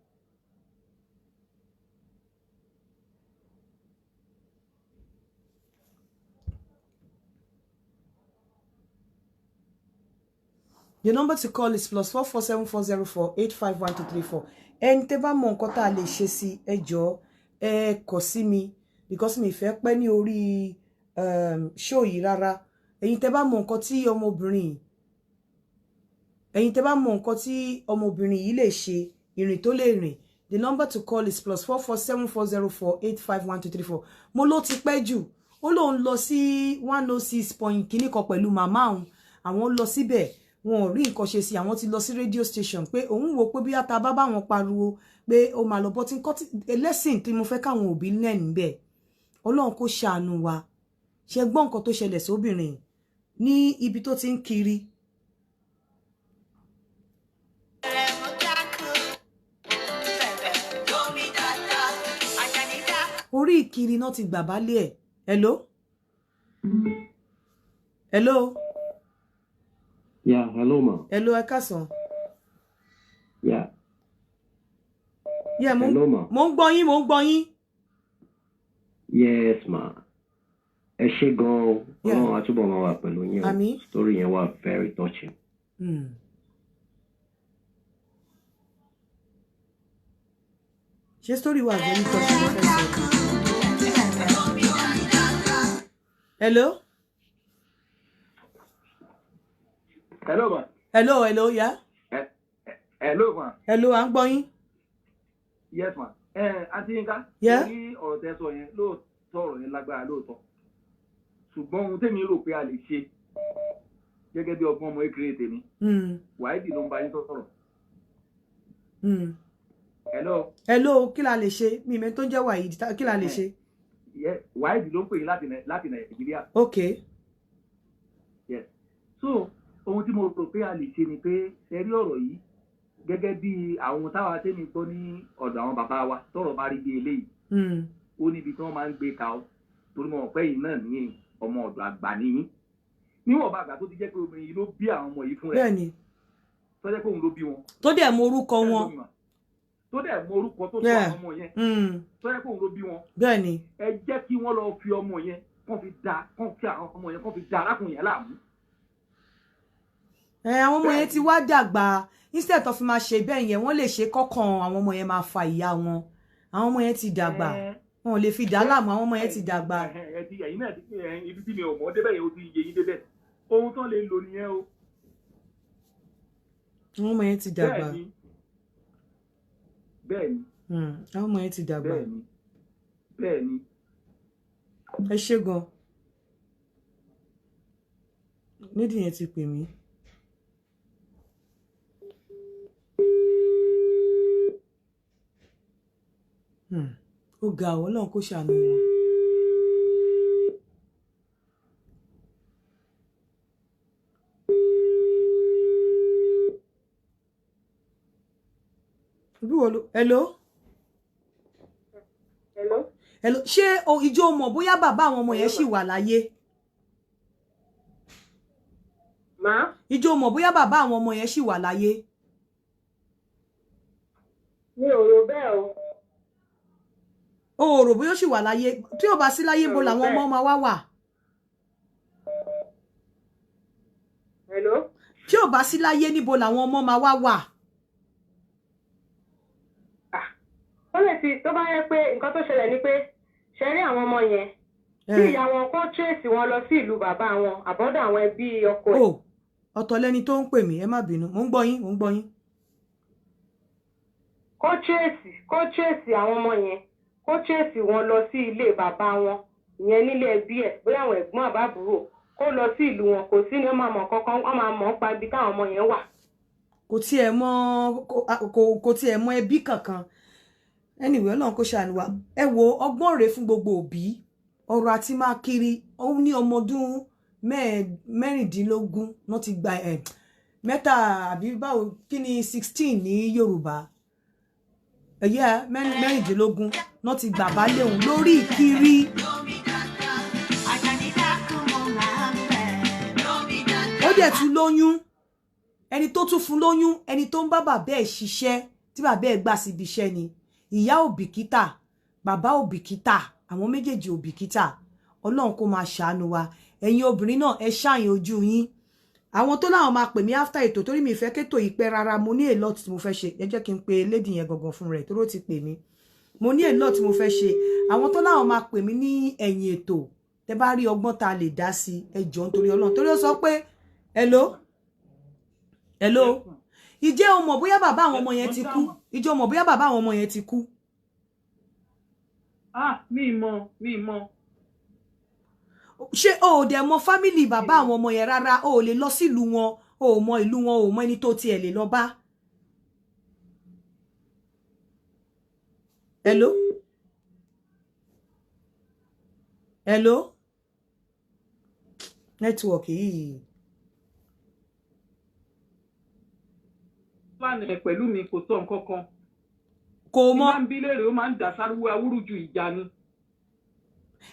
Speaker 1: The number to call is +447404851234. Ẹni tẹ́ bá mọ nǹkan tá a lè ṣe sí, ẹ jọ̀ọ́, ẹ kọ sí mi, because mi fẹ́ pẹ́ ní orí show yìí rárá. Ẹ̀yin tẹ́ bá mọ nǹkan tí ọmọbìnrin yìí lè ṣe, ìrìn tó lè rìn, the number to call is +447404851234. Mo ló ti pẹ́ jù. Ó lóun lọ sí 106 point kìíní kan pẹ̀lú màmá òun. Àwọn lọ síbẹ̀, wọn ò rí nǹkan ṣe sí. Àwọn ti lọ sí radio station, pé òun wò pé bí ata bá bá wọn pariwo pé ó máa lọ bọ́ tí nǹkan. Lesson tí mo fẹ́ káwọn òbí lẹ́ níbẹ̀, Ọlọ́run kó ṣàánú wa. Ṣe gbọ́ nǹkan tó ṣẹlẹ̀ sóbìnrin ní ibi tó ti ń kiri. Orí ìkiri náà ti gbà bálé ẹ̀. Hello? Hello?
Speaker 7: Yeah, hello ma.
Speaker 1: Hello, ẹ káàsán.
Speaker 7: Yeah.
Speaker 1: Yeah,
Speaker 7: hello ma.
Speaker 1: Mo ń gbọ́ yín, mo ń gbọ́ yín.
Speaker 7: Yes ma. Ẹ ṣé gan-an. Ọlọ́run á túbọ̀ máa wà pẹ̀lú yín o.
Speaker 1: Àmín.
Speaker 7: Story yẹn wà very touching.
Speaker 1: Ṣé story wà very touching ló fẹ́ sọ? Hello?
Speaker 8: Hello ma.
Speaker 1: Hello, hello, yeah.
Speaker 8: Hello ma.
Speaker 1: Hello, à ń gbọ́ yín.
Speaker 8: Yes ma. Aunty Yinka.
Speaker 1: Yeah.
Speaker 8: Ní ọ̀rọ̀ tẹ́ sọ yẹn, lóòótọ́ ọ̀rọ̀ yẹn lágbára lóòótọ́. Ṣùgbọ́n ohun tèmi rò pé a lè ṣe gẹ́gẹ́ bí ọgbọ́n ọmọ ékeré tèmi. Wáídì ló ń bá yín sọ̀rọ̀. Hello.
Speaker 1: Hello, kí la lè ṣe? Mi ìmẹ́ tó ń jẹ́ Wáídì, kí la lè ṣe?
Speaker 8: Wáídì ló ń pè yín láti Nàìjíríà.
Speaker 1: Okay.
Speaker 8: Yes. So, ohun tí mo rò pé a lè ṣe ni pé ṣe rí ọ̀rọ̀ yìí gẹ́gẹ́ bí àwọn táwa tẹ́mi gbọ́ ní ọ̀dọ̀ àwọn bàbá wa tọ́rọ̀ bá rí bí eléyìí. Ó níbi tí wọ́n máa ń gbé ka ọ́ torí mo mọ̀ pé yìí náà ní ọmọ ọ̀dọ̀ àgbà nìyí. Níwọ̀n bá àgbà tó ti jẹ́ pé obìnrin yìí ló bí àwọn ọmọ yìí fún rẹ̀.
Speaker 1: Bẹ́ẹ̀ni.
Speaker 8: Tó jẹ́ pé òun ló bí wọn.
Speaker 1: Tó dẹ̀ mọ orúkọ wọn.
Speaker 8: Tó dẹ̀ mọ orúkọ tó sọ àwọn ọmọ yẹn. Tó jẹ́ pé òun ló bí wọn.
Speaker 1: Bẹ́ẹ̀ni.
Speaker 8: Ẹ jẹ́ kí wọ́n lọ fi ọmọ yẹn kán fi da kán fi àwọn ọmọ yẹn kán fi da arákùnrin yẹn láàmú.
Speaker 1: Àwọn ọmọ yẹn ti wá dàgbà. Instead of máa ṣe bẹ́ẹ̀ yẹn, wọ́n lè ṣe kọ́kàn àwọn ọmọ yẹn máa fa ìyá wọn. Àwọn ọmọ yẹn ti dàgbà. Wọn ò lè fi dà á láàmú, àwọn ọmọ yẹn ti dàgbà.
Speaker 8: Ẹ̀yin náà ti ibi tí mi ò mọ̀ débẹ̀ yẹn o ti yé yín débẹ̀. Ohun tán lè lò nìyẹn o.
Speaker 1: Àwọn ọmọ yẹn ti dàgbà.
Speaker 8: Bẹ́ẹ̀ni.
Speaker 1: Àwọn ọmọ yẹn ti dàgbà.
Speaker 8: Bẹ́ẹ̀ni. Bẹ́ẹ̀ni.
Speaker 1: Ẹ ṣé gan. Nídìí yẹn ti pè mí. Ó ga ọ, Ọlọ́run kó ṣàánú wọn. Bí wo ló? Hello?
Speaker 6: Hello?
Speaker 1: Hello? Ṣé ìjọ mọ̀ bóyá bàbá àwọn ọmọ yẹn ṣì wà láyé?
Speaker 6: Má?
Speaker 1: Ìjọ mọ̀ bóyá bàbá àwọn ọmọ yẹn ṣì wà láyé?
Speaker 6: Mi ò rò bẹ́ẹ̀ o.
Speaker 1: O rò bóyá ó ṣì wà láyé. Tí ò bá sí láyé, bo làwọn ọmọ máa wá wà?
Speaker 6: Hello?
Speaker 1: Tí ò bá sí láyé, níbo làwọn ọmọ máa wá wà?
Speaker 6: Ó lè ti tó bá yẹ pé nǹkan tó ṣẹlẹ̀ ni pé ṣe rí àwọn ọmọ yẹn tí ìyá wọn kó tírèsì wọn lọ sí ìlú bàbá wọn àbọ̀dọ̀ àwọn ẹbí ọkọ ẹ̀.
Speaker 1: Ọ̀tọ̀ lẹni tó ń pè mí, ẹ má bínú, mò ń gbọ́ yín, mò ń gbọ́ yín.
Speaker 6: Kó tírèsì àwọn ọmọ yẹn, kó tírèsì wọn lọ sí ilé bàbá wọn ìyẹn nílé ẹbí ẹ̀, bóyá àwọn ẹ̀gbọ́n àbábúrò, kó lọ sí ìlú wọn, kò sí ní wọ́n máa mọ̀ kankan, wọ́n máa mọ̀ pa ibi táwọn ọmọ yẹn wà.
Speaker 1: Kò tiẹ̀ mọ̀, kò tiẹ̀ mọ̀ ẹbí kankan. Anyway, Ọlọ́run kó ṣàánú wa. Ẹ wo ọgbọ́n rèé fún gbogbo òbí. Ọ̀rọ̀ àti máa kiri, ó ní ọmọ ọdún 16 wọ́n ti gba ẹ̀ mẹ́ta àbí báwo kí ni 16 ní Yorùbá, ẹ̀yẹ́ 16 wọ́n ti gbà bá léwu lórí ìkiri. Ó dẹ̀ tún lóyún, ẹni tó tún fún lóyún, ẹni tó ń bá bàbá ẹ̀ ṣiṣẹ́ tí bàbá ẹ̀ gbà síbi iṣẹ́ ni. Ìyá ò bìkítà, bàbá ò bìkítà, àwọn méjèèjì ò bìkítà. Ọlọ́run kó máa ṣàánú wa. Ẹ̀yin obìnrin náà, ẹ ṣàyàn ojú yín. Àwọn tó láwọn máa pè mí after ètò, torí mi ìfẹ́ kétò yìí pẹ́ rárá, mo ní a lot tí mo fẹ́ ṣe. Ẹ jẹ́ kí n pe lady yẹn gangan fún rẹ̀ torí ó ti pè mí. Mo ní a lot tí mo fẹ́ ṣe. Àwọn tó láwọn máa pè mí ní ẹ̀yìn ètò, tẹ bá rí ọgbọ́n tá a lè dá sí, ẹ jọ̀ọ́ nítorí Ọlọ́run. Torí ó sọ pé hello hello, ìjẹ́ o mọ̀ bóyá bàbá àwọn ọmọ yẹn ti kú? Ìjẹ́ o mọ̀ bóyá bàbá àwọn ọmọ yẹn ti kú?
Speaker 4: Ah, mi mọ̀, mi mọ̀.
Speaker 1: Ṣé o ò dẹ̀ mọ̀ fámìlì bàbá àwọn ọmọ yẹn rárá? O ò lè lọ sílùú wọn, o ò mọ ìlú wọn, o ò mọ ẹni tó tiẹ̀ lè lọ bá. Hello? Hello, network yìí.
Speaker 4: Plan ẹ̀ pẹ̀lú mi, kò sọ nǹkan kan.
Speaker 1: Kò mọ.
Speaker 4: Tí máa ń bí léèrè, ó máa ń dà sáruwó awúrúju ìjà ni.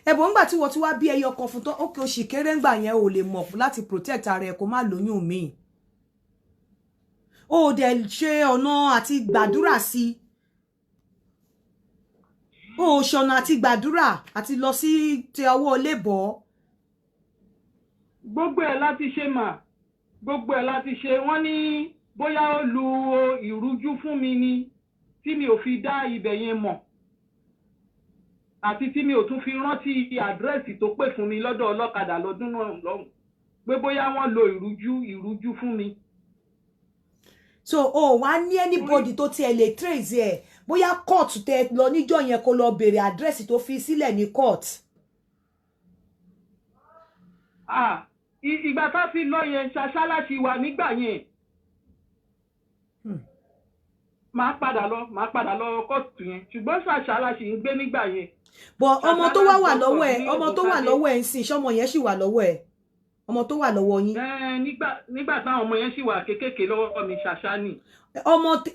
Speaker 1: Ẹ̀bùn ńgbà tí wọ́n ti wá bí ẹyọ kan fún tán, ókè, oṣù kéré ńgbà yẹn, ò lè mọ̀ láti protect ara ẹ̀ kó má lóyún míì. Ó dẹ̀ ṣe ọ̀nà àti gbàdúrà sí i, ó ṣọ̀nà àti gbàdúrà àti lọ sí tẹ ọwọ́ lébọ̀.
Speaker 4: Gbogbo ẹ̀ láti ṣe mà, gbogbo ẹ̀ láti ṣe. Wọ́n ní bóyá ó lu ìrújú fún mi ni tí mi ò fi dá ibẹ̀ yẹn mọ̀, àti tí mi ò tún fi rántí àdírẹ́sì tó pè fún mi lọ́dọ̀ ọlọ́kadà lọ́dún náà lọ́hùn, pé bóyá wọ́n lo ìrújú fún mi.
Speaker 1: So o wá ní anybody tó tiẹ̀ lè trace ẹ̀, bóyá court tẹ lọ níjọ́ yẹn, kó lọ béèrè àdírẹ́sì tó fi sílẹ̀ ní court?
Speaker 4: Ah, ìgbà tá a fi lọ yẹn, ṣaṣá láti wà nígbà yẹn. Máa padà lọ kóòtù yẹn, ṣùgbọ́n ṣàṣà láti ń gbé nígbà yẹn.
Speaker 1: But ọmọ tó wá wà lọ́wọ́ ẹ̀, ọmọ tó wà lọ́wọ́ ẹ̀ ń sìn, ṣọmọ yẹn sì wà lọ́wọ́ ẹ̀, ọmọ tó wà lọ́wọ́ yín?
Speaker 4: Nígbà táwọn ọmọ yẹn sì wà kéékèèké lọ́wọ́ mi, ṣàṣà ni.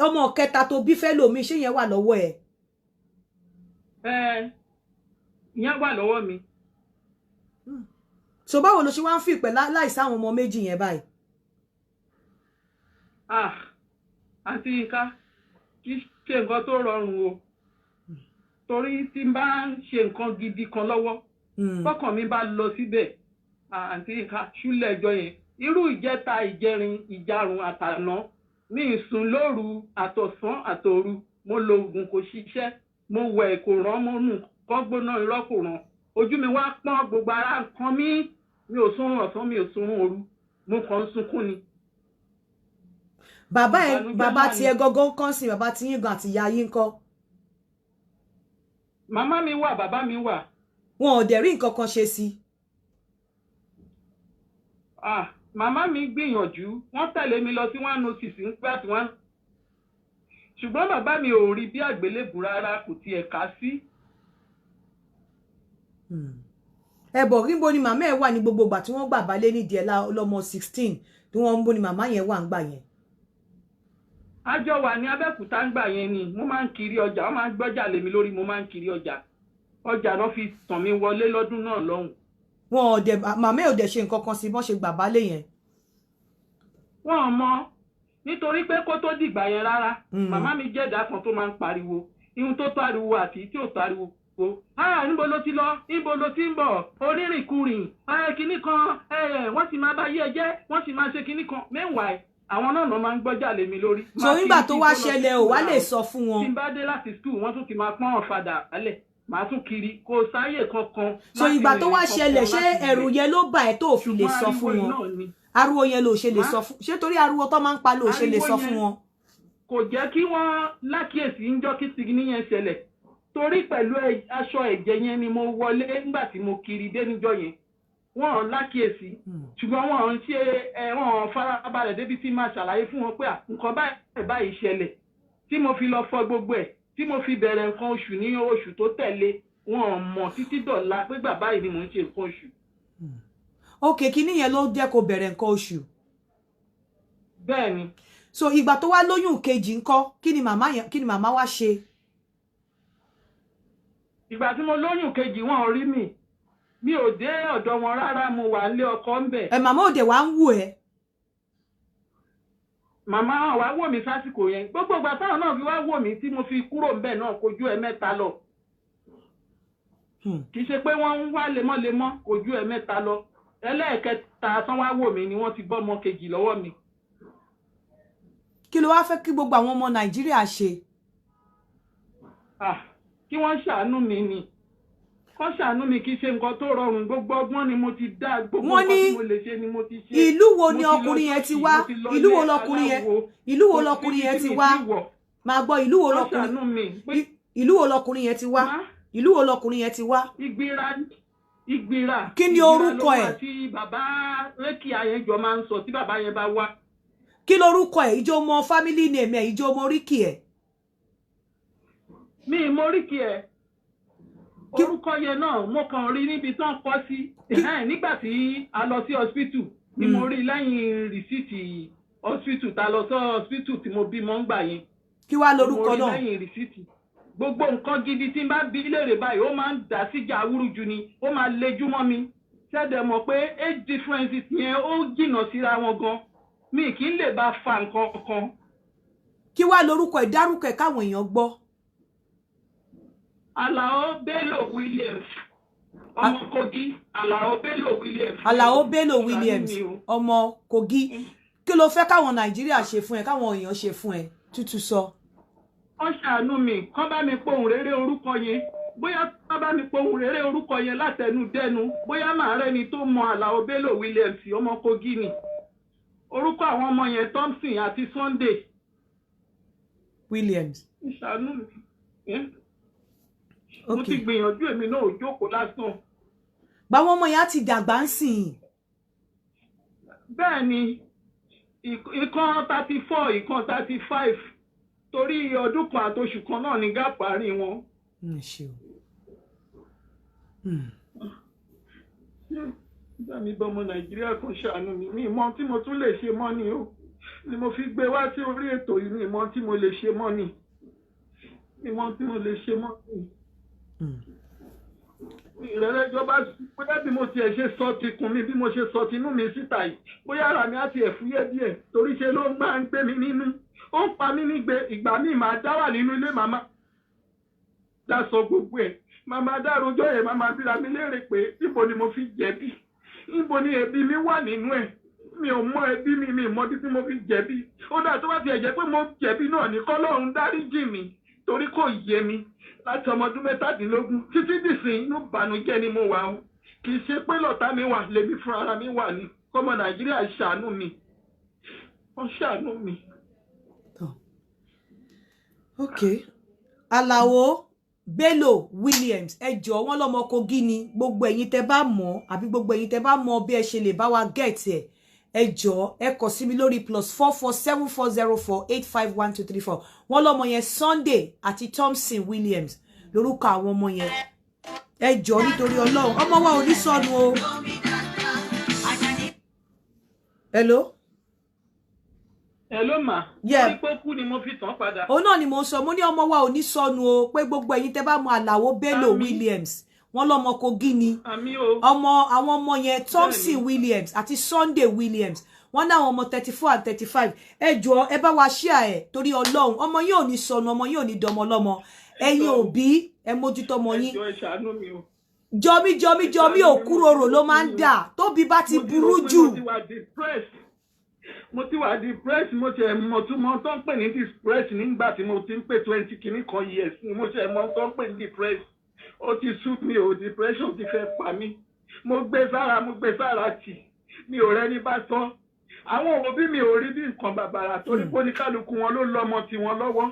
Speaker 1: Ọmọ kẹta tó bí fẹ́ lòmí, ṣé yẹn wà lọ́wọ́ ẹ̀?
Speaker 4: Ìyẹn wà lọ́wọ́ mi.
Speaker 1: So báwo ló ṣe wá ń fi ìpẹ́ láìsí àwọn ọmọ méjì yẹn báyìí?
Speaker 4: Ah, àǹtí Yínká, kì í ṣe nǹkan tó rọrùn o, torí tí n bá ń ṣe nǹkan gidi kan lọ́wọ́, tọkàn mi bá lọ síbẹ̀, àǹtí Yínká, ṣúlẹ̀ ẹjọ́ yẹn, irú ìjẹta, ìjẹrin, ìjarun, àtàná ní ìsùn lóru, àtọ̀sán, àtòru. Mo lo oògùn, kò ṣiṣẹ́. Mo wẹ̀, kò rán. Mo nù kán gbóná, irọ́, kò rán. Ojú mi wá pọ́n, gbogbo ara nǹkan mi. Mi ò sunrun ọ̀sán, mi ò sunrun òru, mo kàn ń sunkún ni.
Speaker 1: Bàbá ẹ, bàbá tiẹ̀ gangan kàn sí, bàbá tí yín gan àti ìyá yín kọ́?
Speaker 4: Màmá mi wà, bàbá mi wà.
Speaker 1: Wọn ò dẹ̀ rí nǹkan kan ṣe sí?
Speaker 4: Ah, màmá mi gbìyànjú, wọ́n tẹ̀lé mi lọ sí 106 nígbà tí wọ́n, ṣùgbọ́n bàbá mi ò rí bí àgbélébùú rárá, kò tiẹ̀ ká sí.
Speaker 1: Ẹ bọ̀, níbo ni màmá ẹ wà ní gbogbo ìgbà tí wọ́n gbà balẹ̀ nídìí ẹ̀ lọ́mọ 16 tí wọ́n ń bó ni màmá yẹn wà ń gbà yẹn?
Speaker 4: A jọ wà ní Abẹ́òkúta ń gbà yẹn ni. Mo máa ń kiri ọjà, wọ́n máa ń gbọ́jà lé mi lórí, mo máa ń kiri ọjà. Ọjà náà fi tàn mí wọlé lọ́dún náà lọ́hùn.
Speaker 1: Wọn ò dẹ̀, màmá ẹ ò dẹ̀ ṣe nǹkan kan sí bọ́n ṣe gbà balẹ̀ yẹn?
Speaker 4: Wọn ò mọ, nítorí pé kó tó dìgbà yẹn rárá, màmá mi jẹ́dá kan tó máa ń pariwo, ihun tó tó ariwo àti tí ò tó ariwo. Ah, níbo ló ti lọ? Níbo ló ti ń bọ̀? Onírìnkùrìn kinní kan, wọ́n sì máa bá yé ẹ jẹ́, wọ́n sì máa ṣe kinní kan. Meanwhile, àwọn náà máa ń gbọ́jà lé mi lórí.
Speaker 1: So nígbà tó wá ṣẹlẹ̀, ò wá lè sọ fún wọn?
Speaker 4: Tí n bá dé láti school, wọ́n tún ti máa pọ́n ọ̀fadà alẹ̀, màá tún kiri, kò sáyè kankan.
Speaker 1: So ìgbà tó wá ṣẹlẹ̀, ṣé ẹ̀rù yẹn ló bà ẹ́ tó fi lè sọ fún wọn? Ariwo yẹn ló ṣe lè sọ fún? Ṣé torí ariwo tó máa ń pa ló ṣe lè sọ fún wọn?
Speaker 4: Kò jẹ́ kí wọ́n lákìyèsí ń jọ́ kí tìgínní yẹn ṣẹlẹ̀, torí pẹ̀lú aṣọ ẹ̀jẹ̀ yẹn ni mo wọlé nígbà tí mo kiri dé níjọ́ yẹn. Wọ́n lákìyèsí, ṣùgbọ́n wọ́n ń ṣe ẹ, wọ́n farabalẹ̀ débi tí máa ṣàlàyé fún wọn pé nǹkan báyìí báyìí ṣẹlẹ̀, tí mo fi lọ fọ gbogbo ẹ̀, tí mo fi bẹ̀rẹ̀ nǹkan oṣù ní oṣù tó tẹ̀lé. Wọn mọ̀ títí dọ̀la pé gbà báyìí ni mò ń ṣe nǹkan oṣù.
Speaker 1: Ok, kíní yẹn ló jẹ́ kó bẹ̀rẹ̀ nǹkan oṣù?
Speaker 4: Bẹ́ẹ̀ ni.
Speaker 1: So ìgbà tó wá lóyún kejì ńkọ́? Kí ni màmá yẹn, kí ni màmá wá ṣe?
Speaker 4: Ìgbà tí mo lóyún kejì, wọn ò rí mi, mi ò dé ọ̀dọ̀ wọn rárá, mo wà nílé ọkọ ń bẹ̀.
Speaker 1: Ẹ màmá òde wàá ń wù ẹ?
Speaker 4: Màmá wa wò mí sásìkò yẹn. Gbogbo ìgbà táwọn náà fi wá wò mí tí mo fi kúrò ńbẹ̀ náà, kojú ẹ mẹ́ta lọ. Kì í ṣe pé wọ́n ń wá lemọ́lemọ́, kojú ẹ mẹ́ta lọ. Ẹlẹ́ẹ̀kẹta tán wá wò mí ni wọ́n ti bọ́mọ kejì lọ́wọ́ mi.
Speaker 1: Kí ló wá fẹ́ kí gbogbo àwọn ọmọ Nàìjíríà ṣe?
Speaker 4: Kí wọ́n ṣàánú mi ni, kọ́ ṣàánú mi. Kì í ṣe nǹkan tó rọrùn. Gbogbo ọgbọ́n ni mo ti dá, gbogbo nǹkan tí mo lè ṣe ni mo ti ṣe.
Speaker 1: Ìlú wo ni ọkùnrin yẹn ti wá? Ìlú wo lọkùnrin yẹn, ìlú wo lọkùnrin yẹn ti wá? Máa gbọ́, ìlú wo lọkùnrin yẹn ti wá? Ìlú wo lọkùnrin yẹn ti wá?
Speaker 4: Ìgbìrà, Ìgbìrà.
Speaker 1: Kí ni orúkọ ẹ̀?
Speaker 4: Tí bàbá rékì àyẹjọ máa ń sọ tí bàbá yẹn bá wá.
Speaker 1: Kí lorúkọ ẹ̀? Ìjọ mọ family name ẹ̀? Ìjọ mọ oríkì ẹ̀?
Speaker 4: Mi ì mọ oríkì ẹ̀. Orúkọ yẹn náà mo kàn rí níbi tán kọ sí nígbà tí a lọ sí hospital ni mo rí lẹ́yìn rìsíìtì hospital tá a lọ sí hospital tí mo bímọ ń gbà yẹn.
Speaker 1: Kí wàá lorúkọ náà?
Speaker 4: Mo rí lẹ́yìn rìsíìtì. Gbogbo nǹkan gidi tí n bá bí léèrè báyìí, ó máa ń dà síjà awúrúju ni, ó máa lejú mọ́ mi. Ṣẹ́dẹ̀ mọ̀ pé age differences yẹn ó jìnnà síra wọn gan, mi kì í lè bá fa nǹkan kan.
Speaker 1: Kí wàá lorúkọ ìdárúkọ ẹ káwọn èèyàn gbọ́?
Speaker 4: Alao Bello Williams, ọmọ Kogi. Alao Bello Williams.
Speaker 1: Alao Bello Williams, ọmọ Kogi. Kí ló fẹ́ káwọn Nàìjíríà ṣe fún ẹ, káwọn èèyàn ṣe fún ẹ? Tútù sọ.
Speaker 4: Wọ́n ṣàánú mi, kán bá mi pohùn réré orúkọ yẹn. Bóyá kán bá mi pohùn réré orúkọ yẹn látẹnudẹ́nu, bóyá màá rẹ́ni tó mọ Alao Bello Williams, ọmọ Kogi ni. Orúkọ àwọn ọmọ yẹn, Thompson àti Sunday
Speaker 1: Williams.
Speaker 4: Ṣàánú mi, mo ti gbìyànjú, èmi náà ò jókòó lásán.
Speaker 1: Báwọn ọmọ yẹn á ti dàgbà ń sìn.
Speaker 4: Bẹ́ẹ̀ ni, ìkan 34, ìkan 35, torí ọdún kan àtoṣù kan náà ní gap àárín wọn.
Speaker 1: Ṣe o.
Speaker 4: Bá mi bá ọmọ Nàìjíríà kan ṣàánú mi, mi mọ tí mo tún lè ṣe mọ́ ni o, ni mo fi gbé wá sí orí ètò yìí. Mi mọ tí mo lè ṣe mọ́ ni, mi mọ tí mo lè ṣe mọ́ ni. Ìrẹ́lẹ́jọ́ bá bóyá bí mo tiẹ̀ ṣe sọ ti kùn mi, bí mo ṣe sọ tinú mi síta yìí, bóyá ara mi á tiẹ̀ fúyẹ́ díẹ̀, torí ṣe ló máa ń gbé mi nínú, ó ń pa mí nígbe. Ìgbà míì máa dá wà nínú ilé, màmá dá sọ gbogbo ẹ̀, màmá dá rojọ́ yẹn, màmá bíra mi léèrè pé níbo ni mo fi jẹ̀bi, níbo ni ẹ̀bi mi wà nínú ẹ̀? Mi ò mọ ẹbí mi, mi mọ bí tí mo fi jẹ̀bi. Ó dà, tó bá tiẹ̀ jẹ́ pé mo jẹ̀bi náà ní, kọ́lọ́run dáríjì mi, torí kò yé mi. Láti ọmọ ọdún 17 títí dìsín, inú ìbànújẹ́ ni mo wà o. Kì í ṣe pé lọ́tà mi wà, lèmi fúnra mi wà ní. Kọ́mọ Nàìjíríà ṣàánú mi, wọ́n ṣàánú mi.
Speaker 1: Ok, Alao Bello Williams, ẹ jọ̀ọ́, wọ́n lọ́mọ Kogi ni. Gbogbo ẹ̀yin tẹ́ bá mọ̀, àbí gbogbo ẹ̀yin tẹ́ bá mọ̀ bí ẹ ṣe lè bá wa get ẹ̀, ẹ jọ̀ọ́, ẹ kọ sí mi lórí +44 7404851234. Wọ́n lọ́mọ yẹn, Sunday àti Thompson Williams lórúkọ àwọn ọmọ yẹn. Ẹ jọ̀ọ́, nítorí Ọlọ́run, ọmọ wa ò ní sọnù o. Hello.
Speaker 4: Hello ma.
Speaker 1: Yeah.
Speaker 4: Orí pé kú ni mo fi tàn padà.
Speaker 1: Òun náà ni mo ń sọ, mo ní ọmọ wa ò ní sọnù o, pé gbogbo ẹ̀yin tẹ́ bá mọ Àlàó Bello Williams, wọ́n lọ́mọ Kogi ni.
Speaker 4: Àmín o.
Speaker 1: Ọmọ àwọn ọmọ yẹn, Thompson Williams àti Sunday Williams, wọ́n ní àwọn ọmọ 34 and 35. Ẹ jọ̀ọ́, ẹ bá wa share ẹ torí Ọlọ́run. Ọmọ yín ò ní sọnù, ọmọ yín ò ní dọmọ lọ́mọ. Ẹ̀yin òbí, ẹ mójútó ọmọ yín.
Speaker 4: Ẹ jọ̀ọ́, ẹ ṣàánú mi o.
Speaker 1: Jọmí jọmí jọmí, òkúròrò ló máa ń dà tóbi bá ti burú jù.
Speaker 4: Mo ti wà depressed, mo ti wà depressed. Mo ti ẹ̀ mọ̀ tún mọ̀ tó ń pè ní depressed nígbà tí mo ti ń pè 20 kìíní kan years ni mo ṣe mọ̀ tó ń pè ní depressed. Ó ti sú mi o, depression ti fẹ́ pa mí. Mo gbé sára, mo gbé sára tì, mi ò rẹ́ni bá sọ. Àwọn òbí mi ò rí bí nǹkan bàbàrà, torí pé oníkálukú wọn ló lọ́mọ tiwọn lọ́wọ́.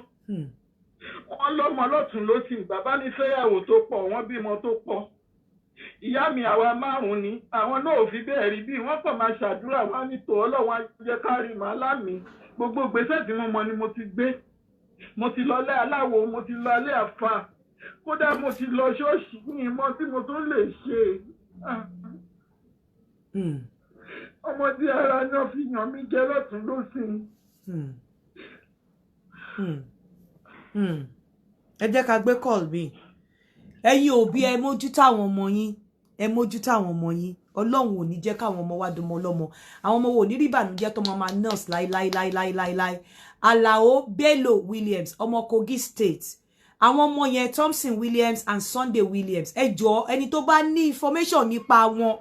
Speaker 4: Wọ́n lọ́mọ lọ́tún lọ́sì. Bàbá mi fẹ́yàwó tó pọ̀, wọ́n bímọ tó pọ̀. Ìyá mi, àwa márùn-ún ni. Àwọn náà ò fi bẹ́ẹ̀ rí bí wọ́n kàn máa ṣàdúrà wá ní tò Ọlọ́run á jẹ́ ká rí màá lámì. Gbogbo ìgbésẹ̀ tí mo mọ ni mo ti gbé. Mo ti lọ lé aláwo, mo ti lọ lé àfa, kódà mo ti lọ ṣọ́ọ̀ṣì. Ní ìmọ̀ tí mo tún lè ṣe. Ọmọdé ara náà fi yàn mí jẹ lọ́tún lọ́sìn.
Speaker 1: Ẹ jẹ́ ká gbé call mi. Ẹ̀yin òbí, ẹ mójútó àwọn ọmọ yín, ẹ mójútó àwọn ọmọ yín. Ọlọ́run ò ní jẹ́ káwọn ọmọ wa dọmọ ọlọ́mọ. Àwọn ọmọ wo ò ní rí ìbànújẹ́ tó máa nurse láíláíláíláíláí. Alao Bello Williams, ọmọ Kogi State, àwọn ọmọ yẹn, Thompson Williams and Sunday Williams. Ẹ jọ̀ọ́, ẹni tó bá ní information nípa wọn,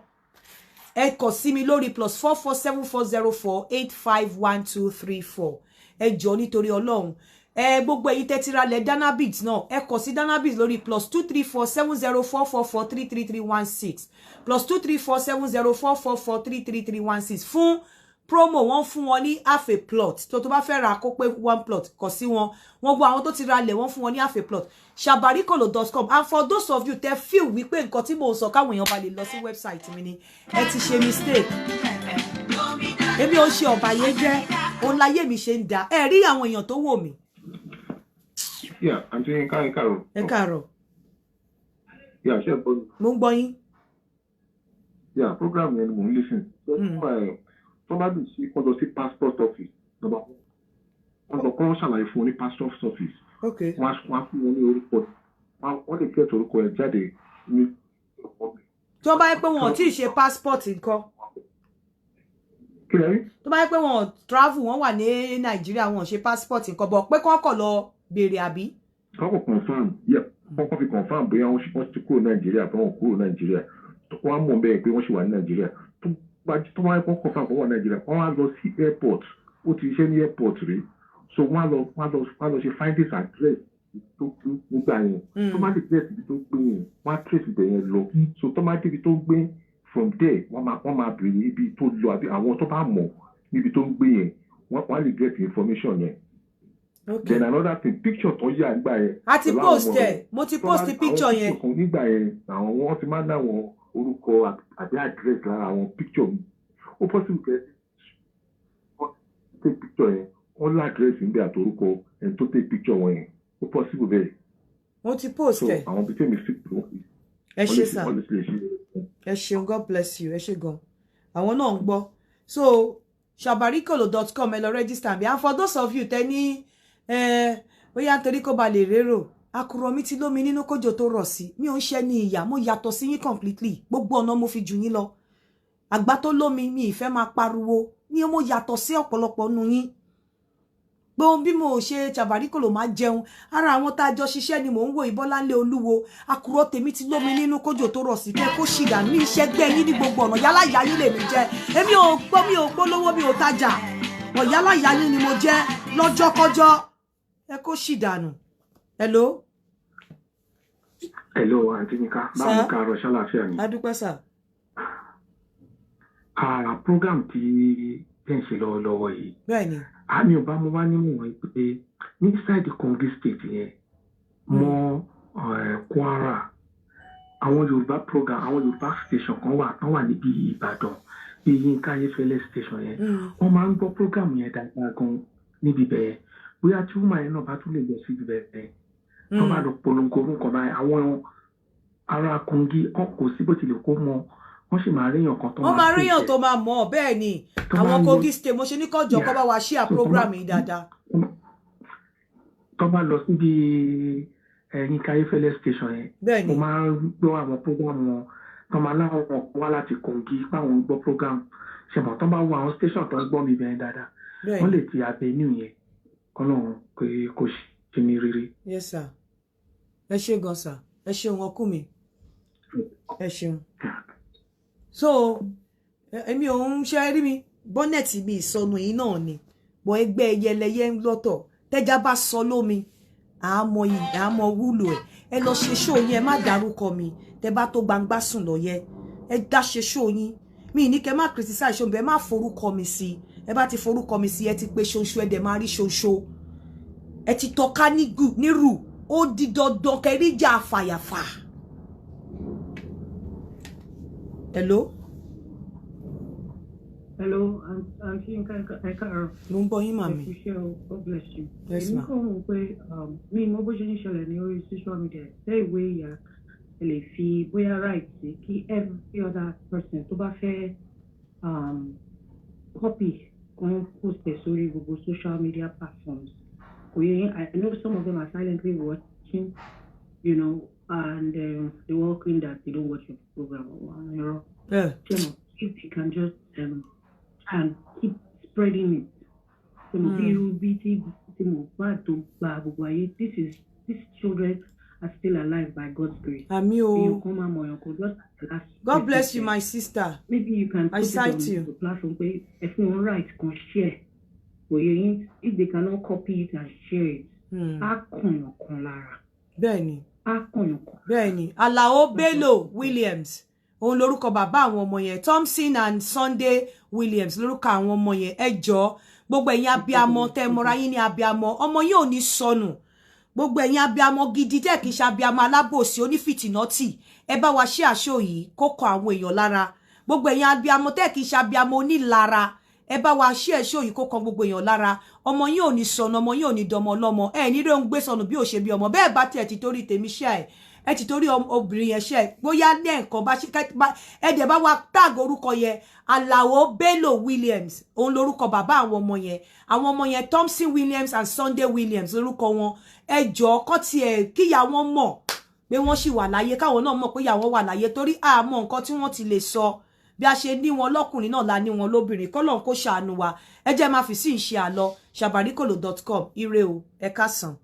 Speaker 1: ẹ kọ sí mi lórí +44 7404851234. Ẹ jọ̀ọ́, nítorí Ọlọ́run. Ẹ gbogbo ẹ̀yin tẹ́ ti ra lẹ̀ Danabit náà, ẹ kọ sí Danabit lórí +234 7044433316, +234 7044433316 fún promo. Wọ́n fún wọn ní half a plot. Tó bá fẹ́ ra kó pé one plot, kọ sí wọn. Wọ́n gbọ́ àwọn tó ti ra lẹ̀, wọ́n fún wọn ní half a plot. Sabarikolo.com. And for those of you tẹ́ feel wípé nǹkan tí mò ń sọ, káwọn èèyàn bá lè lọ sí website mi ni, ẹ ti ṣe mistake. Èmi ò ṣe ọ̀bàyéjẹ́, òun láyé mi ṣe ń da ẹ rí àwọn èèyàn tó wò mí.
Speaker 9: Yeah, Aunty Yinka, ẹ káàárọ̀.
Speaker 1: Ẹ káàárọ̀.
Speaker 9: Yeah, ṣé ẹ gbọ́ mi?
Speaker 1: Mo ń gbọ́ yín.
Speaker 9: Yeah, program yẹn ni mò ń listen. Tó bá lè ṣe, kó lọ sí passport office. Number one. Wọ́n lọ kọ́ ṣàlàyé fún wọn ní passport office. Wọ́n á fún wọn ní orúkọ. Wọ́n lè get orúkọ ẹ̀ jáde ní.
Speaker 1: Tí wọ́n bá yẹ pé wọn ò tí ì ṣe passport nǹkan?
Speaker 9: Kí lẹ rí?
Speaker 1: Tó bá yẹ pé wọn ò travel, wọn wà ní Nàìjíríà, wọn ò ṣe passport nǹkan, bọ̀ pé kọ́ kọ̀ lọ béèrè, àbí?
Speaker 9: Kọ́kọ́ confirm, yeah, kọ́kọ́ fi confirm bóyá wọ́n ti kúrò Nàìjíríà àbí wọ́n kúrò Nàìjíríà. Wọ́n á mọ̀ bẹ́ẹ̀ pé wọ́n ṣì wà ní Nàìjíríà. Tó bá yẹ kó confirm pé wọ́n wà Nàìjíríà, wọ́n á lọ sí airport. Ó ti ṣiṣẹ́ ní airport rí, so wọ́n á lọ ṣe findings address tó gbé nígbà yẹn. Tó bá lè get ibi tó gbé yẹn, wọ́n á trace ibẹ̀ yẹn lọ. So tó bá débi tó gbé, from there wọ́n máa béèrè ibi tó lọ àbí àwọn tó bá mọ̀ níbi tó ń gbé yẹn, wọ́n á lè get information yẹn. Then another thing, picture tó yà nígbà yẹn.
Speaker 1: A ti
Speaker 9: pẹ̀lú àwọn
Speaker 1: post
Speaker 9: ọmọ
Speaker 1: ẹ̀.
Speaker 9: rẹ̀.
Speaker 1: Mo ti
Speaker 9: Tó
Speaker 1: post picture
Speaker 9: àwọn
Speaker 1: yẹn.
Speaker 9: picture kan nígbà yẹn, àwọn wọ́n ti máa ń dáwọn orúkọ àbí address lára àwọn picture mi. Ó possible kẹ́ wọ́n take picture yẹn, wọ́n lá address níbẹ̀ àti orúkọ ẹni tó take picture wọn yẹn. Ó possible bẹ́ẹ̀.
Speaker 1: Mo ti post
Speaker 9: So
Speaker 1: ẹ̀.
Speaker 9: àwọn ibi tí èmi sì pè wọ́n
Speaker 1: Ẹ
Speaker 9: wọ́n
Speaker 1: ṣé
Speaker 9: lè
Speaker 1: sir.
Speaker 9: wọ́n lè ṣe.
Speaker 1: Ẹ ṣeun, God bless you. Ẹ ṣé gan, àwọn náà ń gbọ́. So shabarikolo.com, ẹ lọ register mi. And for those of you tẹ ní bóyá nítorí kó ba lè rérò, àkùrọ̀ mi ti lómi nínú kójò tó rọ̀ sí mi, ò ń ṣe ní ìyà. Mo yàtọ̀ sí yín completely. Gbogbo ọ̀nà mo fi jù yín lọ. Àgbá tó lómi mi ìfẹ́ máa pariwo ní, mo yàtọ̀ sí ọ̀pọ̀lọpọ̀ nu yín. Gbóhùn bí mo ṣe ṣàbàríkòlò máa jẹun ara àwọn tá a jọ ṣiṣẹ́ ni mò ń wò. Ìbọ́láńlé Olúwo, àkùrọ̀ tèmi ti lómi nínú kójò tó rọ̀ sí. Kẹ́ kó ṣìdá ní iṣẹ́ gbẹ́ yín ní gbogbo ọ̀nà. Yálà ìyá yín lèmi jẹ́. Èmi ò gbọ́, mi ò gbólówó, mi ò tajà ọ̀. Yálà ìyá yín ni mo jẹ́ lọ́jọ́kọ́jọ́. Ẹ kó ṣìdànù. Hello.
Speaker 10: Hello, Aunty Yinka. Báwo ni? Káàárọ̀, ṣàlàáfíà ni?
Speaker 1: A dúpẹ́ sà.
Speaker 10: Àrà program tí ẹ̀ ń ṣe lọ́wọ́lọ́wọ́ yìí.
Speaker 1: Bẹ́ẹ̀ni.
Speaker 10: Àmì ò bá mo wá níwọ̀n pé ní side Kogi State yẹn mọ́ Kwara, àwọn Yorùbá program, àwọn Yorùbá station kan wà tán wà níbi Ìbàdàn, bíi Yínká Ayéfẹ́lẹ́ station yẹn. Wọ́n máa ń gbọ́ program yẹn dáadáa gan níbi bẹ́ẹ̀. Bóyá tí woman yẹn náà bá tún lè lọ síbi bẹ́ẹ̀, tó bá lọ polongo orúkọ báyìí, àwọn ará Kogi kò sí bó tilẹ̀ kó mọ, wọ́n sì máa ríyàn kan tó
Speaker 1: Wọ́n máa ríyàn
Speaker 10: pèsè.
Speaker 1: tó máa mọ̀ ọ́. Bẹ́ẹ̀ ni.
Speaker 10: Tó
Speaker 1: Àwọn
Speaker 10: máa lọ
Speaker 1: Kogi State, mo ṣe ní kọjọ kọ́ bá wa share
Speaker 10: So, tó
Speaker 1: program yìí dáadáa.
Speaker 10: Tó bá lọ síbi Yínká Ayéfẹ́lẹ́ station yẹn, mo máa ń gbọ́ àwọn program wọn tó máa láwọn kan wá láti Kogi páwọn ń gbọ́ program. Ṣe mọ̀, tó bá wo àwọn station tó ń gbọ́ mi bẹ́ẹ̀ dáadáa, wọ́n lè ti avenue yẹn kọ́lọ́run pé kò ṣe ní rere.
Speaker 1: Yes sir, ẹ ṣé gan sir, ẹ ṣeun ọkú mi, ẹ ṣeun. So èmi ò ń ṣe rí mi bọ́nẹ̀tì mi ìsọnù yìí náà ni bọ́. Ẹgbẹ́ ẹyẹlẹyẹ ń lọ́tọ̀. Tẹ́já bá sọ lómi, àmọ́ àmọ́ wúlò ẹ̀. Ẹ lọ ṣe show yín, ẹ má dárúkọ mi. Tẹ́ bá tó gbangba sùn lọ yẹ, ẹ dá ṣe show yín. Mi ní kẹ́ má criticize show mi, ẹ má forúkọ mi sí. Ẹ bá ti forúkọ mi sí, ẹ ti pé ṣoṣo, ẹ dẹ̀ máa rí ṣoṣo. Ẹ ti tọ́ka nírù, ó di dandan kẹríjà fàyàfà. Hello.
Speaker 11: Hello, Aunty Yinka, ẹ káàárọ̀.
Speaker 1: Mo ń gbọ́ yín, màmí.
Speaker 11: Ẹ kú iṣẹ́ o, God bless you.
Speaker 1: Yes,
Speaker 11: Èmi
Speaker 1: ma.
Speaker 11: kàn wò pé mi mọ bó ṣe ń ṣẹlẹ̀ ní orí social media. Ṣé ìwé ìyá ẹ lè fi bóyá right sí kí every other person tó bá fẹ́ copy kan post ẹ̀ sórí gbogbo social media platforms? Kò yẹ yín, I know some of them are silently watching, and they will claim that they don't watch your program. If you can just and keep spreading it. So mo bí irú bí tí mo bá tó gba gbogbo ayé, this is these children are still alive by God's grace.
Speaker 1: Àmín o.
Speaker 11: Èèyàn kan máa mọ̀ èèyàn kan just last.
Speaker 1: God bless you, my sister.
Speaker 11: Maybe you can
Speaker 1: I
Speaker 11: put it
Speaker 1: cite
Speaker 11: on
Speaker 1: you.
Speaker 11: the platform pé ẹ fún wọn right kan share. Kò yẹ yín, if they cannot copy it and share it, á kànyàn kan lára.
Speaker 1: Bẹ́ẹ̀ni.
Speaker 11: Á kànyàn kan.
Speaker 1: Bẹ́ẹ̀ni, Alao Bello Williams, òun lorúkọ bàbá àwọn ọmọ yẹn. Thompson and Sunday Williams lorúkọ àwọn ọmọ yẹn. Ẹ jọ̀ọ́, gbogbo ẹ̀yin abiamọ tẹ́ mọra yín ní abiamọ, ọmọ yín ò ní sọnù. Gbogbo ẹ̀yin abiamọ gidi tẹ́ kì í ṣe abiamọ alábòsí onífìtìnọ́tì, ẹ bá wa ṣe àṣọ yìí kó kọ àwọn èèyàn lára. Gbogbo ẹ̀yin abiamọ tẹ́ kì í ṣe abiamọ onílara, ẹ bá wa ṣe ẹṣọ yìí kó kan gbogbo èèyàn lára. Ọmọ yín ò ní sọnù, ọmọ yín ò ní dọmọ ọlọ́mọ. Ẹ ní rí ohun gbé sọnù bí ò ṣe bí ọmọ. Bẹ́ẹ̀ bá tiẹ̀ ti torí tèmi ṣe ẹ Ẹ ti torí obìnrin yẹn ṣe bóyá ní ẹ̀ǹkan bá ṣe ẹ dẹ̀ bá wa tag orúkọ yẹn, Alao Bello Williams, òun lorúkọ bàbá àwọn ọmọ yẹn. Àwọn ọmọ yẹn, Thompson Williams and Sunday Williams lorúkọ wọn. Ẹ jọ̀ọ́, kọ́ tiẹ̀ kíyà wọn mọ̀ pé wọ́n sì wà láyé, káwọn náà mọ̀ pé ìyá wọn wà láyé, torí àmọ́ nǹkan tí wọ́n ti lè sọ. Bí a ṣe ní wọn lọ́kùnrin náà la ní wọn lóbìnrin. Kọ́lọ́n kó ṣàánú wa. Ẹ jẹ́ máa fi sí ìṣe àlọ́ sabarikolo.com. Ire o, ẹ káàsán.